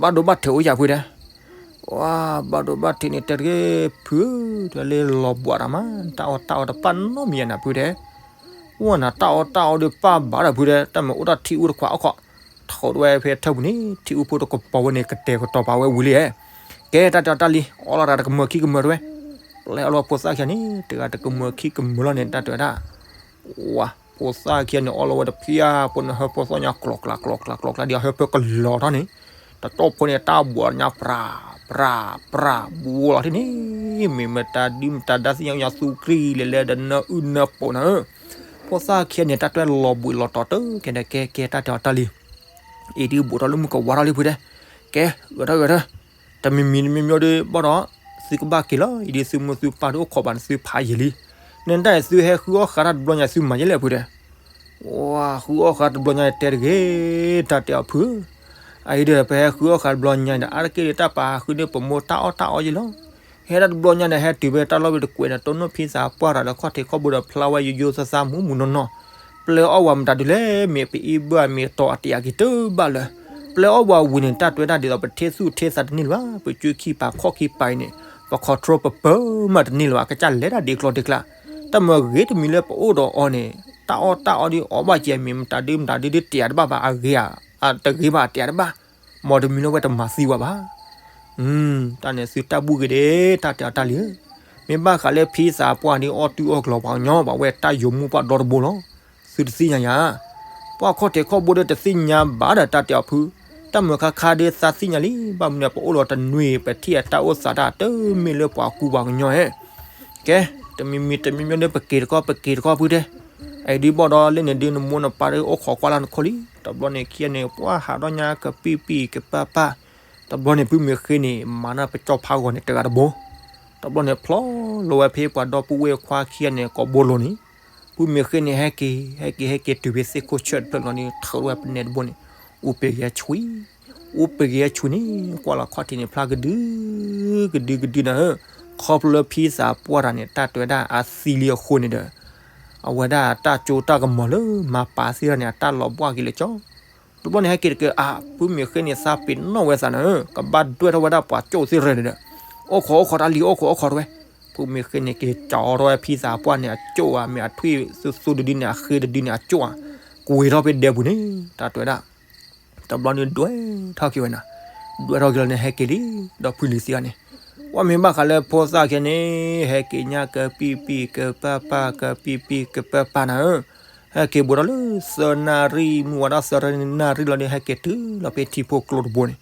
ဘၣ်ဒိဘၣ်ထံးအိၣ်ယၤဖုတဲ, ဝဲ ဘၣ်ဒိဘၣ်ထံးန့ၣ် တဲတဂ့ၤ ဖုဧၢ, တၢ်လၢလီၤဘှးတၢ်မး တၢ်အီၣ်တၢ်အီတပၣ်နီတမံၤယၤနၤဖုတဲ အိၣ်နၤတၢ်အီၣ်တၢ်အီဒီးပၢ်ဘၣ်ဒီးဖုတဲ တၢ်မ့ၢ်အိၣ်တၢ်ထံၣ်အူတခွးအီၣ်ခီ, ထီၣ်ဝဲဖဲထၢၣ်ပူၤန့ၣ် ထံၣ်အူဖိတကပီၤဝဲန့ၣ် ကတဲာ်ကတီၤပာ်ဝဲဝံၤလံဧါ, ကဲတၢ်တဲအီၤတၢ်လံ အီၣ်လီၤတၢ်တကမၢၢ်ခံကမၢၢ်တဝဲ, ပျဲအီၣ်လီၤဖိသၣ်ခံဂၤန့ၣ် တဂၤတကမၢၢ်ခံကမၢၢ်လီၤန့ၣ် တၢ်တဲဝဲဒၣ်, ဝါ ဖိသၣ်ခံဂၤန့ၣ် အီၣ်လီၤဝဲတဖျၢၣ်ဖိန့ၣ် ဟၢဖၢသီၣ်ညါကျီၤကျါကျီၤကျါကျီၤကျါ ဒ်အဟၢဖၢကလီၤထီၣ်န့ၣ်, တကတီၢ်ဖိန့ၣ် တၢ်ဘှးညါပြး ပြး ပြး ဘှီလီၤထံၣ်န့ၣ်, မ့ၢ်မတၤဒုမတၤဒါသ့ၣ်ညါညါသူကရံၣ်လဲၤလဲၤဒီးနၢအုၣ်နၢပီးနၤဧၢ, ဖိသၣ်ခံဂၤန့ၣ် တၢ်တဲလီၤဘှံးလီၤတီၤတကဲဒီးကဲကဲတၢ်တဲအီၤတၢ်လံ အံၤဒ်ဘိးထီၣ်လၢမုၢ်ကဝါထီၣ်လံဖုတဲ, ကဲ ဂဲၤထီၣ်ဂဲၤထီၣ်, တမံၤမံၤတမံၤမံၤဒီးဘၣ်ဒီး, သုကဘၣ်က့ၤလီၤ အံၤဒ်သုမိၢ်သုပၢ်ဒီးအိၣ်ခိးဘၣ်န့ၣ်သုဖးယံာ်လံ, နတၢ်အံၤသုဟဲဃုအီၣ်ဃးတၢ်တဘျီညါသုမၤယဲလဲၣ်ဖုတဲ, ဝါ ဃုအီၣ်ဃးတဘျီညါတဲတဂ့ၤ, တၢ်တဲအီၤဖုဧၢ, အအံၤဒီးပဟဲဃုအီၣ်ဃးတဘျီညါဒီး အါတက့ၢ်ဒီးတၢ်ပာ်ဃုန့ၣ်ပမိၢ်တၢ်အီၣ်တၢ်အီယဲလီၤ, ဟဲဒၣ်တဘျီညါန့ၣ် ဟဲတုၤဖဲတၢ်လီၢ်ဝံၤတကွဲးန့ၣ် တိၢ်နီၣ်ဖံသးပှၢ်တၢ်ဒီးခီၣ်ထံးခီၣ်ဘိဒီးဖျါဝဲယိယိသးသးမူးမူးနီၢ်နီၢ်, ပျဲအီၣ်ဝဲမတၤဒုလဲၣ် မ့ၢ်ပအံၣ်ဘၣ်မ့ၢ်တီၤအတယၤက့ၤတဘၣ်လၢၤ, ပျဲအီၣ်ဝဲဝံၤန့ၣ် တၢ်တွဲဒၣ်ဒ်သိးပထ့သူၣ်ထ့သးတန့ၢ်လၢၤဘၣ်, ပကၠူခံပာ်ခီၣ်ခံပာ်အံၤန့ၣ် ပ control ပပၢမးတန့ၢ်လၢၤဘၣ်, ကစၢ်လဲၤတၢ်ဒ်ကျီဒ်ကျါ, တၢ်မ့ၢ်ဂ့ၤတမံၤလၢပအိၣ်ဒီးအီၤန့ၣ် တၢ်အီၣ်တၢ်အီဒ်အီၣ်ဘၣ်ကဲ မ့ၢ်မတၤဒုမတၤဒုဒ်တယၤတဘၣ်ဘၣ် အဂ့ၤဧါ, တဂ့ၤဘၣ်တယၤတဘၣ်, မ်တမံၤလၢဝဲတမၤသံဝဲဘၣ် တၢ်န့ၣ်သုတၢ်ဘူၣ်ဂ့ၤဒဲး တၢ်တဲအီၤတၢ်လံဧၢ, မ့ၢ်ဘၣ်ဃးလၢဖံသးပှၢ်ဒ်အီၣ်တုၤအီၣ်ကျီၤပှၤကညီ ဘၣ်ဝဲတၢ်ယိာ်မူပှၢ်ဒီတဘိလီၤ, သုတသ့ၣ်ညါယၤ, ပှၤခီၣ်ထံးခီၣ်ဘိဒီးတသ့ၣ်ညါဘၣ်ဒီးတၢ်တဲအီၤဖု, တၢ်မုာ်ခါခါဒ်သးသ့ၣ်ညါလံ, ဘၣ်မနုၤပအိၣ်လီၤတနွံ ပထံၣ်အတၢ်အိၣ်သးတၢ်တမ့ၢ်လၢပှၤကူပှၤကညီဧါ ကဲ, တမံၤမံၤတမံၤမံၤဒီးပက့ၤတခီ ပက့ၤတခီဖုတဲ, အံၤဒ်ဘၣ်ဒီးလၢန့ၣ်ဒ်နမိၢ်နပၢ်ဒီးအိၣ်ခိးကွၢ်လၢနခိၣ်လံ, တဘျီန့ၣ်ခံဂၤန့ၣ် ပှၤဟးထီၣ်ညါကပံၢ်ပံၢ်ကပၢ်ပၢ်, တဘျီန့ၣ်ဖုမ့ၢ်ဃ့န့ၣ် မၤနၢ်ပကၠီၣ်ဖးဂီၤန့ၣ်တဂၤတဘိ, တဘျီန့ၣ် ဖျီလီၤဝဲဖဲပှၤဒီပုၢ်ဝဲၢ်ခွါခံဂၤန့ၣ် ကိးဘိလိၤန့ၣ်, ဖုမ့ၢ်ဃ့န့ၣ် ဟဲက့ၤ ဟဲက့ၤ ဟဲက့ၤတုၤဖဲသ့ၣ်ခိၣ်ဆၢၣ်တဖျၢၣ်လီၤန့ၣ် ထုးထီၣ်ဝဲပနဲတဘိန့ၣ်, အူပ့ၤကယဲၢ်ဆူၣ် အူပ့ၤကယဲၢ်ဆူၣ်န့ၣ် ကွၢ်လီၤခီၣ်ထံးန့ၣ် ဖျါကဒု ကဒုကဒုနၤဧၢ, ခီဖျိလၢဖံသးပှၢ်တၢ်န့ၣ် တၢ်တွဲဒၣ်အသံလံအဃိန့ၣ်ဒီး အဝဲဒၣ်တၢ်စိတၢ်ကမီၤလၢမၤပာ်သ့ၣ်ထီၣ်န့ၣ် အတၢ်လီၤဘှါက့ၤလၢကၠီ, တဘျီန့ၣ်ဟဲက့ၤတက့ၢ် အါ ဖုမ့ၢ်ဃ့န့ၣ် သးပ့ၤနီၣ်ဝဲသးနၤဧၢ, ကဘၣ်ဒွဲၣ်ထီၣ်ဝဲဒၣ်ပှၤကၠိၣ်သ့ၣ်ရဲၣ်န့ၣ်ဒီး အိၣ်ခိးအိၣ်ခိးတၢ်လံ အိၣ်ခိးအိၣ်ခိးတဝဲ, ဖုမ့ၢ်ဃ့န့ၣ် က့ၤကၠီထီၣ်ဝဲဖံသးပှၢ်န့ၣ် အကၠိၣ်ဧါ မ့ၢ်အထွံၣ်သူသူတဒုန့ၣ် အဃ့တဒုန့ၣ် အကၠိၣ်ဧါ, ကွံာ်ထီၣ်ဖဲဒဲပူၤန့ၣ် တၢ်တွဲဒၣ် တဘျီန့ၣ်ဒွဲၣ်ထီၣ်က့ၤဝဲနၤ, ဒွဲၣ်ထီၣ်က့ၤလီၤန့ၣ် ဟဲက့ၤလံ, ဒီးဖုလံၤသံဂၤန့ၣ်, ဝဲမ့ၢ်ဘၣ်ဃးလၢဖိသၣ်ခံဂၤန့ၣ် ဟဲက့ၤညါကပံၢ်ပံၢ်ကပၢ်ပၢ် ကပံၢ်ပံၢ်ကပၢ်ပၢ်နၤဧၢ, ဟဲက့ၤဘူးထီၣ်လၢ သၢနၣ်ရံၣ် မုၢ်ဝါထီၣ်သၢနၣ်ရံၣ်လီၤဒီး ဟဲက့ၤတုၤလီၤဖဲထံဖိကျိတဘိန့ၣ်,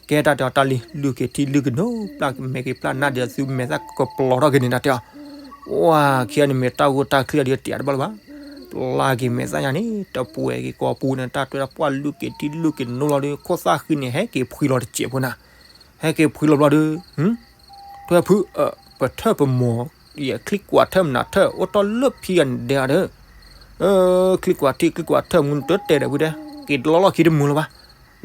ကဲတၢ်တဲအီၤတၢ်လံ လုၢ်က့ၤထံလုၢ်က့ၤနိ ပျၢ်မဲာ်က့ၤပျၢ်နါဒံး သုမဲာ်သၣ်ကပျီၤထီၣ်က့ၤန့ၣ် တၢ်တဲအီၤ, ဝဲခံဂၤန့ၣ် မ့ၢ်တၢ်ဂိၢ်တၢ်ချံအီၤဒီးတယၤတဘၣ်လၢၤဘၣ်, ပျၢ်က့ၤမဲာ်သၣ်ညါန့ၣ် တပှဲၤက့ၤကိာ်ပူၤန့ၣ် တၢ်တွဲဒၣ်ပှၢ်လုၢ်က့ၤထံလုၢ်က့ၤနိလီၤဒီး ခိၣ်သၣ်ဃံန့ၣ် ဟဲက့ၤဖှံလီၤတစဲးဖိနၤ, ဟဲက့ၤဖှံလီၤဘျီဒီး ထွဲဖု, ပထၢၣ်ပမိၢ်, ယဲၢ်ချံကွၢ်ထၢၣ်မနုၤထၢၣ် အိၣ်တ့ၢ်လၢဖံဂၤန့ၣ်ဒဲးဒီး, ချံကွၢ်ထံၣ်ချံကွၢ်ထၢၣ် မူတတဲာ်ဒီးဖုတဲ, က့ၤတလီၢ်လီၢ်ခံတမုာ်လၢၤဘၣ်,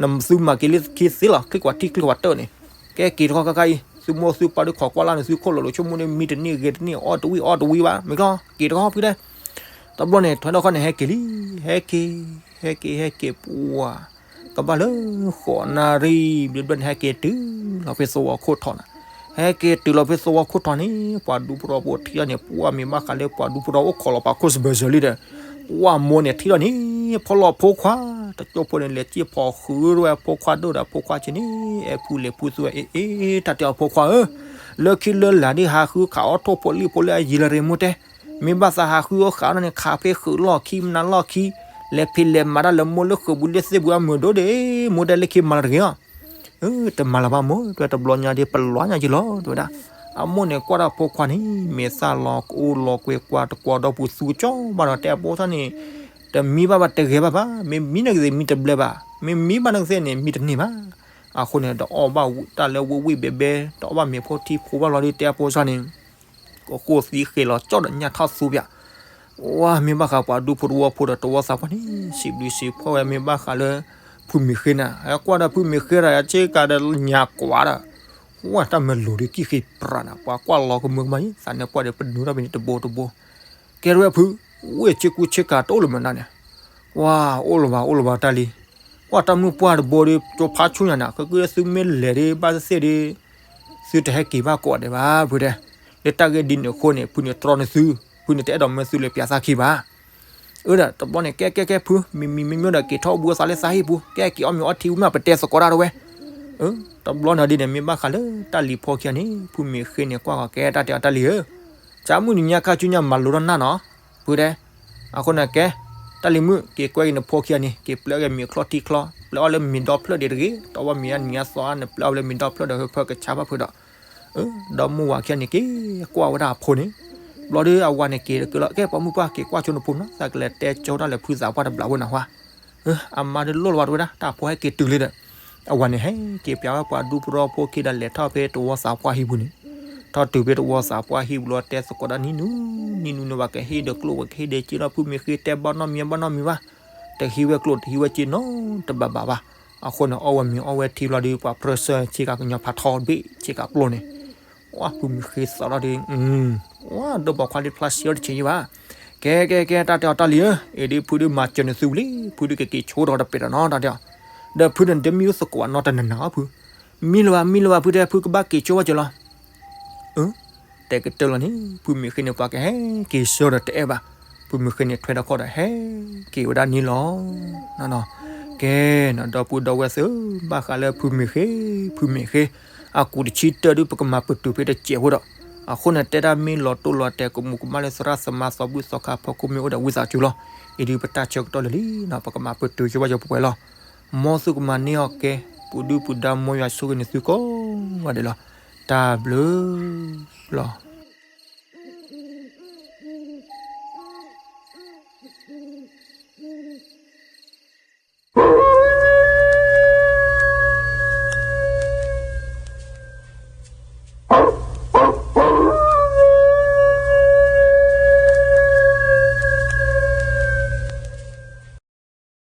နသုမၤက့ၤလၢခံသ့လီၤ ချံကွၢ်ထံၣ်ချံကွၢ်ထၢၣ်န့ၣ်, ကဲက့ၤတခီခါခါအံၤ သုမိၢ်သုပၢ်ဒုးခိးကွၢ်လၢ်န့ၣ် သုခိၣ်လီၤလိာ်ဆိကမိၣ်န့ၣ် မံတန့ၢ်ဂဲၤတန့ၢ် အီၣ်တဝံၣ် အီၣ်တဝံၣ်ဘၣ် မ့ၢ်ကလီ က့ၤတခီဖုတဲ တဘျီန့ၣ် ထွဲထီၣ်ခီန့ၣ် ဟဲက့ၤလံ, ဟဲက့ၤ, ဟဲက့ၤ ဟဲက့ၤ ပှၤ, ကဘၣ်လၢဃိးနၣ်ရံၣ် ဘျီဘျီန့ၣ် ဟဲက့ၤတုၤလီၤဖဲသဝီခိၣ်ထီၣ်နၤ, ဟဲက့ၤတုၤလီၤဖဲသဝီခိၣ်ထီၣ်န့ၣ် ပှၤဒူဖိထီၣ်ဖိထံၣ်ထီၣ်န့ၣ် ပှၤမ့ၢ်ဘၣ်ဃးလၢပှၤဒူဖိထီၣ်ဖိအိၣ်ခိးလီၤပှၤခိၣ်စဘၢၣ်စၢၤလံဒီး, ပှၤမိၢ်န့ၣ်ထံၣ်ထီၣ်န့ၣ် ဖီလီၤဖိခွါ, တကၠိၢ်ဖိန့ၣ် လဲၤစံၣ်ဖီဃုဝဲဖိခွါဒိၣ်ဒီးဖိခွါဆ့န့ၣ် အဲၣ်ဖူလဲၤဖူသူဝဲ အ့ အ့ တၢ်တဲအီၤဖိခွါဧၢ, လၢခံလၢလာ်ဒ်ဟးဃုခးအီၣ်ထိၣ်ဖိလံၣ်ဖိလၢအယံၤလၢရ့မိၢ်တဲ မ့ၢ်ဘၣ်သးဟးဃုအီၣ်ဃာ်အီၣ်န့ၣ် ခးဖဲဃုာ်လီၢ်ခံ မနုၤလီၢ်ခံ, လဲၤဖံးလဲၤမၤတၢ်လၢမိၢ်လၢဃုာ်ပူၤလၢသ့ၣ်ပူၤအမုာ်ဒိၣ်ဒ့ၣ်, မိၢ်တဲလၢခံမၤလီၤတဂ့ၤအီၤ, တမၤလၢၤဘၣ်မိၢ် တဲတဘျီညါဒ်ပလီၤညါက့ၤလီၤ တဲဝဲဒၣ်, အမိၢ်န့ၣ်ကွၢ်တၢ်ဖိခွါန့ၣ် မဲာ်သၣ်လီၤကအိၣ်လီၤကွဲကွၢ်တကွီဒီပုၢ်သူကစီၣ်ဘၣ်ဒီးတဲအဖိသၣ်န့ၣ် တမံဘၣ်ဘၣ် တဂဲၤဘၣ်ဘၣ်, မ့ၢ်မံနကသ့ၣ်မံတဘျဲဘၣ်, မ့ၢ်မံဘၣ်နကသ့ၣ်န့ၣ် မံတန့ၢ်ဘၣ်. အဃိန့ၣ် တအီၣ်ဘၣ်တၢ်လၢဝ့ၢ်ဝ့ၢ်ဘဲဘဲ, တအီၣ်ဘၣ်မ့ၤဖိထံဖိဘၣ်လီၤဒုးတဲအဖိစၢ်န့ၣ် ကဃိသံဃ့လီၤကၠီၣ်ဒီးညၣ်ထီၣ်သူပၠး, ဝါ မ့ၢ်ဘၣ်ဃးပှၤဒူဖိတဝီဖိဒီးတဝီသးပှၢ်န့ၣ် စံးဘျုးစံးဖှိၣ်ဝဲ မ့ၢ်ဘၣ်ဃးလၢ ဖုမံၤဃ့နၤ ဟဲကွၢ်ဒီးဖုမံၤဃ့ဒီး ဆ့ကၤဒီးညါကွၢ်ဒီး, ဝါ တၢ်မၤလိာ်ဒုးကံၣ်ဃ့ပြးနၤ ပှၤကွၢ်လီၤကမၢကမၣ်အံၤ သးနၢ်ပှၢ်ဒီးပနုာ်ထီၣ်ဖဲန့ၣ်တဘိတဘိ, ကဲထီၣ်ဝဲဖု, ဝ့ၢ်ဆ့ကူဆ့ကၤတအိၣ်လၢၤမနုၤန့ၣ်, ဝါ အိၣ်လၢၤဘၣ် အိၣ်လၢၤဘၣ်တၢ်လံ, ဝါ တၢ်မုၣ်ပှၢ်တဘိဒီး ကၠိဖးဆူညါနၤ ခဲကဲသုမ့ၢ်လဲၤဒ်ဘၣ်သ့ၣ်သ့ၣ်ဒီး သုတဟဲက့ၤဘၣ်ကိးဂၤဒဲးဘၣ် ဖုတဲ, လၢတၢ်ဂ့ၢ်ဒ်န့ၣ်အဃိန့ၣ် ဖုန့ၣ်တြီန့ၢ်သု, ဖုန့ၣ်တအဲၣ်ဒိးမၢသုလၢပျးသးခံဘၣ်. အၢ ဒီးတဘျီန့ၣ် ကဲကဲကဲဖု, မံၤမံၤမံၤမံၤဒီးက့ၤထီၣ်အိၣ်ဘှံးအသးလၢသးဟံၣ်ပူၤ ကဲက့ၤအီၣ်မ့ၤအီထံဝံၤမး ပတဲသကိးတၢ်တဝဲ, တဘျီန့ၣ်ဒ်န့ၣ် မ့ၢ်ဘၣ်ဃးလၢတၢ်လံၤဖီခံဂၤန့ၣ် ဖုမံၤဃ့န့ၣ် ကွၢ်ဂီၤကဲတၢ်တဲအီၤတၢ်လံၤဧၢ, ကၢ်မုၢ်နံၤညါခါဆူညါမၤလိထီၣ်နၢ်နီၤ, ဖုတဲ, အဃိန့ၣ်ကဲ, တၢ်လံၤမုၣ် က့ၤကွဲက့ၤနဖိခံဂၤန့ၣ် က့ၤပျဲအီၣ်က့ၤမ့ၤချီထံချီ, ပျဲအီၣ်လၢမ့ၤဒီဖျၢၣ်ဒံးတဂ့ၤ, တအီၣ်ဘၣ်မ့ၤအနံၤအသီအါ နပျဲအီၣ်လၢမ့ၤဒီဖျၢၣ်ဒီး ဟၢဖၢကဆါဘၣ်ဖုဒီး ဒီမိၢ်ဝၤခံဂၤန့ၣ် က့ၤကွၢ်ဝဲဒၣ်အဖိန့ၣ်, ဘျီဒီးအဝၤန့ၣ်က့ၤတက့ၤလီၤ, ကဲ ပိာ်မုၣ်ပှၢ် က့ၤကွၢ်ဆိနဖိနီၤ, သးကလဲၤတဲကၠီတၢ်လၢဖုသးပှၢ်တဘျီဝဲနၢ်ဟူဧါ, အမါဒီးလိၣ်လီၤဘၣ်တဝဲဒၣ် တၢ်ဖိဟဲက့ၤတုၤလံဒီး, အဝၤန့ၣ်ဟဲက့ၤပျးဝဲပှၤဒူဖိတဝီဖိခံဂၤဒီး လဲၤထီၣ်ဖဲတဝီသးပှၢ်ဟံၣ်ပူၤန့ၣ်, ထီၣ်တုၤဖဲတဝီသးပှၢ်ဟံၣ်ပူၤလီၤ တဲသကိးဒၣ်နံၤနုၤ, နံၤနုၤန့ၣ် ပှၤကဟ့ၣ်ဒီးကျိၣ် ပှၤကဟ့ၣ်ဒီးစ့လီၤ ဖုမံၤဃ့တဲ ဘၣ်နီတမံၤ ဘၣ်နီတမံၤဘၣ်, တဟံးဝဲကျိၣ် တဟံးဝဲစ့နီတဘၣ်ဘၣ်ဘၣ်, အဃိန့ၣ် အီၣ်ဝဲမ့ၤအီၣ်ဝဲထံဘျီဒီး ပှၤပြၢဆၢဆ့ကၤကညီဖးထီဘ့ၣ်ဆ့ကၤပျိန့ၣ်, ဝါဖုမံၤဃ့သးလီၤဒီး, ဝါ ဒိၣ်ပိာ်ခွါလံဖျါဆံးအီၤတဆံးယံၤဘၣ်, ကဲကဲကဲ တၢ်တဲအီၤတၢ်လံၤဧၢ, အံၤဒ်ဖုဒုးမၤစၢၤနသုဝံၤလံ, ဖုဒုးကက့ၤဆိထီၣ်တပဲာ်ဒီးနီၤ တၢ်တဲအီၤ, ဒီးဖုန့ၣ်တမံၤအိၣ်သကိးဘၣ်နီတနၤနီၤဖု, မံလၢၤဘၣ် မံလၢၤဘၣ် ဖုတဲ ဖုကဘၣ်က့ၤဆိဝဲကၢၤလီၤ အၢ, တဲကတၢၢ်လီၤန့ၣ် ဖုမံၤဃ့န့ၣ် ပှၤကဟဲက့ၤဆၢဒီးတအဲၣ်ဘၣ်, ဖုမံၤဃ့န့ၣ် ထွဲထီၣ်ခီၣ်ဒီးဟဲက့ၤဝဲဒၣ်န့ၣ်လီၤ. ကဲနီၤ ဒီပုၢ်ဒီဝဲၢ်သ့ၣ်ဧၢ, ဘၣ်ဃးလၢဖုမံၤဃ့, ဖုမံၤဃ့, အကူးတဆံတၢဒုး ပကမၤပတုာ်ဖဲတစဲးဖိဒီး, အဃိန့ၣ် တဲဒၣ်မ့ၢ်လီၤတိၢ်လီၤတဲာ် ကမူးကမၣ်လၢသရၣ်သမါသီဘူၣ်သီခါ ဖီခိၣ်မ့ၢ်အိၣ်ဒီးဝံသးစူၤလီၤ. အံၤဒုးပတၢ်ဆၢကတီၢ်လၢာ်လံနီၤ ပကမၤပတုာ်ဆိဝဲယပှဲၤလီၤ. မ်သုကမၤန့ၢ်အီၣ်ကဲ ပူၤဒုၣ်ပူၤဒါ မ်ယွၤဆိၣ်ဂ့ၤန့ၢ်သုကိးဂၤဒဲးလီၤ. တၢ်ဘျုးလီၤ.